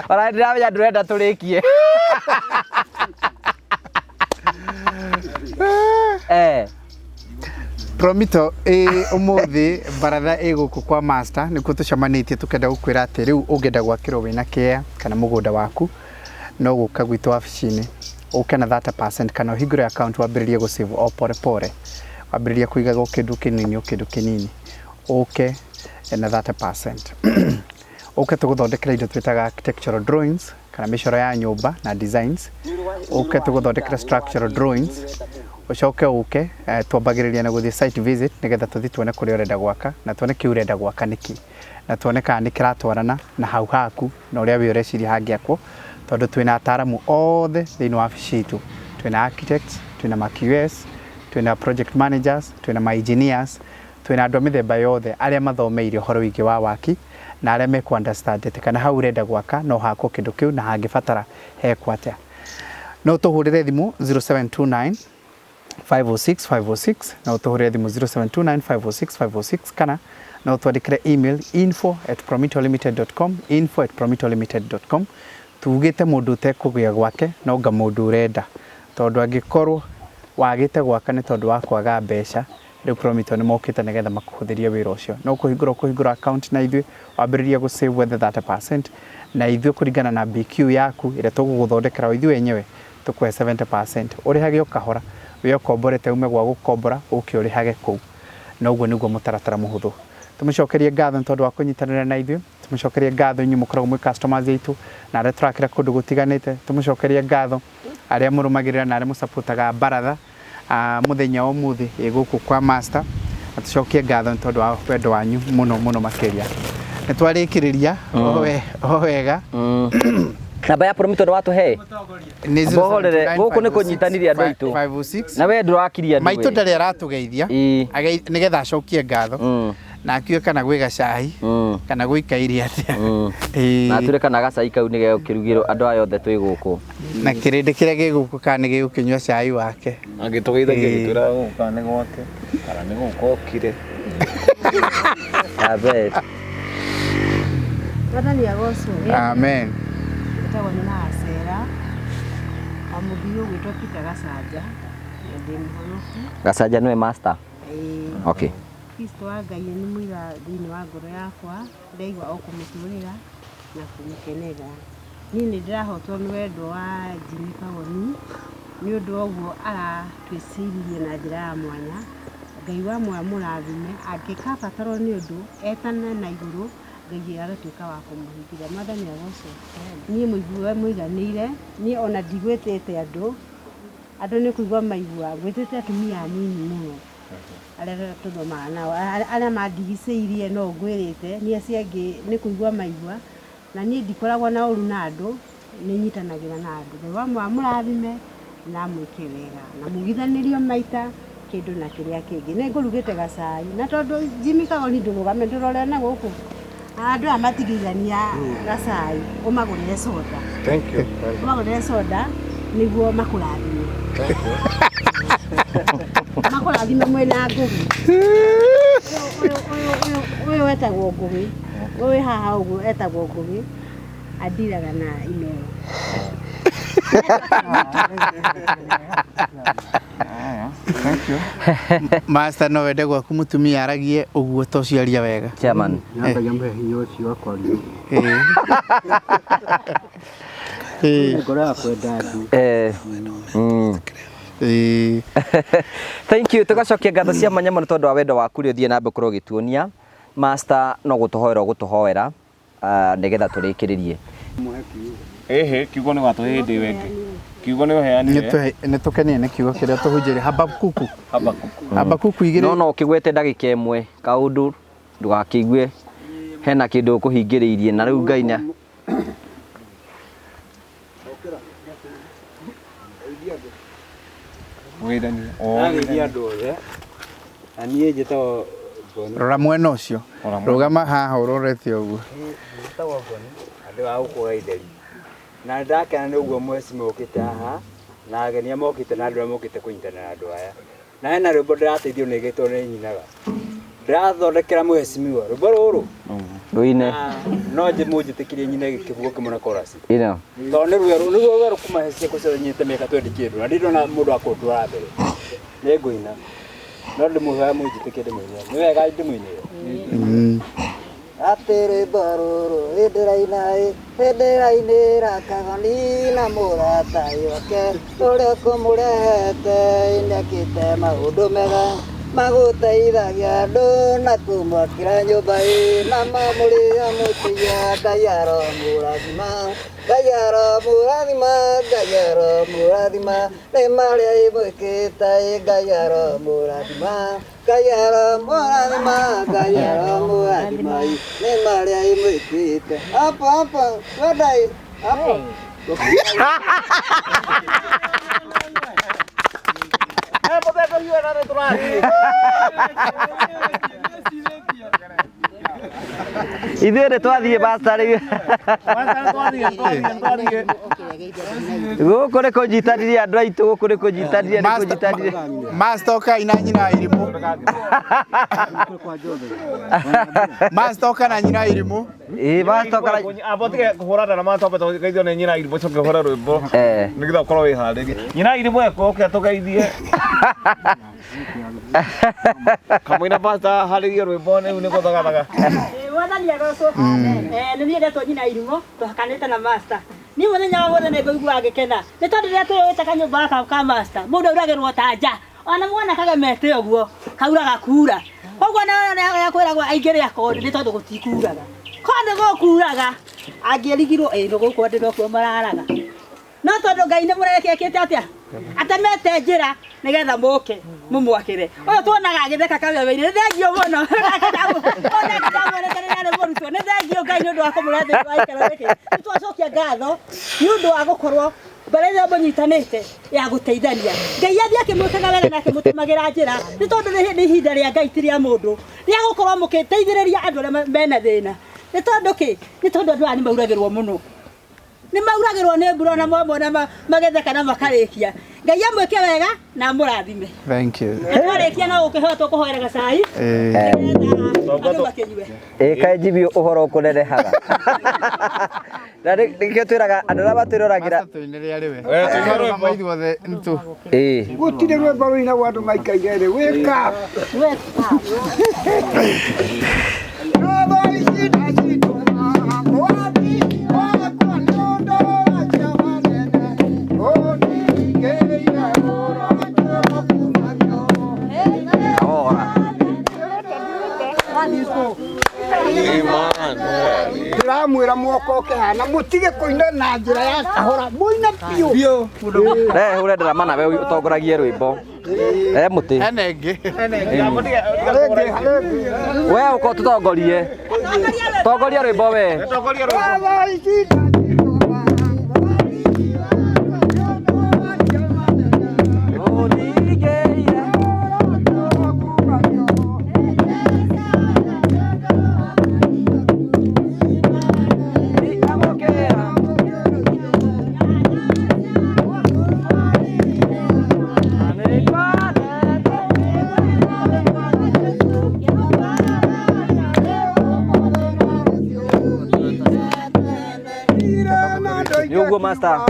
Ona ndĩramenya ndũrenda tũrĩkie. Eh. Promito ĩ ũmũthĩ baratha ĩ gũkũ kwa master nĩkuo tũcemanĩtie tũkenda gũkwĩra atĩ rĩu ũngĩenda gwakĩrwo wĩna kĩea kana mũgũnda waku no gũka gwitũ wabici-inĩ ũke na 30% kana ũhingũre account wambĩrĩrie gũ save o pore pore wambĩrĩrie kũigaga o kĩndũ kĩnini o kĩndũ kĩnini ũke na 30% ũke tũgũthondekere indo twĩtaga architectural drawings kana mĩcoro ya nyũmba na designs ũke tũgũthondekere structural drawings ũcoke ũke twambagĩrĩria na gũthiĩ site visit nĩgetha tũthiĩ tuone kũrĩa ũrenda gwaka na tuone kĩu ũrenda gwaka nĩkĩ na tuone kana nĩ kĩratwarana na hau haku na ũrĩa we ũreciria hangĩakwo tondũ twĩna ataaramu othe thĩinĩ wa wabici itũ twĩna architects twĩna ma QS twĩna project managers twĩna ma engineers twĩna andũ a mĩthemba yothe arĩa mathomeire ũhoro wĩgiĩ wa waki na arĩa mekũ understand atĩ kana hau ũrenda gwaka no hakwo kĩndũ kĩu na hangĩbatara hekwo atĩa no tũhũrĩre thimũ 0729 506 506 no tũhũrĩre thimũ 0729 506 506 kana no twandĩkĩre email info@promitolimited.com info@promitolimited.com tugĩte mũndũ ũtekũgĩa gwake no nga mũndũ ũrenda tondũ angĩkorwo wagĩte gwaka nĩ tondũ wa kwaga mbeca rĩu Promito nĩ mokĩte nĩgetha makũhũthĩrie wĩra ũcio no kũhingũra account na ithuĩ wambĩrĩrie gũ save wethe 30% na ithuĩ kũringana na BQ yaku ĩrĩa tũgũgũthondekera o ithuĩ enyewe tũkũhe 70% ũrĩhage o kahora wĩ ũkomborete ume gwa gũkombora ũke ũrĩhage kũu na ũguo nĩguo mũtaratara mũhũthũ tũmũcokerie ngatho nĩ tondũ wa kũnyitanĩra na ithuĩ tũmũcokerie ngatho inyuĩ mũkoragwo mwĩ customers aitũ na arĩa tũrakĩra kũndũ gũtiganĩte tũmũcokerie ngatho arĩa mũrũmagĩrĩra na arĩa mũsupportaga baratha mũthenya wa ũmũthĩ ĩ gũkũ kwa master na tũcokie ngatho nĩ tondũ wa wendo wanyu mũno mũno makĩria nĩ twarĩkĩrĩria o wega Namba ya Promito nĩ watũhe nĩ Mbohorere, gũkũ nĩ kũnyitanĩria andũ aitũ. 506 na we ndũrakiria andũ maitũ we. ndarĩ aratũgeithia Ĩĩ. nĩgetha acokie ngatho na akiuge kana gwĩ gacai kana gũikaire atĩa Ĩĩ. Na ature kana gacai kau nĩ gegũkĩrugĩrwo andũ aya othe twĩ gũkũ na kĩrĩndĩ kĩrĩa gĩ gũkũ kana nĩ gĩgũkĩnyua cai wake Agĩtũgeithagia agĩtwĩra gũkũ kana nĩ gwake kana nĩ gũkũ okire. Abe. Mwathani agocwo. Amen. Njĩtagwo Nyina wa Cera, wa mũthii ũgwĩtwo Peter Gacanja, na ndĩ mũhonoku. Gacanja nĩwe master. Ĩĩ. Okay. Kristo wa Ngai nĩ mũira thĩinĩ wa ngoro yakwa, ndaigua o kũmũtũrĩra na kũmũkenera. Niĩ nĩ ndĩrahotwo nĩ wendo wa Jimmy Kagoni, nĩ ũndũ wa ũguo aratwĩciririe na njĩra ya mwanya. Ngai wa muoyo amũrathime, angĩkabatarwo nĩ ũndũ, etane na igũrũ, Ngai agatuĩka wa kũmũhingĩria. Mwathani agocwo. Niĩ mũigue mũiganĩire, niĩ ona ndigwĩtĩte andũ, andũ nĩ kũigua maigua, ngwĩtĩte atumia anini mũno arĩa tũthomaga nao, arĩa mandigicĩirie no ngwĩrĩte, niĩ acio angĩ nĩ kũigua maigua, na niĩ ndikoragwo na ũru na andũ, nĩ nyitanagĩra na andũ. Ngai wa muoyo amũrathime na amwĩke wega, na mugithanĩrio maita kĩndũ na kĩrĩa kĩngĩ. Nĩ ngũrugĩte gacai, na tondũ Jimmy Kagoni ndũrũgame ndũrore na gũkũ, andũ aya matigithania gacai, ũmagũrĩre soda. Thank you. Ũmagũrĩre soda nĩguo makũrathime. Makũrathime mwĩna ngũgĩ. Ũyũ etagwo ngũgĩ. Ũyũ haha ũguo etagwo ngũgĩ. Andiraga na imero. Thank you. Master no wende gwaku mũtumia aragie ũguo to ũcio aria wega. Chairman. Ngai amũhe hinya ũcio wa kwaria. Ĩĩ. Ngoro ya kwenda andũ. Thank you tugacokia ngatho cia mwanya mũno tondũ wa wendo waku ũrĩa ũthiĩ na mbere gũkorwo ũgĩtuonia master no gũtũhoera ũgũtũhoera nĩgetha tũrĩkĩrĩrie. Ĩhĩ kiugo nĩ watũhe hĩndĩ ĩyo ĩngĩ. Kiugo nĩ ũheanire. Nĩ tũkenire nĩ kiugo kĩrĩa tũhunjĩrie Habakuku. Habakuku. Habakuku igĩrĩ. No ũkĩgwete ndagĩka ĩmwe kaũndũ ndũgakĩigue hena kĩndũ ũkũhingĩrĩirie na rĩu Ngai nĩ Mũgeithanie. Ndageithia andũ othe na niĩ njĩtagwo Rora mwena ũcio. Rũgama haha ũrorete ũguo. Njĩtagwo Ngoni, andũ a gũkũ Gaitheri. Na nĩndakena nĩ ũguo mheshimiwa ũkĩte haha na ageni arĩa mokĩte na andũ arĩa mokĩte kũnyitanĩra na andũ aya. Na hena rwĩmbo ndĩrateithio nĩ gĩtwo nĩ nyinaga. Ndĩrathondekera mheshimiwa rwĩmbo rũrũ. Rũine. No mũnjĩtĩkĩrie nyine kĩbugo kĩmwe na chorus. Ina. Tondũ nĩ ruo nĩguo rwerũ kuma ciako ciothe nyinĩte mĩaka 20 kĩndũ na ndirĩ mũndũ wa kũndwara mbere. Nĩ ngũina. No ndĩmũhoya mũnjĩtĩkie ndĩmũinĩre. Nĩ wega ndĩmũinĩre. Atĩ rwĩmbo rũrũ ndĩraina ndĩrainĩra Kagoni na mũrata wake ũrĩa kũmũrehete nĩekĩte maũndũ mega magũteithagia andũ na kũmwakĩra nyũmba na mamũrĩa mũtĩa Ngai aromũrathima Ngai aromũrathima Ngai aromũrathima nĩ marĩa ĩmwĩkĩte Ngai aromũrathima Ngai aromũrathima Ngai aromũrathima nĩ marĩa ĩmwĩkĩte hapo hapo twendai hapo. Ithuĩ nĩ twathiĩ master rĩu. Gũkũ nĩ kũnyitanĩria andũ aitũ, gũkũ nĩ kũnyitanĩria, nĩ kũnyitanĩria. Master ũka ina nyina irimũ. Master ũka na nyina irimũ. Ĩĩ master ũka na amba tige kũhũrana na master ambe tũgeithio nĩ nyina irimũ coke ũhũre rwĩmbo. Nĩgetha ũkorwo wĩharĩrie. Nyina irimũ eko ũke atũgeithie. Kamũira master harĩrie rwĩmbo rĩu nĩ gũthagathaga. Mwathani agocwo. Nĩ niĩ ndetwo nyina irimũ tũhakanĩte na master. Niĩ mũthenya wa mũthenya nĩngũigua ngĩkena nĩ tondũ rĩrĩa twĩyũĩte kanyũmba gaka ka master mũndũ auragĩrwo ta nja ona mwana kagemete ũguo kauraga kura koguo kwĩragwo aingĩre akondi nĩ tondũ gũtikuraga korwo nĩ gũkuraga angĩrigirwo ĩ nĩ gũkũ andũ nokuo mararaga no tondũ Ngai nĩ mũrekĩkĩte atĩa atemete njĩra nĩgetha mũke mũmwakĩre ũyũ tuonaga agĩtheka kameme-inĩ nĩ thengio mũno onake ndamwonete rĩrĩa arĩ mũrutwo nĩ thengio Ngai nĩ ũndũ wa kũmũrehe thĩinĩ wa gĩikaro gĩkĩ nĩ twacokia ngatho nĩ ũndũ wa gũkorwo mbere ĩrĩa mũnyitanĩte ya gũteithania Ngai athiĩ akĩmwĩkaga wega na akĩmũtũmagĩra njĩra nĩ tondũ nĩ ihinda rĩa Ngai ti rĩa mũndũ rĩa gũkorwo mũkĩteithĩrĩria andũ arĩa mena thĩna nĩ tondũ kĩ nĩ tondũ andũ aya nĩ mauragĩrwo mũno nĩ mauragĩrwo nĩ mbura na mamona magetheka na makarĩkia Ngai amwĩke wega na amũrathime. Thank you. Na twarĩkia no gũkĩhoya tũkũhoera gacai andũ makĩnyue. Ĩ kaĩ Jimmy ũhoro ũkũnenehaga. Na nĩkĩo twĩraga andũ arĩa matwĩroragĩra. Tũinĩre arĩ we. Tũinĩre ithuothe nĩtũ. Ĩ. Gũtirĩ rwĩmbo rũinagwo andũ maikaire thĩ. Wake up. Wake up. Ndĩramwĩra mwoka ũkĩhana mũtige kũina na njĩra ya kahora mũine biũ. Rehe hũre ndarama nawe ũtongoragie rwĩmbo. Rehe mũtĩ. Hena ĩngĩ. We ũka ũtũtongorie. Tongoria rwĩmbo we. Nĩ ũguo master.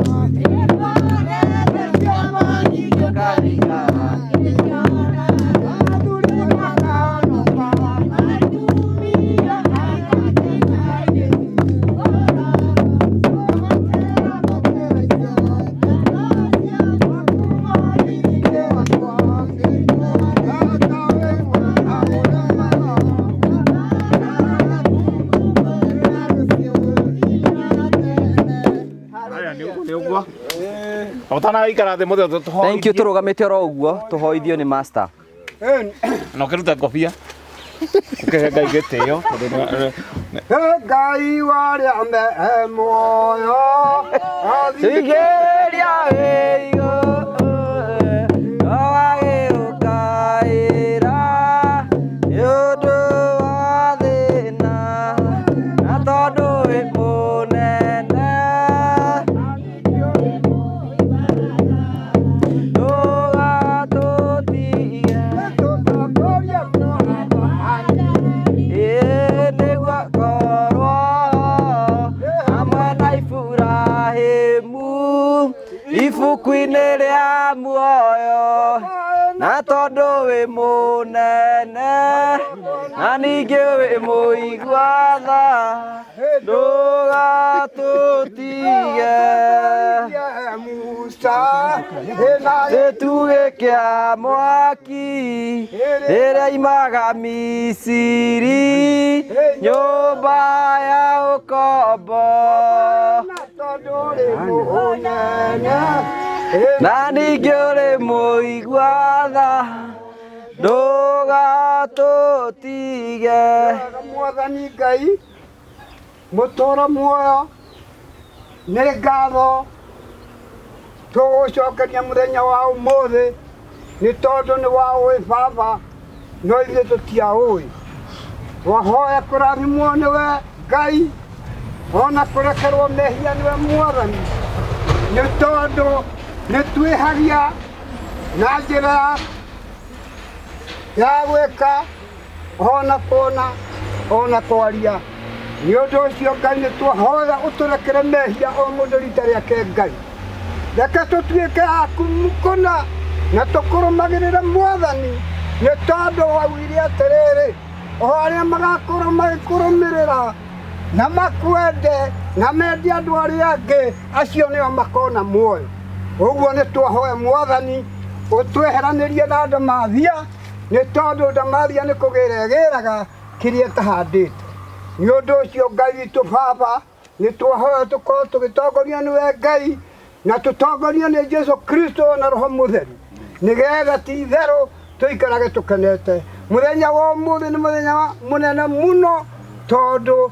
Ũtanaikara thĩ mũthĩ tũhoithie. Thank you tũrũgamĩte oro ũguo tũhoithio nĩ master. Na ũkĩruta ngobia ũkĩhe Ngai gĩtĩo tondũ Ngai warĩa me muoyo Thigĩria wĩigũ no wagĩũkaĩra nĩ ũndũ Ibuku-inĩ rĩa muoyo na tondũ wĩ mũnene na ningĩ wĩ mũigua tha ndũgatũtige gĩtugĩ kĩa mwaki rĩrĩa imaga Misiri nyũmba ya ũkombo na ningĩ ũrĩ mũigua tha ndũgatũtige. Mwathani Ngai mũtũũro muoyo nĩ ngatho tũgũcokeria mũthenya wa ũmũthĩ nĩ tondũ nĩ wa ũĩ baba no ithuĩ tũtiaũĩ. Twahoya kũrathimwo nĩwe Ngai ona kũrekerwo mehia nĩwe Mwathani nĩ tondũ nĩ twĩhagia na njĩra ya gwĩka ona kuona ona kwaria. Nĩ ũndũ ũcio Ngai nĩ twahoya ũtũrekere mehia o mũndũ rita rĩake Ngai. Reke tũtuĩke aku kũna na tũkũrũmagĩrĩre Mwathani nĩ tondũ waugire atĩrĩrĩ o arĩa magakorwo magĩkũrũmĩrĩra na makwende na mende andũ arĩa angĩ acio nĩo makona muoyo. Ũguo nĩ twahoya Mwathani ũtweheranĩrie na ndamathia nĩ tondũ ndamathia nĩ kũgĩra ĩgĩraga kĩrĩa ĩtahandĩte. Nĩ ũndũ ũcio Ngai witũ baba nĩ twahoya tũkorwo tũgĩtongorio nĩwe Ngai na tũtongorio nĩ Jesu Kristo na Roho Mũtheru nĩgetha ti itherũ tũikarage tũkenete. Mũthenya wa ũmũthĩ nĩ mũthenya mũnene mũno tondũ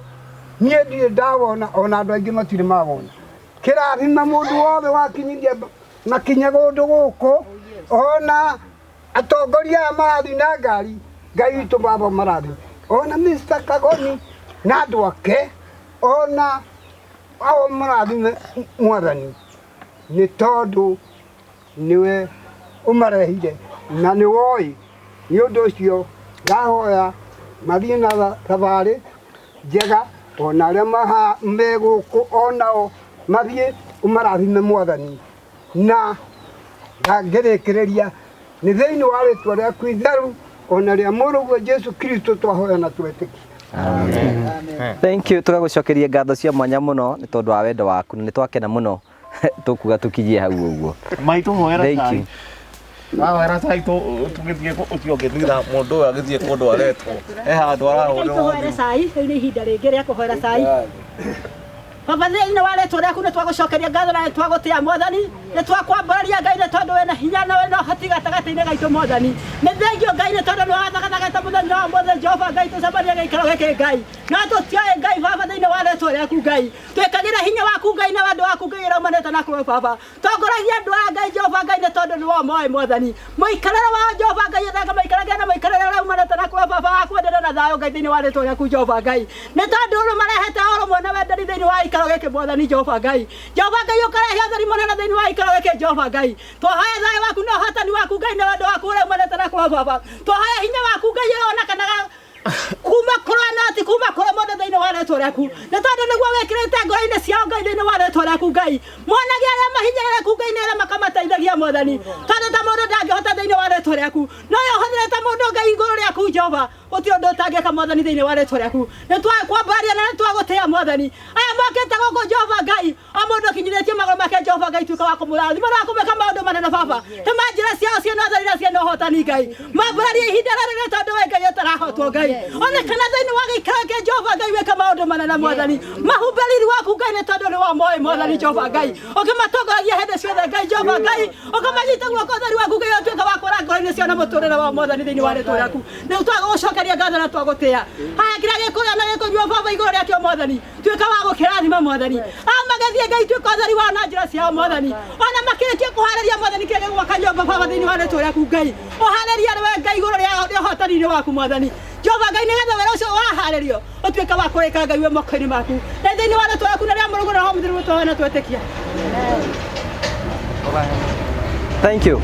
niĩ ndirĩ ndawona ona andũ aingĩ matirĩ mawona. Kĩrathima mũndũ wothe wakinyithia makinya kũndũ gũkũ ona atongoria aya marathiĩ na ngari Ngai witũ baba marathiĩ ona Mr. Kagoni na andũ ake ona ao marathime Mwathani nĩ tondũ nĩwe ũmarehire na nĩ woĩ. Nĩ ũndũ ũcio ndahoya mathiĩ na thabarĩ njega ona arĩa me gũkũ onao mathiĩ ũmarathime Mwathani na ngĩrĩkĩrĩria nĩ thĩinĩ wa rĩtwa rĩaku itheru ona rĩa mũrũguo Jesu Kristo twahoya na twetĩkia. Amen. Thank you. Tũgagũcokeria ngatho cia mwanya mũno nĩ tondũ wa wendo waku na nĩ twakena mũno tũkuga tũkinyie hau ũguo. Maitũ hoera Thank cai. you. Wahoera cai tũgĩthiĩ ũcio ũngĩ nĩgetha mũndũ ũyũ agĩthiĩ kũndũ aretwo. He handũ arahũrĩrwo Tũhoere cai, rĩu nĩ ihinda rĩngĩ rĩa kũhoera cai. Baba thĩinĩ wa rĩtwa rĩaku nĩ twagũcokeria ngatho na nĩ twagũtĩa Mwathani, nĩ twakwambararia Ngai nĩ tondũ wĩna hinya na wĩna ũhoti gatagatĩ-inĩ gaitũ Mwathani. Nĩ thengio Ngai nĩ tondũ nĩ wathagathaga mũthenya wa ũmũthĩ Jehova Ngai tũcemanie gĩikaro gĩkĩ Ngai. No tũtioĩ Ngai Baba thĩinĩ wa rĩtwa rĩaku Ngai. Twĩkagĩra hinya waku Ngai na wendo waku Ngai ũrĩa umanĩte na kũrĩ Baba. Tongoragia andũ aya Ngai Jehova Ngai nĩ tondũ nĩ wao moĩ Mwathani. Mũikarĩre wao Jehova Ngai ũthenge maikarage na mũikarĩre ũrĩa umanĩte na kũrĩ Baba wa kwendana na thayũ Ngai thĩinĩ wa rĩtwa rĩaku Jehova Ngai. Nĩ tondũ ũrũ marehete ũrũmwe na wendani thĩinĩ wa gĩikaro gĩkĩ Mwathani Jehova Ngai. Jehova Ngai ũkarehe ũtheri mũnene thĩinĩ wa gĩikaro gĩkĩ Jehova Ngai. Twahoya thayũ waku na ũhotani waku Ngai na wendo waku ũrĩa umanĩte na kũrĩ Baba. Twahoya hinya waku Ngai ũrĩa wonekanaga kuma kũrĩ noti kuma kũrĩ mũndũ thĩinĩ wa rĩtwa rĩaku nĩ tondũ nĩguo wĩkĩrĩte ngoro-inĩ ciao Ngai thĩinĩ wa rĩtwa rĩaku Ngai. Monage arĩa mahinyĩrĩrĩku Ngai nĩ arĩa makamateithagia Mwathani tondũ ta mũndũ ndangĩhota thĩinĩ wa rĩtwa rĩaku no we ũhũthĩrĩte mũndũ Ngai igũrũ rĩaku Jehova gũtirĩ ũndũ ũtangĩka Mwathani thĩinĩ wa rĩtwa rĩaku. Nĩ twakwambararia na nĩ twagũtĩĩa Mwathani. Aya mokĩte gũkũ Jehova Ngai o mũndũ ũkinyithĩtie magũrũ make Jehova Ngai tuĩka wa kũmũrathima na wa kũmwĩka maũndũ manene Baba. Tũma njĩra ciao ciĩna ũtheri na ciĩna ũhotani Ngai. Mambũrarie ihinda rĩrĩ nĩ tondũ we Ngai ũtarahotwo Ngai. Onekana thĩinĩ wa gĩikaro kĩa Jehova Ngai wĩka maũndũ manene Mwathani. Mahumbe riri waku Ngai nĩ tondũ nĩ wa moĩ Mwathani Jehova Ngai. Ũkĩmatongoragia hĩndĩ ciothe Ngai Jehova Ngai. Ũkamanyita guoko ũtheri waku Ngai ũtuĩka wa kwara ngoro-inĩ ciao na mũtũrĩre wao Mwathani thĩinĩ wa rĩtwa rĩaku. Nĩ twagũcokeria ngatho na twagũtĩĩa. Haya kĩrĩa gĩkũrĩa na gĩkũnyua Baba igũrũ rĩakĩo Mwathani. Tuĩka wa gũkĩrathima Mwathani. Ao magĩthiĩ Ngai tuĩka ũtheri wao na njĩra ciao Mwathani. Ona makĩrĩkia kũharĩria Mwathani kĩrĩa gĩgwaka nyũmba Baba thĩinĩ wa rĩtwa rĩaku Ngai. Ũharĩrie we Ngai igũrũ rĩa ũhotani-inĩ waku Mwathani. Jehova Ngai nĩgetha wĩra ũcio waharĩrio ũtuĩke wa kũrĩka Ngai wĩ moko-inĩ maku. Na thĩinĩ wa rĩtwa rĩaku na rĩa Mũrungu na Roho Mũtheru twahoya na twetĩkia. Thank you.